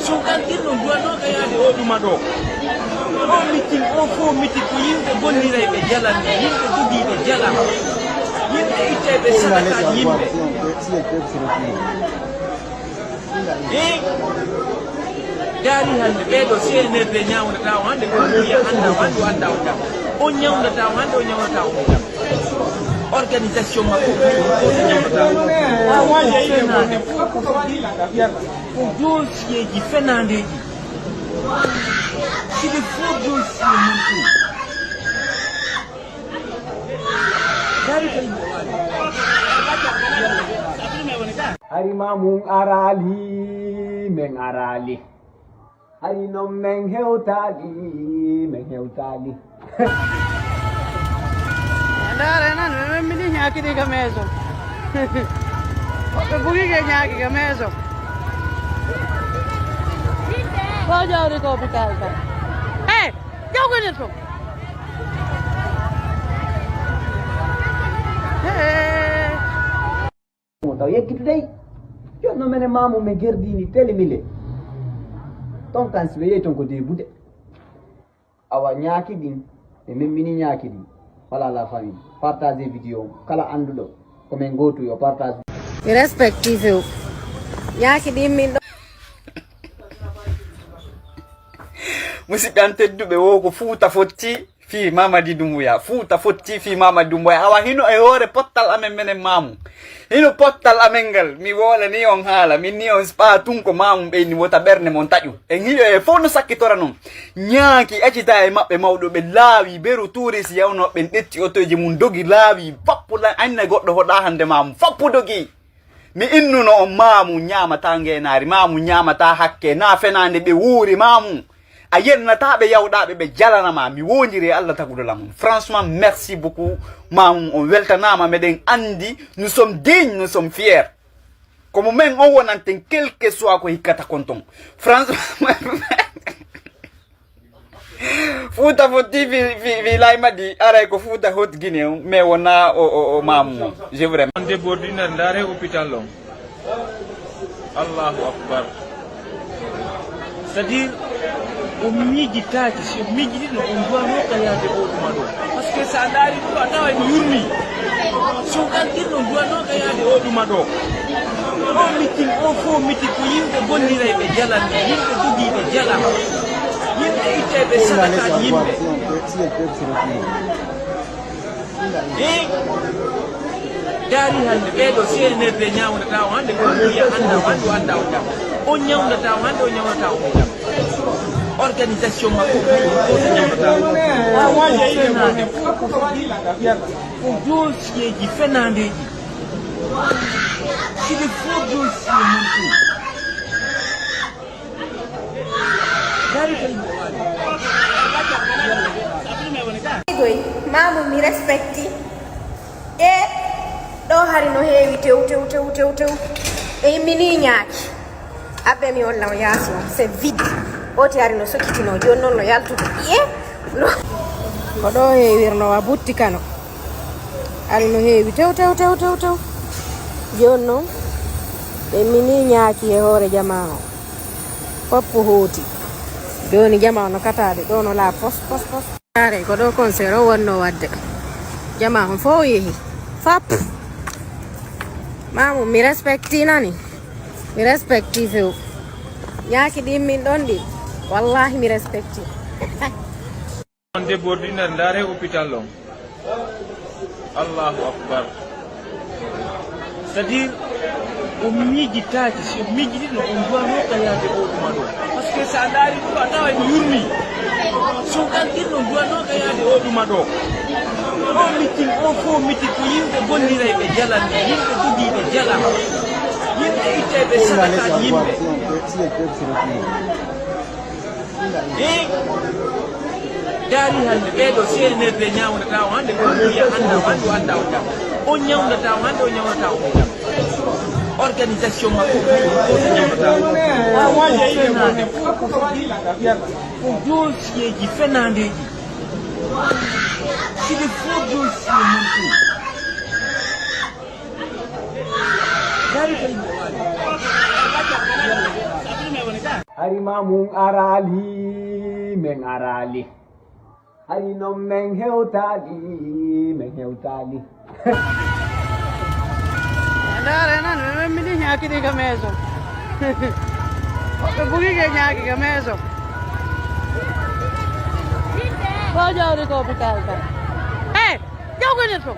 So o ɗanɗinno, on duwanooka yaade o ɗuma ɗo. O mitin, o fof mitin ko yimɓe golliray ɓe jalan, yimɓe dogii ɓe jalan. Yimɓe ittay ɓe sadakaaji yimɓe. He? Daari hannde ɓee ɗo C N R D ñawndataa o hannde ko wiya annda o hannde o annda o jam. O ñawndataa o hannde o ñawndataa o jam. Organisation makko ko o ñawndataa. Ko dossier ji fenaandeeji. C'est des faux dossiers, mon tour. Hari ma mum araali, men araali. Hari noon men hewtaali, men hewtaali. Ndaare nan, ɓe memmini ñaaki ɗi ka meeso. Ɓe bugi ke ñaaki ka meeso. Ko jawdi ko hôpital ka. Hey, jawgani to. Hey. Mo taw yeggitu dey. Jonno mene mamu me gerdini tele mile. Ton kan si be yey ton ko de bude. Awa ñaaki ɗin, ɓe memmini ñaaki ɗin. Voilà la famille. Partagez vidéo. Kala annduɗo ko men gootu yo partage. Mi respecti few. Ñaaki ɗin min ɗo. Musidɓe an tedduɓe, wo ko Fuuta fotti fii Mamadi Dumbuya. Fuuta fotti fii Mamadi Dumbuya. Awa hino e hoore pottal amen menen maamu. Hino pottal amen ngal, mi woolani on haala, min ni on spa tun ko maamum ɓeyni wota ɓernde mon taƴu. En hiɗo e fof no sakkitora non. Ñaaki accita e maɓɓe mawɗo ɓe laawi beru tuurisi yawnoo ɓen ɗetti otoji mum dogi laawi fappu lan anne goɗɗo hoɗa hannde maamum fappu dogi. Mi innuno on maamu ñaamata ngeenaari, maamu ñaamata hakke, na fenaande ɓe wuuri maamu. A yennata ɓe yawɗa ɓe ɓe jalana ma mi wonjiri e Allah taguɗo lamum. Franchement merci beaucoup. Mamum on weltanama meɗen andi nous sommes dignes nous sommes fiers. Komo men on wonanten quel que soit ko hikkata kon ton. Franchement. Fuuta fotti fi fi fi laymadi aray ko fuuta hot guinée on mais wona o o o mamum on je vraiment. On débordinaire ndare hôpital on. Allahu akbar. C'est-à-dire o miijitaaki si o miijitino on duwanooka yaade o ɗuma ɗo. Parce que so a ndaari ɗum a tawa eno yurmi. So o ɗalɗinno duwanooka yaade o ɗuma ɗo. O mitin o fof mitin ko yimɓe gollirayɓe jalan yimɓe dogiiɓe jalan. Yimɓe ittayɓe sadakaaji yimɓe. Daari hannde ɓeeɗo C N R D ñawnata o hannde ko wiya annda o hannde o annda o jam. On ñawnata o hannde o ñawnata o jam. Organisation makko ko ñawnata o. Ko fenaande ko dossier ji fenaandeeji. C'est des faux dossiers mon tour. Goy mamu mi respecti. E ɗo hari no heewi tew tew tew tew tew. E immini ñaaki. Abbe mi on law yaasi on c'est vide. Oti hari no sokitino joni noon no yaltude ƴiye. Ko ɗo heewirno wa butti kano. Hari no heewi tew tew tew tew tew. Joni noon ɓe mini ñaaki e hoore jamaa o. Foppu hooti. Jooni jama ono kataade ɗo no laa pos pos pos. Are ko ɗo concert o wonno wadde. Jama on fof yehi. Fap. Mamu mi respecti nani. Mi respecti few. Ñaaki ɗin min ɗon ɗi. Wallahi mi respecti. On débordinaire ndaare hôpital on. Allahu akbar. C'est à dire o miijitaaki si o miijitino on duwanooka yaade o ɗuma ɗo. Parce que so a ndaari ɗum a tawa eno yurmi. So o ɗalɗinno duwanooka yaade o ɗuma ɗo. O mitin o fof mitin ko yimɓe gollirayɓe jalan yimɓe dogiiɓe jalan. Yimɓe ittayɓe sadakaaji yimɓe. Daari hannde ɓeeɗo C N R D ñawnata o hannde ko wiya annda o hannde o annda o jam. On ñawnata o hannde o ñawnata o jam. Organisation makko ko ñawnata o. Ko fenaande ko dossier ji fenaandeeji. C'est des faux dossiers mon tour. Hari mamum araali men araali. Hari noon men hewtaali men hewtaali. Ndaare noon ɓe memmini ñaakiri ka meeso. Woɓɓe bugike ñaaki ka meeso. Ko jawdi ko hôpital ka. Hey! Jawgani to.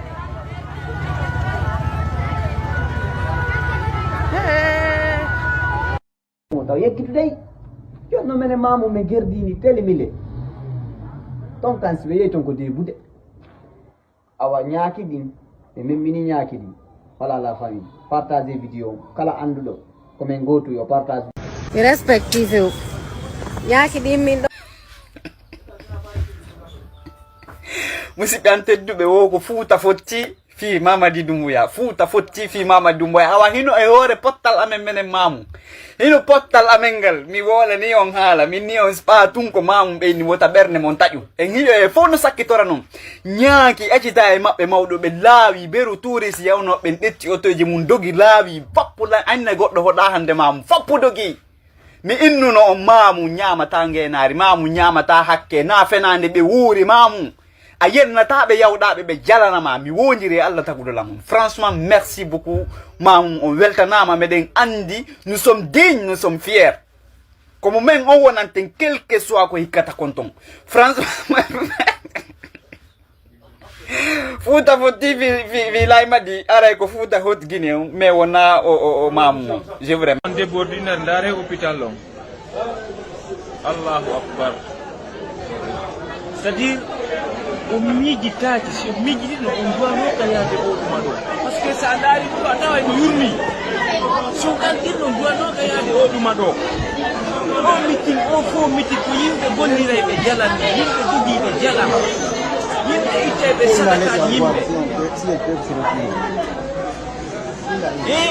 Mo taw yeggitu dey. Jonno mene mamu me gerdini tele mile. Ton kan si ɓe yehi ton ko debude. Awa ñaaki ɗin ɓe memmini ñaaki ɗin. Voilà la famille. Partagez vidéo kala annduɗo ko men gootu yo partage. Mi respecti few. Ñaaki ɗin min ɗo. Musidɓe an tedduɓe wo ko Fuuta fotti. Fii Mamadi Dumbuya, Fuuta fotti fii Mamadi Dumbuya. Awa hino e hoore pottal amen menen Maamu. Hino pottal amen ngal, mi woolani on haala, min ni on spa tun ko Maamu ɓeyni wota ɓernde mon taƴu. En hiɗo e fof no sakkitora non. Ñaaki accita e maɓɓe mawɗo ɓe laawi, beru tuuris yawnoo ɓen ɗetti otoji mum dogi laawi, bappu la anne goɗɗo hoɗa hande Maamu, fappu dogi. Mi innuno on Maamu ñaamata ngeenaari, Maamu ñaamata hakke, na fenaande ɓe wuuri Maamu. A yennata ɓe yawɗa ɓe, ɓe jalana ma. Mi woondiri e Allah taguɗo lamum. Franchement, merci beaucoup. Maamu on weltanaama, meɗen anndi, nous sommes dignes, nous sommes fiers. Ko mo men on wonanten, quel que soit ko hikkata kon ton. Franchement, Fuuta fotti fi, fi, fi lay madi, aray ko Fuuta hot Guinée, mais wona o, o, o Maamu. Je vous remercie. On déborde une heure, ndaare hôpital on. Allahu Akbar. C'est-à-dire, o miijitaaki, si o miijitino, on duwanooka yaade o ɗuma ɗo. Parce que so a ndaari ɗum, a tawa emo yurmi. Si on kalkin, on duwanooka yaade o ɗuma ɗo. O mitin, o fof mitin, ko yimɓe gonnirayɓe jalan, yimɓe dogiiɓe jalan, yimɓe ittayɓe sadakaaji yimɓe. Eh?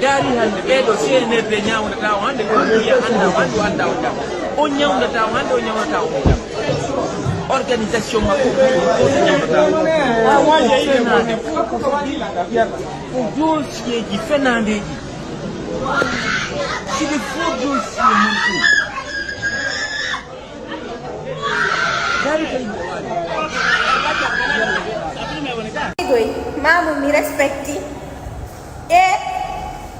Daari hannde, ɓee ɗo C N R D ñawndataa o hannde, ko wiya annda o hannde, o annda o jam. O ñawndataa o hannde, o ñawndataa o jam. Organisation makko kañum fof o ñawndataa. Ko fenaande, ko dossier ji fenaandeeji. C'est des faux dossiers, mon tour. Goy, Maamu mi respecti. E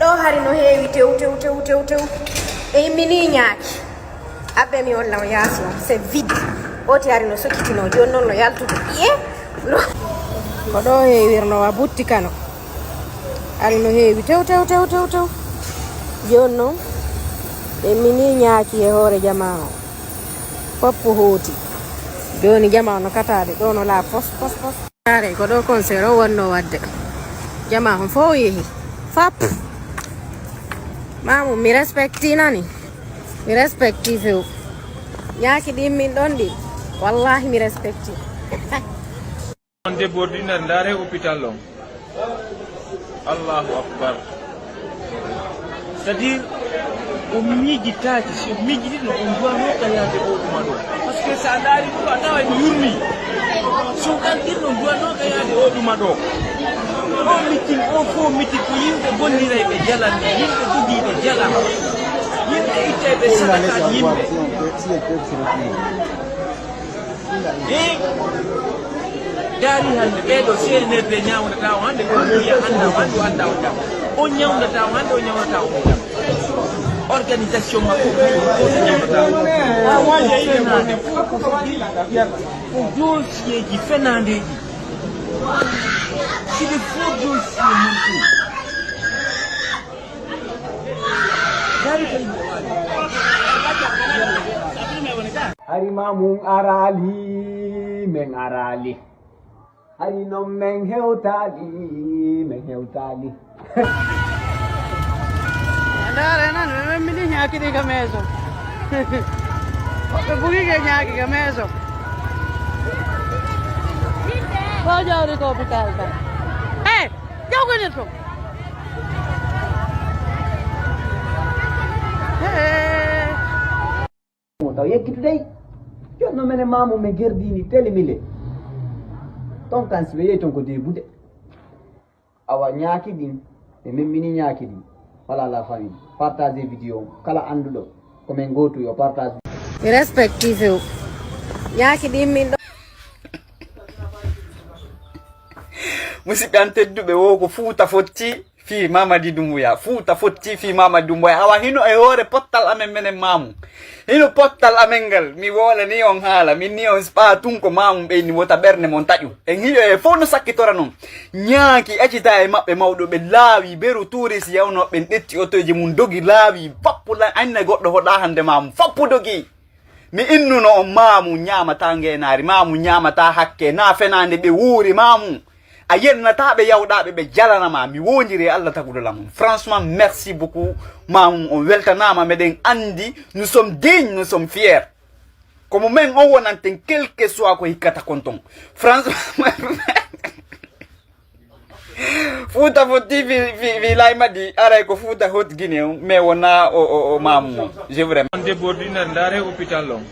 ɗo hari no heewi tew, tew, tew, tew, tew. E immini ñaaki. Abbe mi on law yaasi on, c'est vide. Oti hari no sokitino, jooni noon no yaltude. Iye? No. Ko ɗo heewirno wa butti kano. Hari no heewi tew, tew, tew, tew, tew. Jooni noon, e mini ñaaki e hoore jamaa o. Foppu hooti. Jooni jamaa o no kataade, ɗo no laa pos, pos, pos. Are, ko ɗo concert o wonno wadde. Jamaa on fof yehi. Fap. Maamu, mi respecti nani. Mi respecti few. Ñaaki ɗin min ɗon ɗi. Wallahi mi respecti. On déborde une heure, ndaare hôpital on. Allahu Akbar. C'est-à-dire, o miijitaaki, si o miijitino, on duwanooka yaade o ɗuma ɗo. Parce que so a ndaari ɗum, a tawa emo yurmi. Si on kalkin, on duwanooka yaade o ɗuma ɗo. O mitin, o fof mitin, ko yimɓe gonnirayɓe jalan, yimɓe dogiiɓe jalan, yimɓe ittayɓe sadakaaji yimɓe. Eh? Daari hannde, ɓee ɗo C N R D ñawndataa o hannde, ko wiya annda o hannde, o annda o jam. O ñawndataa o hannde, o ñawndataa o jam. Organisation makko kañum fof o ñawndataa. Ko fenaande, ko dossier ji fenaandeeji. C'est des faux dossiers, mon tour. Hari ma mum araali, men araali. Hari noon men hewtaali, men hewtaali. Ndaare nan, ɓe memmini ñaaki ɗi ka meeso. Ɓe bugike ñaaki ka meeso. Ko jawri ko hôpital ka. Eh, jawgani to. Mo taw yeggitude. Jonno mene mamu me gerdini teli mille. Ton kan si ɓe yehi ton ko debude. Awa ñaaki ɗin, ɓe memmini ñaaki ɗin. Voilà la famille. Partagez vidéo. Kala annduɗo ko men gootu yo partage. Mi respecti few. Ñaaki ɗin min ɗo. Musidɓe an tedduɓe, wo ko Fuuta fotti fii Mamadi Dumbuya. Fuuta fotti fii Mamadi Dumbuya. Awa hino e hoore pottal amen menen Maamu. Hino pottal amen ngal. Mi woolani on haala. Min ni on spa tun ko Maamu ɓeyni wota ɓernde mon taƴu. En hiɗo e fof no sakkitora non. Ñaaki accita e maɓɓe mawɗo ɓe laawi beru tuuris yawnoo ɓen ɗetti otoji mum dogi laawi. Fappu la anne goɗɗo hoɗa hande Maamu. Fappu dogi. Mi innuno on Maamu ñaamata ngeenaari, Maamu ñaamata hakke, na fenaande ɓe wuuri Maamu. A yennata ɓe yawɗa ɓe, ɓe jalana ma. Mi woondiri e Allah taguɗo lamum. Franchement, merci beaucoup. Maamu on weltanaama, meɗen anndi, nous sommes dignes, nous sommes fiers. Ko mo men on wonanten, quel que soit ko hikkata kon ton. Franchement, Fuuta fotti fi, fi, fi laymadi, aray ko Fuuta hot Guinée on, mais wona o, o, o maamu on. Je vous remercie. On déborde une heure, ndaare hôpital on.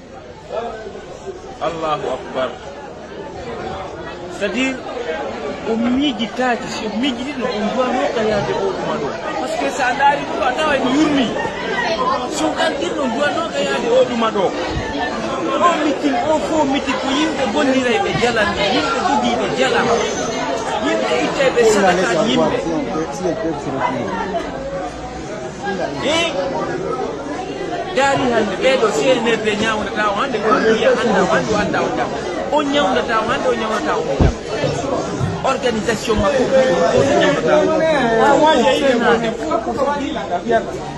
Allahu Akbar. C'est-à-dire, o miijitaaki, si o miijitino, on duwanooka yaade o ɗuma ɗo. Parce que so a ndaari ɗum, a tawa ene yurmi. So on ɗaɗɗirno, on duwanooka yaade o ɗuma ɗo. O mitin, o fof mitin ko yimɓe gonnirayɓe jalan, yimɓe jogiiɓe jalan, yimɓe ittayɓe sadakaaji yimɓe. He? Daari hannde ɓee ɗoo C N R D ñaawndata o hannde, ko wiya annda o, hannde o annda o jam. O ñaawndata o hannde, o ñaawndata o jam. Organisation makko ko ɗum ɗo ɓe ñaawndata o. Ko fenaande.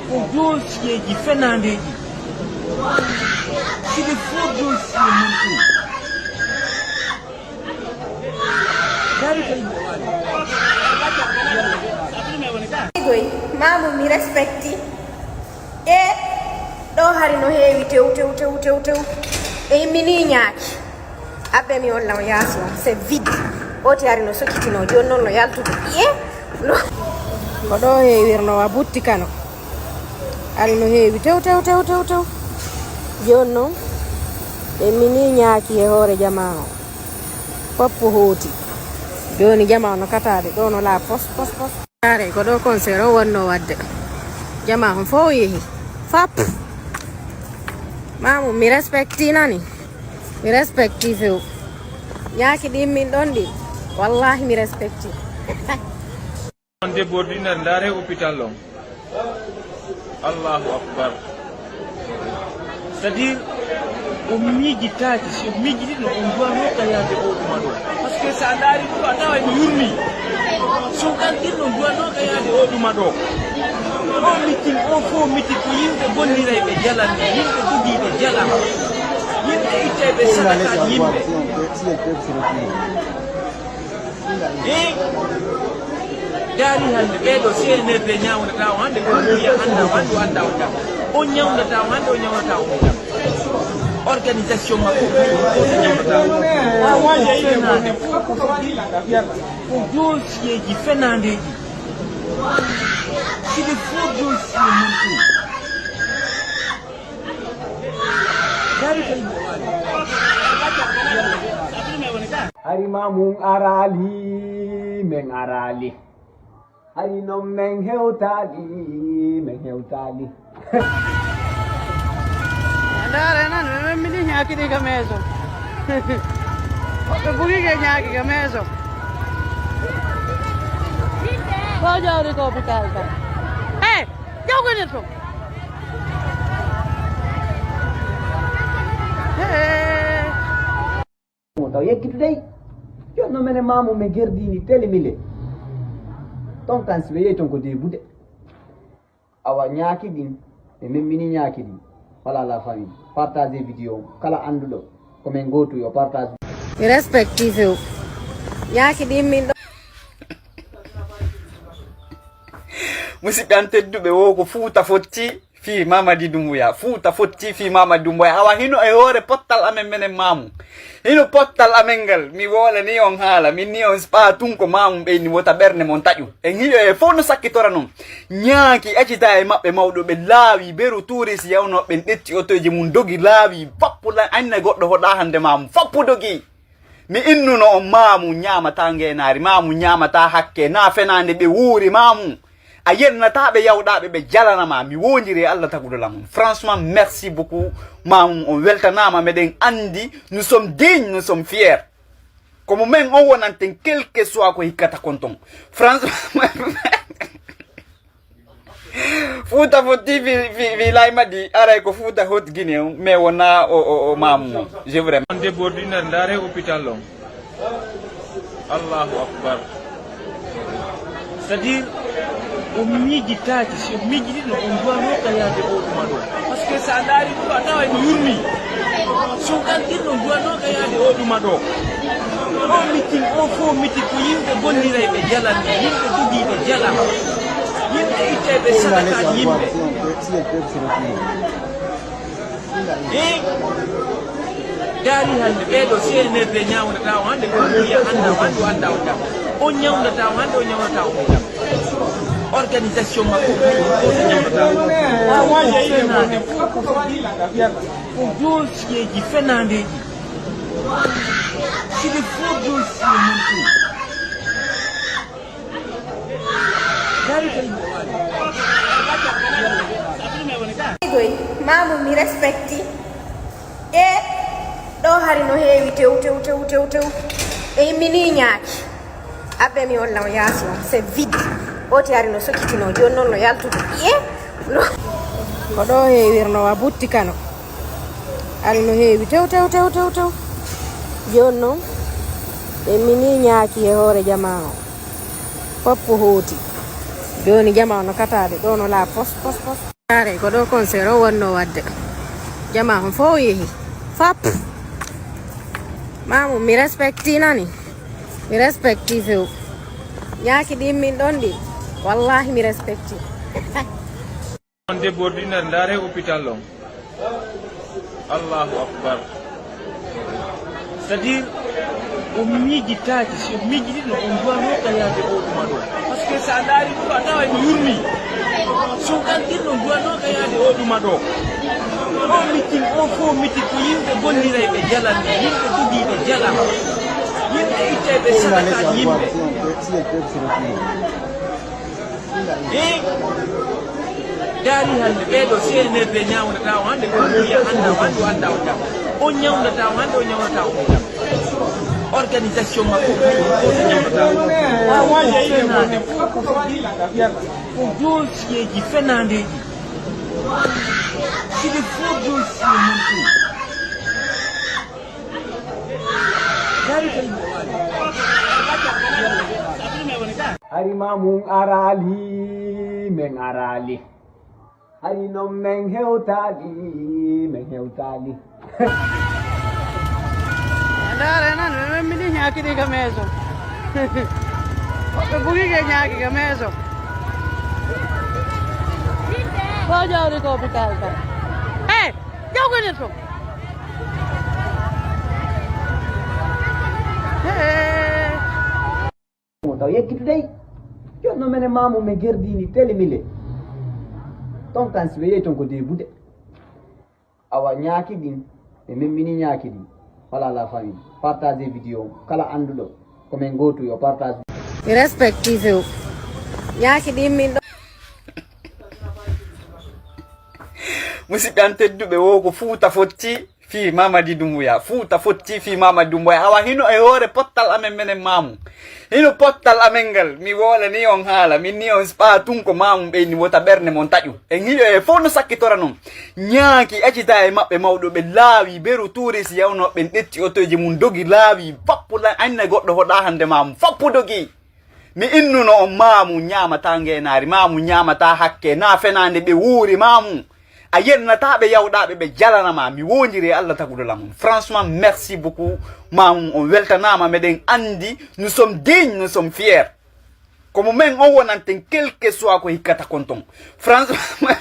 Ko dossier ji fenaandeeji. C'est des faux dossiers, mon tour. Goy, maamu mi respecti. E ɗo hari no heewi tew tew tew tew tew. E immini ñaaki. Abbe mi on law yaaso, c'est vide. Oti hari no sokitino, joni noon no yaltude. Iye. No. Ko ɗo heewirno wa butti kano. Hari no heewi tew tew tew tew tew. Joni noon. E mini ñaaki e hoore jamaa o. Foppo hooti. Joni jamaa no kataade ɗo no laa pos pos pos. Are ko ɗo concert o wonno wadde. Jamaa on fof yehi. Fap. Maamu mi respecti nani. Mi respecti few. Ñaaki ɗi min ɗon ɗi. Wallahi mi respecti. On déborde une heure, ndaare hôpital on. Allahu Akbar. C'est-à-dire, o miijitaaki, si o miijitino, on duwanooka yaade o ɗuma ɗo. Parce que so a ndaari ɗum, a tawa ene yurmi. So on ɗaɗɗirno, on duwanooka yaade o ɗuma ɗo. O mitin, o fof mitin ko yimɓe gonnirayɓe jalan, yimɓe jogiiɓe jalan, yimɓe ittayɓe sadakaaji yimɓe. He? Daari hannde ɓee ɗoo C N R D ñaawndata o hannde, ko wiya annda o hannde, o annda o jam. O ñaawndata o hannde, o ñaawndata o jam. Organisation makko ko ɗum ɗo ɓe ñaawndata o. Ko fenaande. Ko dossier ji fenaandeeji. C'est des faux dossiers, mon tour. Hari ma mun arali, men arali. Hari non men hewtali, men hewtali. Ndaare nan ɓe memmini ñaakiri ka meeso. Woɓɓe bugike ñaaki ka meeso. Ko jawri ko hôpital ka. Hey! Jawgani to. Mo taw yeggitu dey. Jonno mene mamu me gerdini tele mile. Ton kan si ɓe yehi ton ko debude. Awa ñaaki ɗin, ɓe memmini ñaaki ɗin. Voilà la famille. Partagez vidéo. Kala annduɗo ko men gootu yo partage. Mi respecti few. Ñaaki ɗin min ɗo. Musidɓe an tedduɓe, wo ko Fuuta fotti fii Mamadi Dumbuya. Fuuta fotti fii Mamadi Dumbuya. Awa hino e hoore pottal amen menen maamu. Hino pottal amen ngal. Mi wolani on haala. Min ni on spa tun ko maamu ɓeyni wota ɓernde mon taƴu. En hiyo e fof no sakkitora non. Ñaaki accita e maɓɓe mawɗo ɓe laawi beru tuurisi yawnoo ɓen ɗetti otoji mum dogi laawi fappu lan anne goɗɗo hoɗa hannde maamu. Fappu dogi. Mi innuno on maamu ñaamataa ngeenaari, maamu ñaamataa hakke, naa fenaande ɓe wuuri maamu. A yennataa ɓe yawɗaa ɓe ɓe jalana ma, mi woondiri e Alla taguɗo lamum. Franchement merci beaucoup maamu, on weltanaama, meɗen anndi nous sommes dignes, nous sommes fiers. Ko mo men on wonanten quel que soit ko hikkata kon ton. Franchement. Fuuta fotti fi, fi, fi laymadi aray ko Fuuta hot Guinée on mais wona o, o, o maamu on. Je vous remercie. On déborde une heure ndaare hôpital on. Allahu akbar. C'est-à-dire o miijitaaki, si o miijitino on duwanooka yaade o ɗuma ɗo. Parce que so a ndaari ɗum a tawa ene yurmi. So on ɗaɗɗirno on duwanooka yaade o ɗuma ɗo. O mitin o fof mitin ko yimɓe gonnirayɓe jalan, yimɓe jogiiɓe jalan, yimɓe ittayɓe sadakaaji yimɓe. Daari hannde ɓee ɗoo C N R D ñaawndata o hannde ko wiya annda o hannde o annda o jam. O O ñawndataa o hannde, o ñawndataa o ñawndataa. Organisation makko ko fenaande. O doosiyee fenaandeeji. C'est des faux dossiers, mon tour. Goy, maamu mi respecti. E ɗo hari no heewi tew tew tew tew tew. E immini ñaaki. Abbe mi on law yaasi on, c'est vide. Oti hari no sokitino, joni noon no yaltude. Iye. No. Ko ɗo heewirno wa butti kano. Ari no heewi tew tew tew tew tew. Joni noon, immini ñaaki e hoore jamaa o. Foppo hooti. Joni jamaa o no kataade ɗo no laa pos pos pos. Are ko ɗo concert o wonno wadde. Jamaa on fof yehi. Fap. Maamu mi respecti nani. Mi respecti few. Ñaaki ɗin min ɗon ɗi. Wallahi mi respecti. On debbo ordinaire, ndaare hôpital on. Allahu akbar. C'est-à-dire, o miijitaaki, si o miijitino, on duwanooka yaade o ɗuma ɗo. Parce que so a ndaari ɗum, a tawa ene yurmi. So ɗalɗinno, on duwanooka yaade o ɗuma ɗo. O mitin, o fof mitin, ko yimɓe gollirayɓe jalal, yimɓe dogiiɓe jalal, yimɓe ittayɓe sadakaaji yimɓe. Daari hannde ɓeeɗo C N R D ñawnata o hannde ko wiya annda o hannde o annda o jam. O ñawnata o hannde o ñawnata o jam. Organisation makko ko ko ñawnata o. O doosiyee fenaandeeji. C'est des faux dossiers, mon tour. Hari ma mun arali men arali. Hari non men hewtali men hewtali. Ndaare nan ɓe memmini ñaakiri ka meeso. Woɓɓe bugike ñaaki ka meeso. Ko jawri ko hôpital ka. Hey, jawgani to. Hey. Mo taw yekkitudey. Jonno mene mamu me gerdini tele mile. Ton kan si ɓe yehi ton ko debude. Awa ñaaki ɗin ɓe memmini ñaaki ɗin. Wala la famille, partage vidéo kala annduɗo ko men gootu yo partage. Mi respecti few. Ñaaki ɗin min ɗo. Musidɓe an tedduɓe, wo ko Fuuta fotti fii Mamadi Dumbuya. Fuuta fotti fii Mamadi Dumbuya. Awa hino e hoore pottal amen menen maamu. Hino pottal amen ngal. Mi woolani on haala. Min ni on spa tun ko maamu ɓeyni wota ɓernde mon taƴu. En hiɗo e fof no sakkitora non. Ñaaki acita e maɓɓe mawɗo ɓe laawi beru tuurisi yawnoo ɓen ɗetti otoji mum dogi laawi fappu la anne goɗɗo hoɗa hannde maamu. Fappu dogi. Mi innuno on maamu ñaamata ngeenaari, maamu ñaamata hakke, na fenaande ɓe wuuri maamu. A yennata ɓe yawɗa ɓe ɓe jalana ma, mi wondiri e Allah taguɗo lamum. Franchement, merci beaucoup maamu, on weltanama, meɗen andi, nous sommes dignes, nous sommes fiers. Komo men on wonanten, quel que soit ko hikkata kon ton. Franchement,